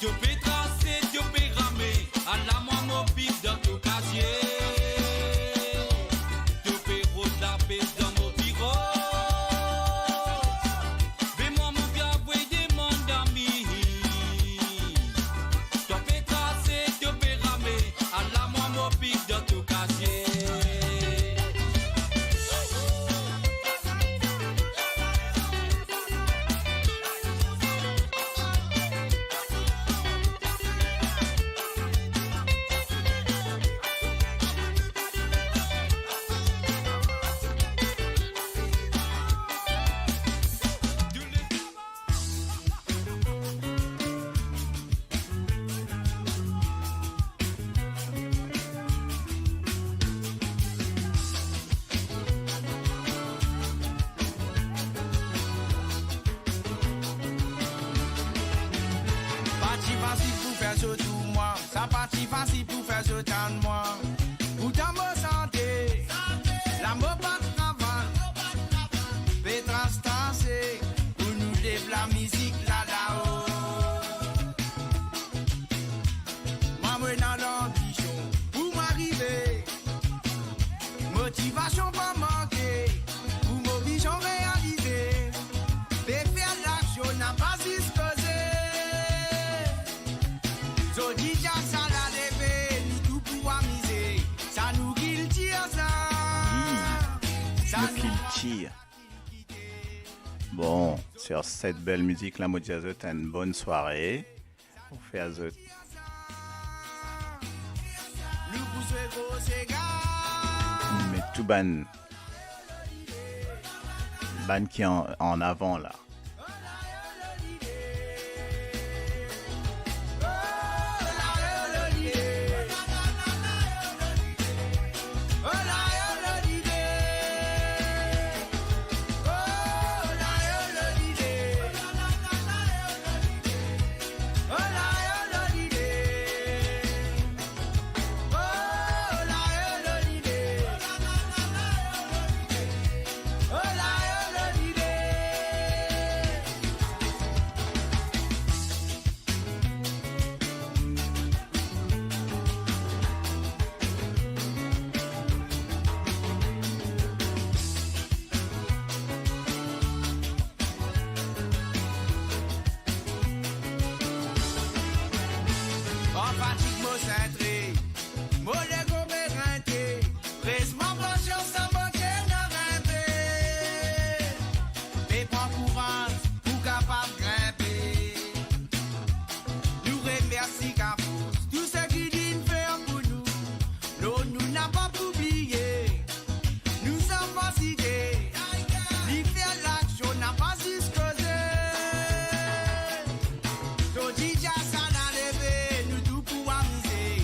To pe trase, to pe rame, ala mwa mo pik dan to kazie. To pe rod lapes dan mo pirog. Be mwa mo pe avoy demann ami. To pe trase, to pe rame, ala mwa mo pik dan to kazie. Pa ti fasil pou fer zot ou mwa, sa pa ti fasil pou fer zot tann mwa. Pourtan mo sante, la mo pa travay, pe tras trase, pou nou lev lamizik la lao. Mwa mo ena lanbision pou mwa arive. Motivasion pa manke pou mo vizion realize. Pe fer laksion, napa zis koze. Zodi dia sa la leve, nou tou pou amize. Sa nou kiltir sa. Sa nou kiltir. Bon, sur cette belle musique la, mo dir zot enn bonn sware. Pou fer zot met tou bann, bann ki an, an avan la. An fatig mo sentre, mo lego pe rente, res mwa pasians sa mo ti ena reve. Pe pran kouraz pou kapav grinpe. Nou remersi Kafous, tou seki linn fer pou nou. Non, nou napa pou bliye. Nou sanm pa site, li fer laksion, napa zis koze. Zodi dia sa la leve, nou tou pou amize.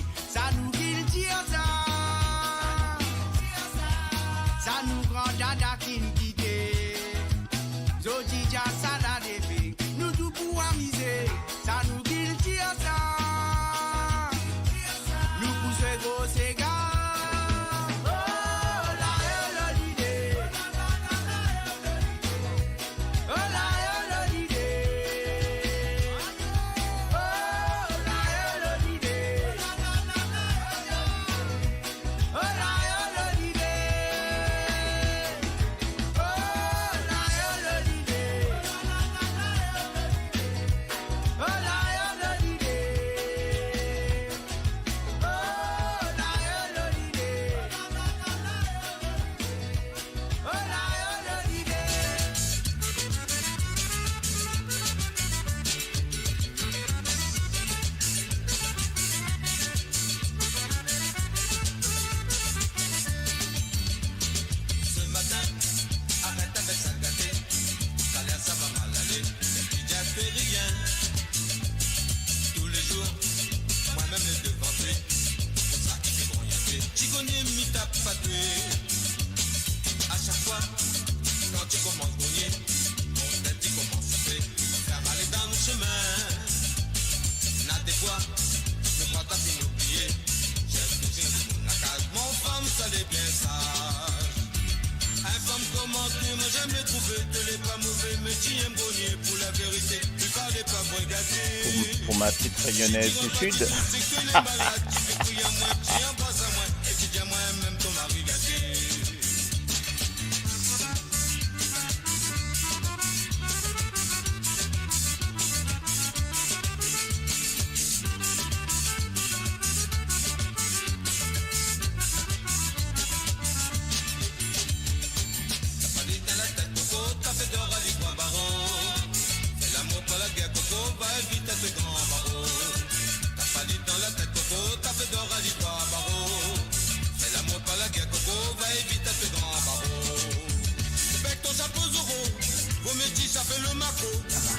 Pour, pour ma petite Réunionnaise du Sud.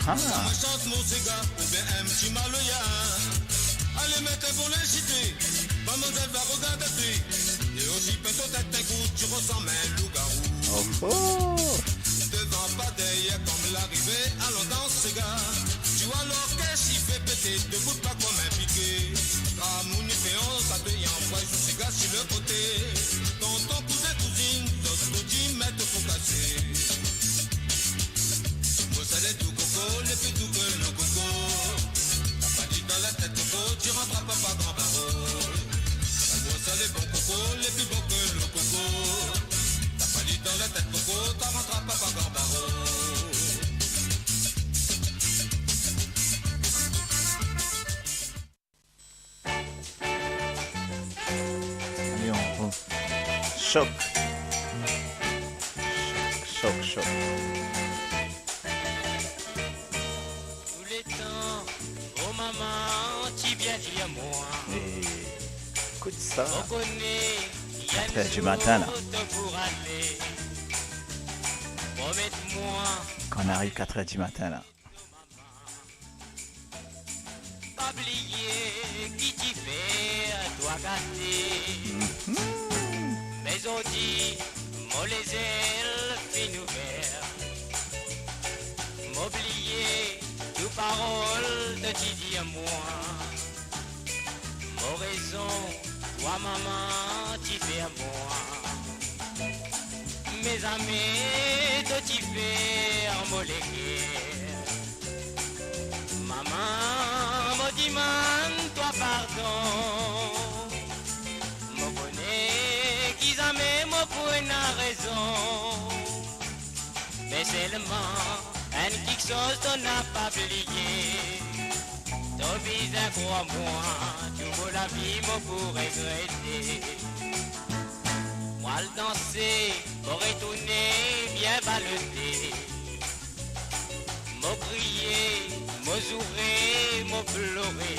Aha. Oh, oh. Allez, on, on. Choc. Choc, choc, choc. Tou letan, oh mama, ti bien dir mwa. Eh, écoute ça. Mo kone, quatre heures du matin, là. Enn zour to pou ale. Promet mwa. Quand on arrive quatre heures du matin, là. Pa bliye ki ti fer twa gate. Mhm. Me zordi, mo lezel finn ouver. Mo bliye tou parol to ti dir mwa. Mo rezon, twa mama ti fer mwa. Me zame to ti fer mo leker. Mama, mo dimann twa pardon. Mo kone ki zame mo pou ena rezon. Me selman, enn kiksoz to napa bliye. To bizin krwar mwa, tou mo lavi mo pou regrete. Mo al danse, mo retourne bien balote. Mo kriye, mo zoure, mo plore.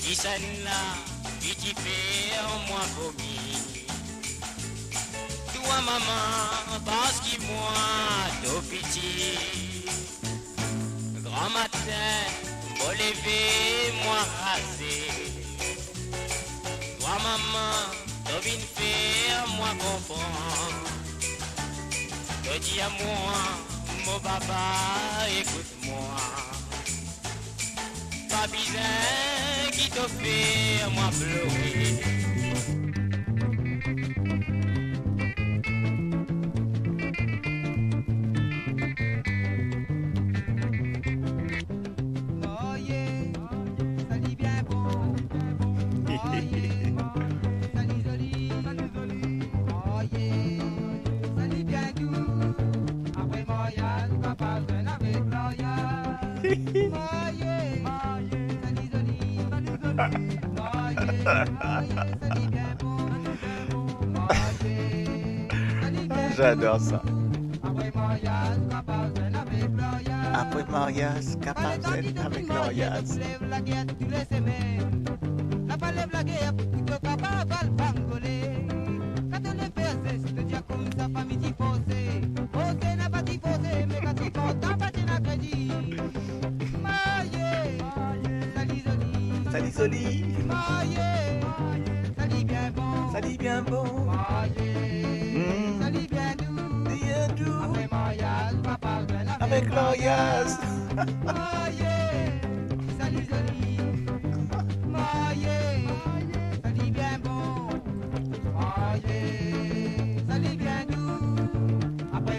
Ki senn la, ki ti fer mwa vomi. Twa mama, parski mwa to piti. Gramatin, mo leve, mwa raze. Twa mama, to vinn fer mwa konpran. To dir mwa, mo baba, ekout mwa. Pa bizin ki to fer mwa plore. Maye, sa li bien bon. Maye, sa li zoli. Maye, sa li bien dou. Apre maryaz, pa pa zwenn avek Gloria. Maye, maye, sa li zoli. Maye, maye, sa li bien bon. Maye, sa li bien dou. J'adore ça. Apre maryaz, pa pa zwenn avek Gloria. Apre maryaz, pa pa zwenn avek Gloria. Lev lager tou le semenn. La pa lev lager pou to kapav al bangole. Kan to le fer zes, to dir koumsa pa midi forse. Forse na pa ti forse, me kan ti kontan pa ti na kredi. Maye, sa li zoli. Sa li zoli. Maye, sa li bien bon. Sa li bien bon. Maye, hmm, sa li bien dou. Bien dou. Apre maryaz, pa pa zwenn avek Gloria. Avek Gloria. Maye, sa li zoli. Maye, sa li bien bon. Maye, sa li bien dou. Apre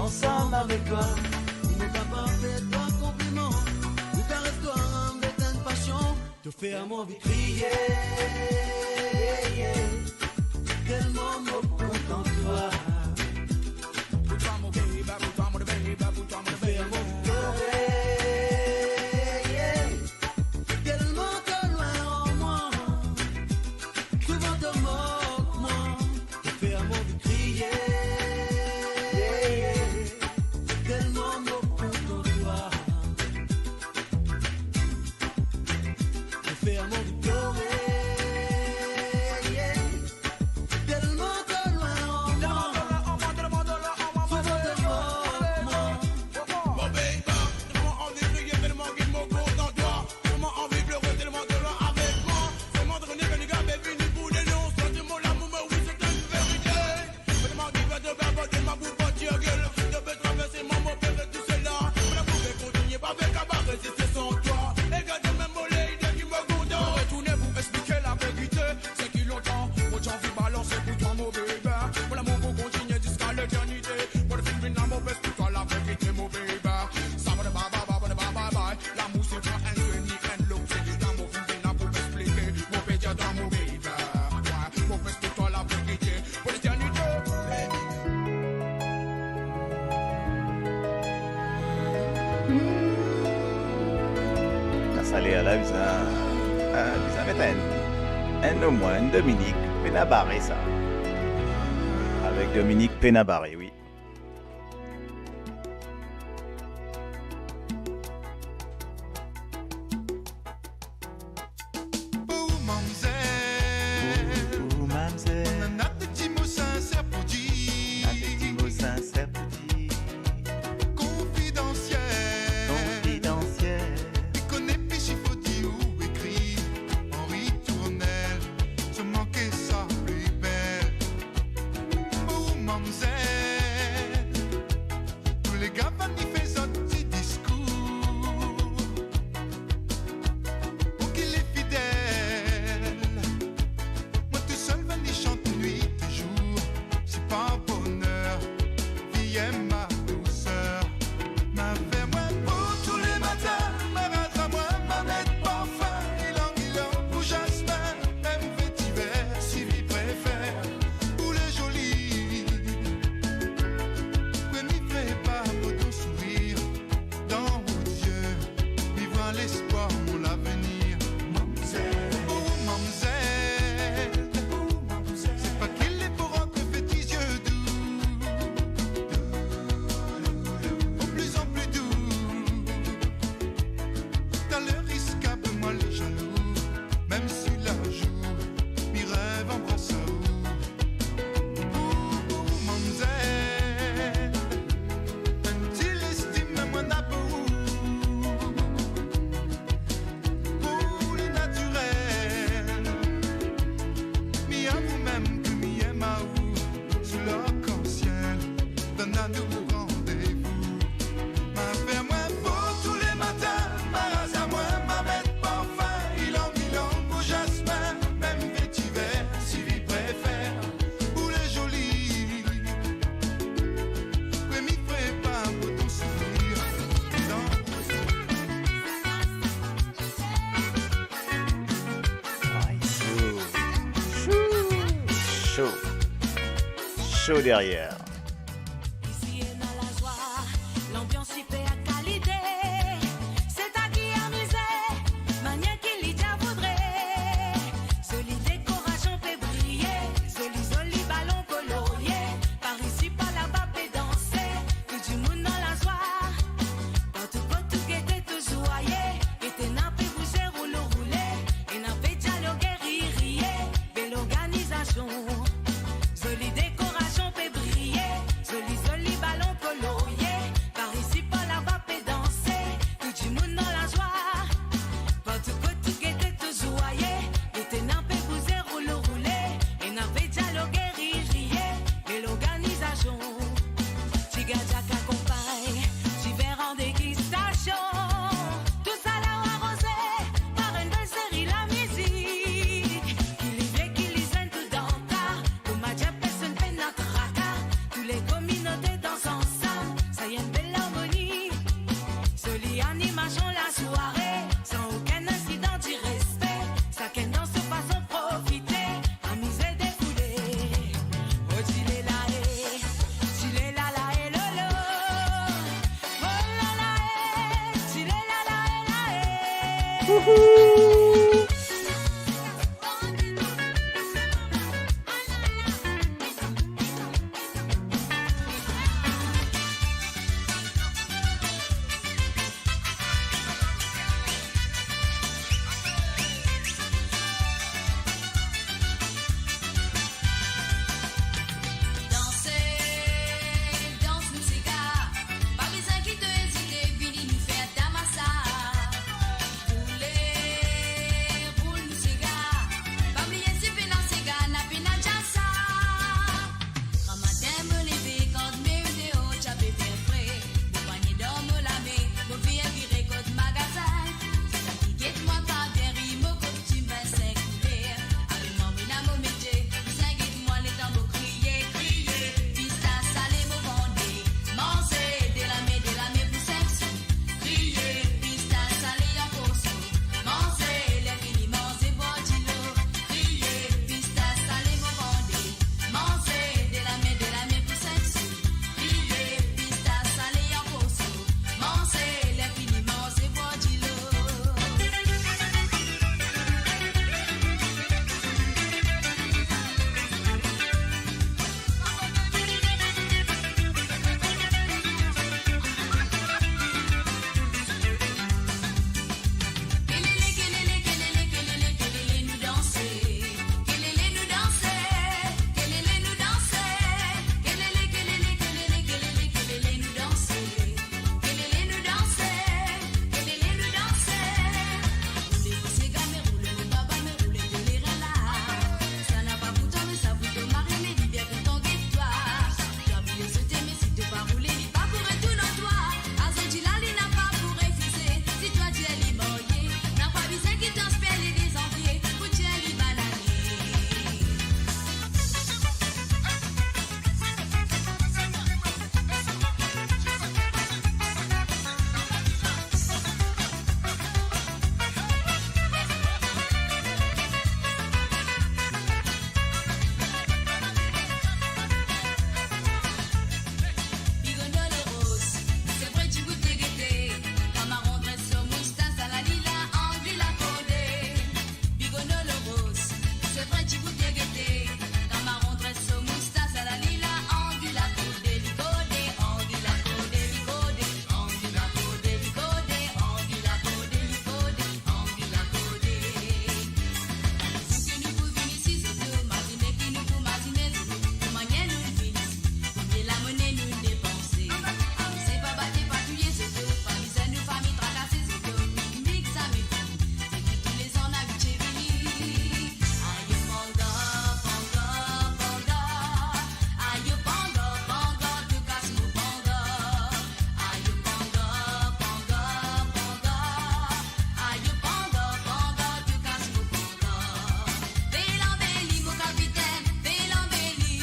Ansam avek twa, nou kapav fer twa konpliman, nou kares twa avek enn pasion. To fer mwa anvi kriye, telman mo kontan twa. Pou twa mo bebe, pou twa mo bebe, pou twa mo bebe. To fer mwa anvi plore, telman to lwin ar mwa. Souvan to mok mwa, to fer mwa anvi kriye. Telman mo kontan twa. To fer mwa anvi plore. Telman to lwin ar mwa. Souvan to mok mwa. Mo bebe, telman anvi kriye, telman ki mo kontan twa. Telman anvi plore, telman to lwin avek mwa. Telman to kone ki nou kapav vini pou de lon, santi mo lamour, me wi, se enn verite. Telman ki fer to kapav de ma pou parti agel, to pe traverse mwa, mo pe fer tou sela. Mo lamour pe kontinie, pa pe kapav reziste san twa. E gard mem mo lede ki mo kontan. Mo retourne pou explike laverite. Seki lontan mo ti anvi balanse pou twa, mo bebe. Mo lamour pou kontinie ziska leternite. Mo finn vinn la, mo bes pou twa, laverite, mo bebe. Sa mo de bye bye bye bye bye bye. Lamour se twa, enn seni, enn lokti. Lamour finn vinn la pou explike. Mo pe dir twa, mo bebe. Wi, mo bes pou twa, laverite. Pou leternite. Sa ler la bizin, ah, bizin met enn, enn omwin, enn Dominique Pena Barré sa. Avek Dominique Pena Barré, wi. Pou ou, mamzel. Pou ou, mamzel. Mo ena de ti mo sinser pou dir. Ena de ti mo sinser pou dir. Konfidansiel. Konfidansiel. Li kone pli si fode ou ekrir. Anri tournel. Selman ke sa pli bel. Pou ou, mamzel. Tou lega vann fer zot ti diskour. Ou ki li fidel. Mwa tousel vann li sant nwit e zour. Si par boner, vie ma douceur. Ma fer mwa pou tou le matin, ma raz amwin, ma met parfin, ilang ilang pou zasmin, mem vetiver, si li prefer. Pou le zoli, premie fer par pou to sourir. Dan ou zie, mi vwar lespwar, mo lavenir. Mamzel. Oh, mamzel. Se pa ki li pou rant fer ti zie dou. De pli an pli dou. Taler riskab mwa le zalou. Mem si lazour, mi rev anbras ou. Pou ou, mamzel, enn ti lestim mwa ena pou ou. Pou li natirel, mi avou mem ki mi ema ou. Sou larkansiel, dan lanou randevou. Ma fer mwa fo tou le matin, ma raz amwin, ma met parfin, ilang ilang pou zasmin, mem vetiver, si li prefer, pou le zoli. Premie fer par pou to sourir. Dan Aïe, chaud. Chaud. Chaud derrière. Isi ena lazwa, lanbians siper kalite. Se ta ki amize, manier ki li dia voudre. Zoli dekorasion pe briye, zoli, zoli balon kolorie. Par isi, par laba pe danse, tou dimoun dan lazwa. Partou kot ou gete, touzour aye, gete ena pe bouze, roule, roule, ena pe dialoge, riye, riye. Bel organizasion, zoli dekorasion pe briye, Danse, dans nou sega, pa bizin ki to ezite, vini nou fer tamasa. Roule, roul nou sega, pa bliye si pena sega, na pena djasa. Gramatin mo leve, kan me deor, ti pe fer fre, mo panie dan mo lame, mo vire vire kot magazin. Sa ki get mwa pa bien ri, mo kostim vinn sink kouler. Abiman mwa ena mo metie, bizin get mwa letan mo kriye, kriye. Pistas sale mo vande, manze, de lame, de lame pou sink sou. Kriye, pistas sale an porsion, manze, ler fini manze, bwar dilo. Kriye, pistas sale mo vande, manze, de lame, de lame pou sink sou. Kriye, pistas sale an porsion, manze, ler fini manze, bwar dilo. Kelele, kelele, kelele, kelele, kelele, nou danse. Kelele, nou danse. Kelele, nou danse. Kelele, kelele, kelele, kelele, kelele, nou danse. Kelele, nou danse. Kelele, nou danse. Roule mo sega, me roule mo baba, me roule to lerin la. Sa napa pou twa, me sa pou to mari, me li bien kontan get twa. Twa bliye sote, me si to pa roule, li pa pou retourn an twa. Azordi la, li napa pou refize. Si twa dir li marye, napa bizin ki to espere li dezanvie pou dir li bonn ane. Bigondolo ros, se vre ti bout gete, kamaron dres so moustas, ala li la anvi lakorde. Bigondolo ros, se vre ti bout gete, kamaron dres so moustas, ala li la anvi lakorde, li kode, anvi lakorde, li kode, anvi lakorde, li kode, anvi lakorde, li kode, anvi lakorde. Zour ki nou pou vini si zoto, mazine ki nou pou mazine zoto, kouma nou vinn isi, konbien lamone nou depanse. Amize pa bate, pa touye zoto, pa bizin nou fami trakase zoto, piknik samedi, se ki toulezan nou abitie vini. Ayo panga, panga, panga. Ayo panga, panga, to kas mo panga. Ayo panga, panga, panga. Ayo panga, panga, to kas mo panga. Bela beli, mo kapitenn, bela beli.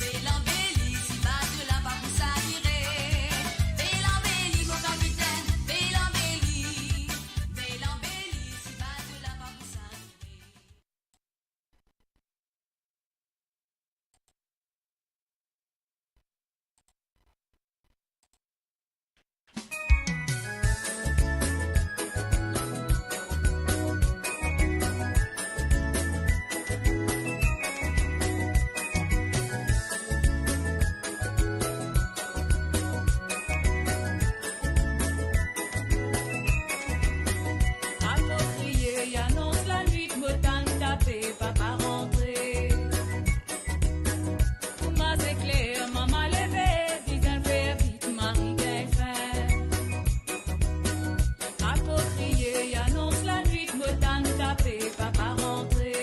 Bela beli, si bato la pa pou savire. Bela beli, mo kapitenn, bela beli. Bela beli, si bato la pa pou savire. Apo kriye, anons lanwit, mo tann tape, papa rantre. Kouma se kler, mama leve, bizin fer vit, mari gagn fin. Apo kriye, anons lanwit, mo tann tape, papa rantre.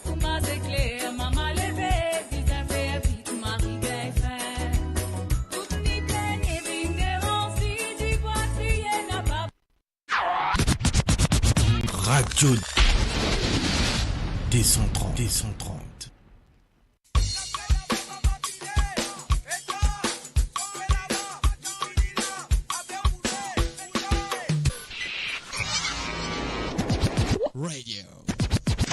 Kouma se kler, mama leve, bizin fer vit, mari gagn fin. Tout ni plengne vinn devan, si dibwa kriye napa. Radio deux cent trente, deux cent trente.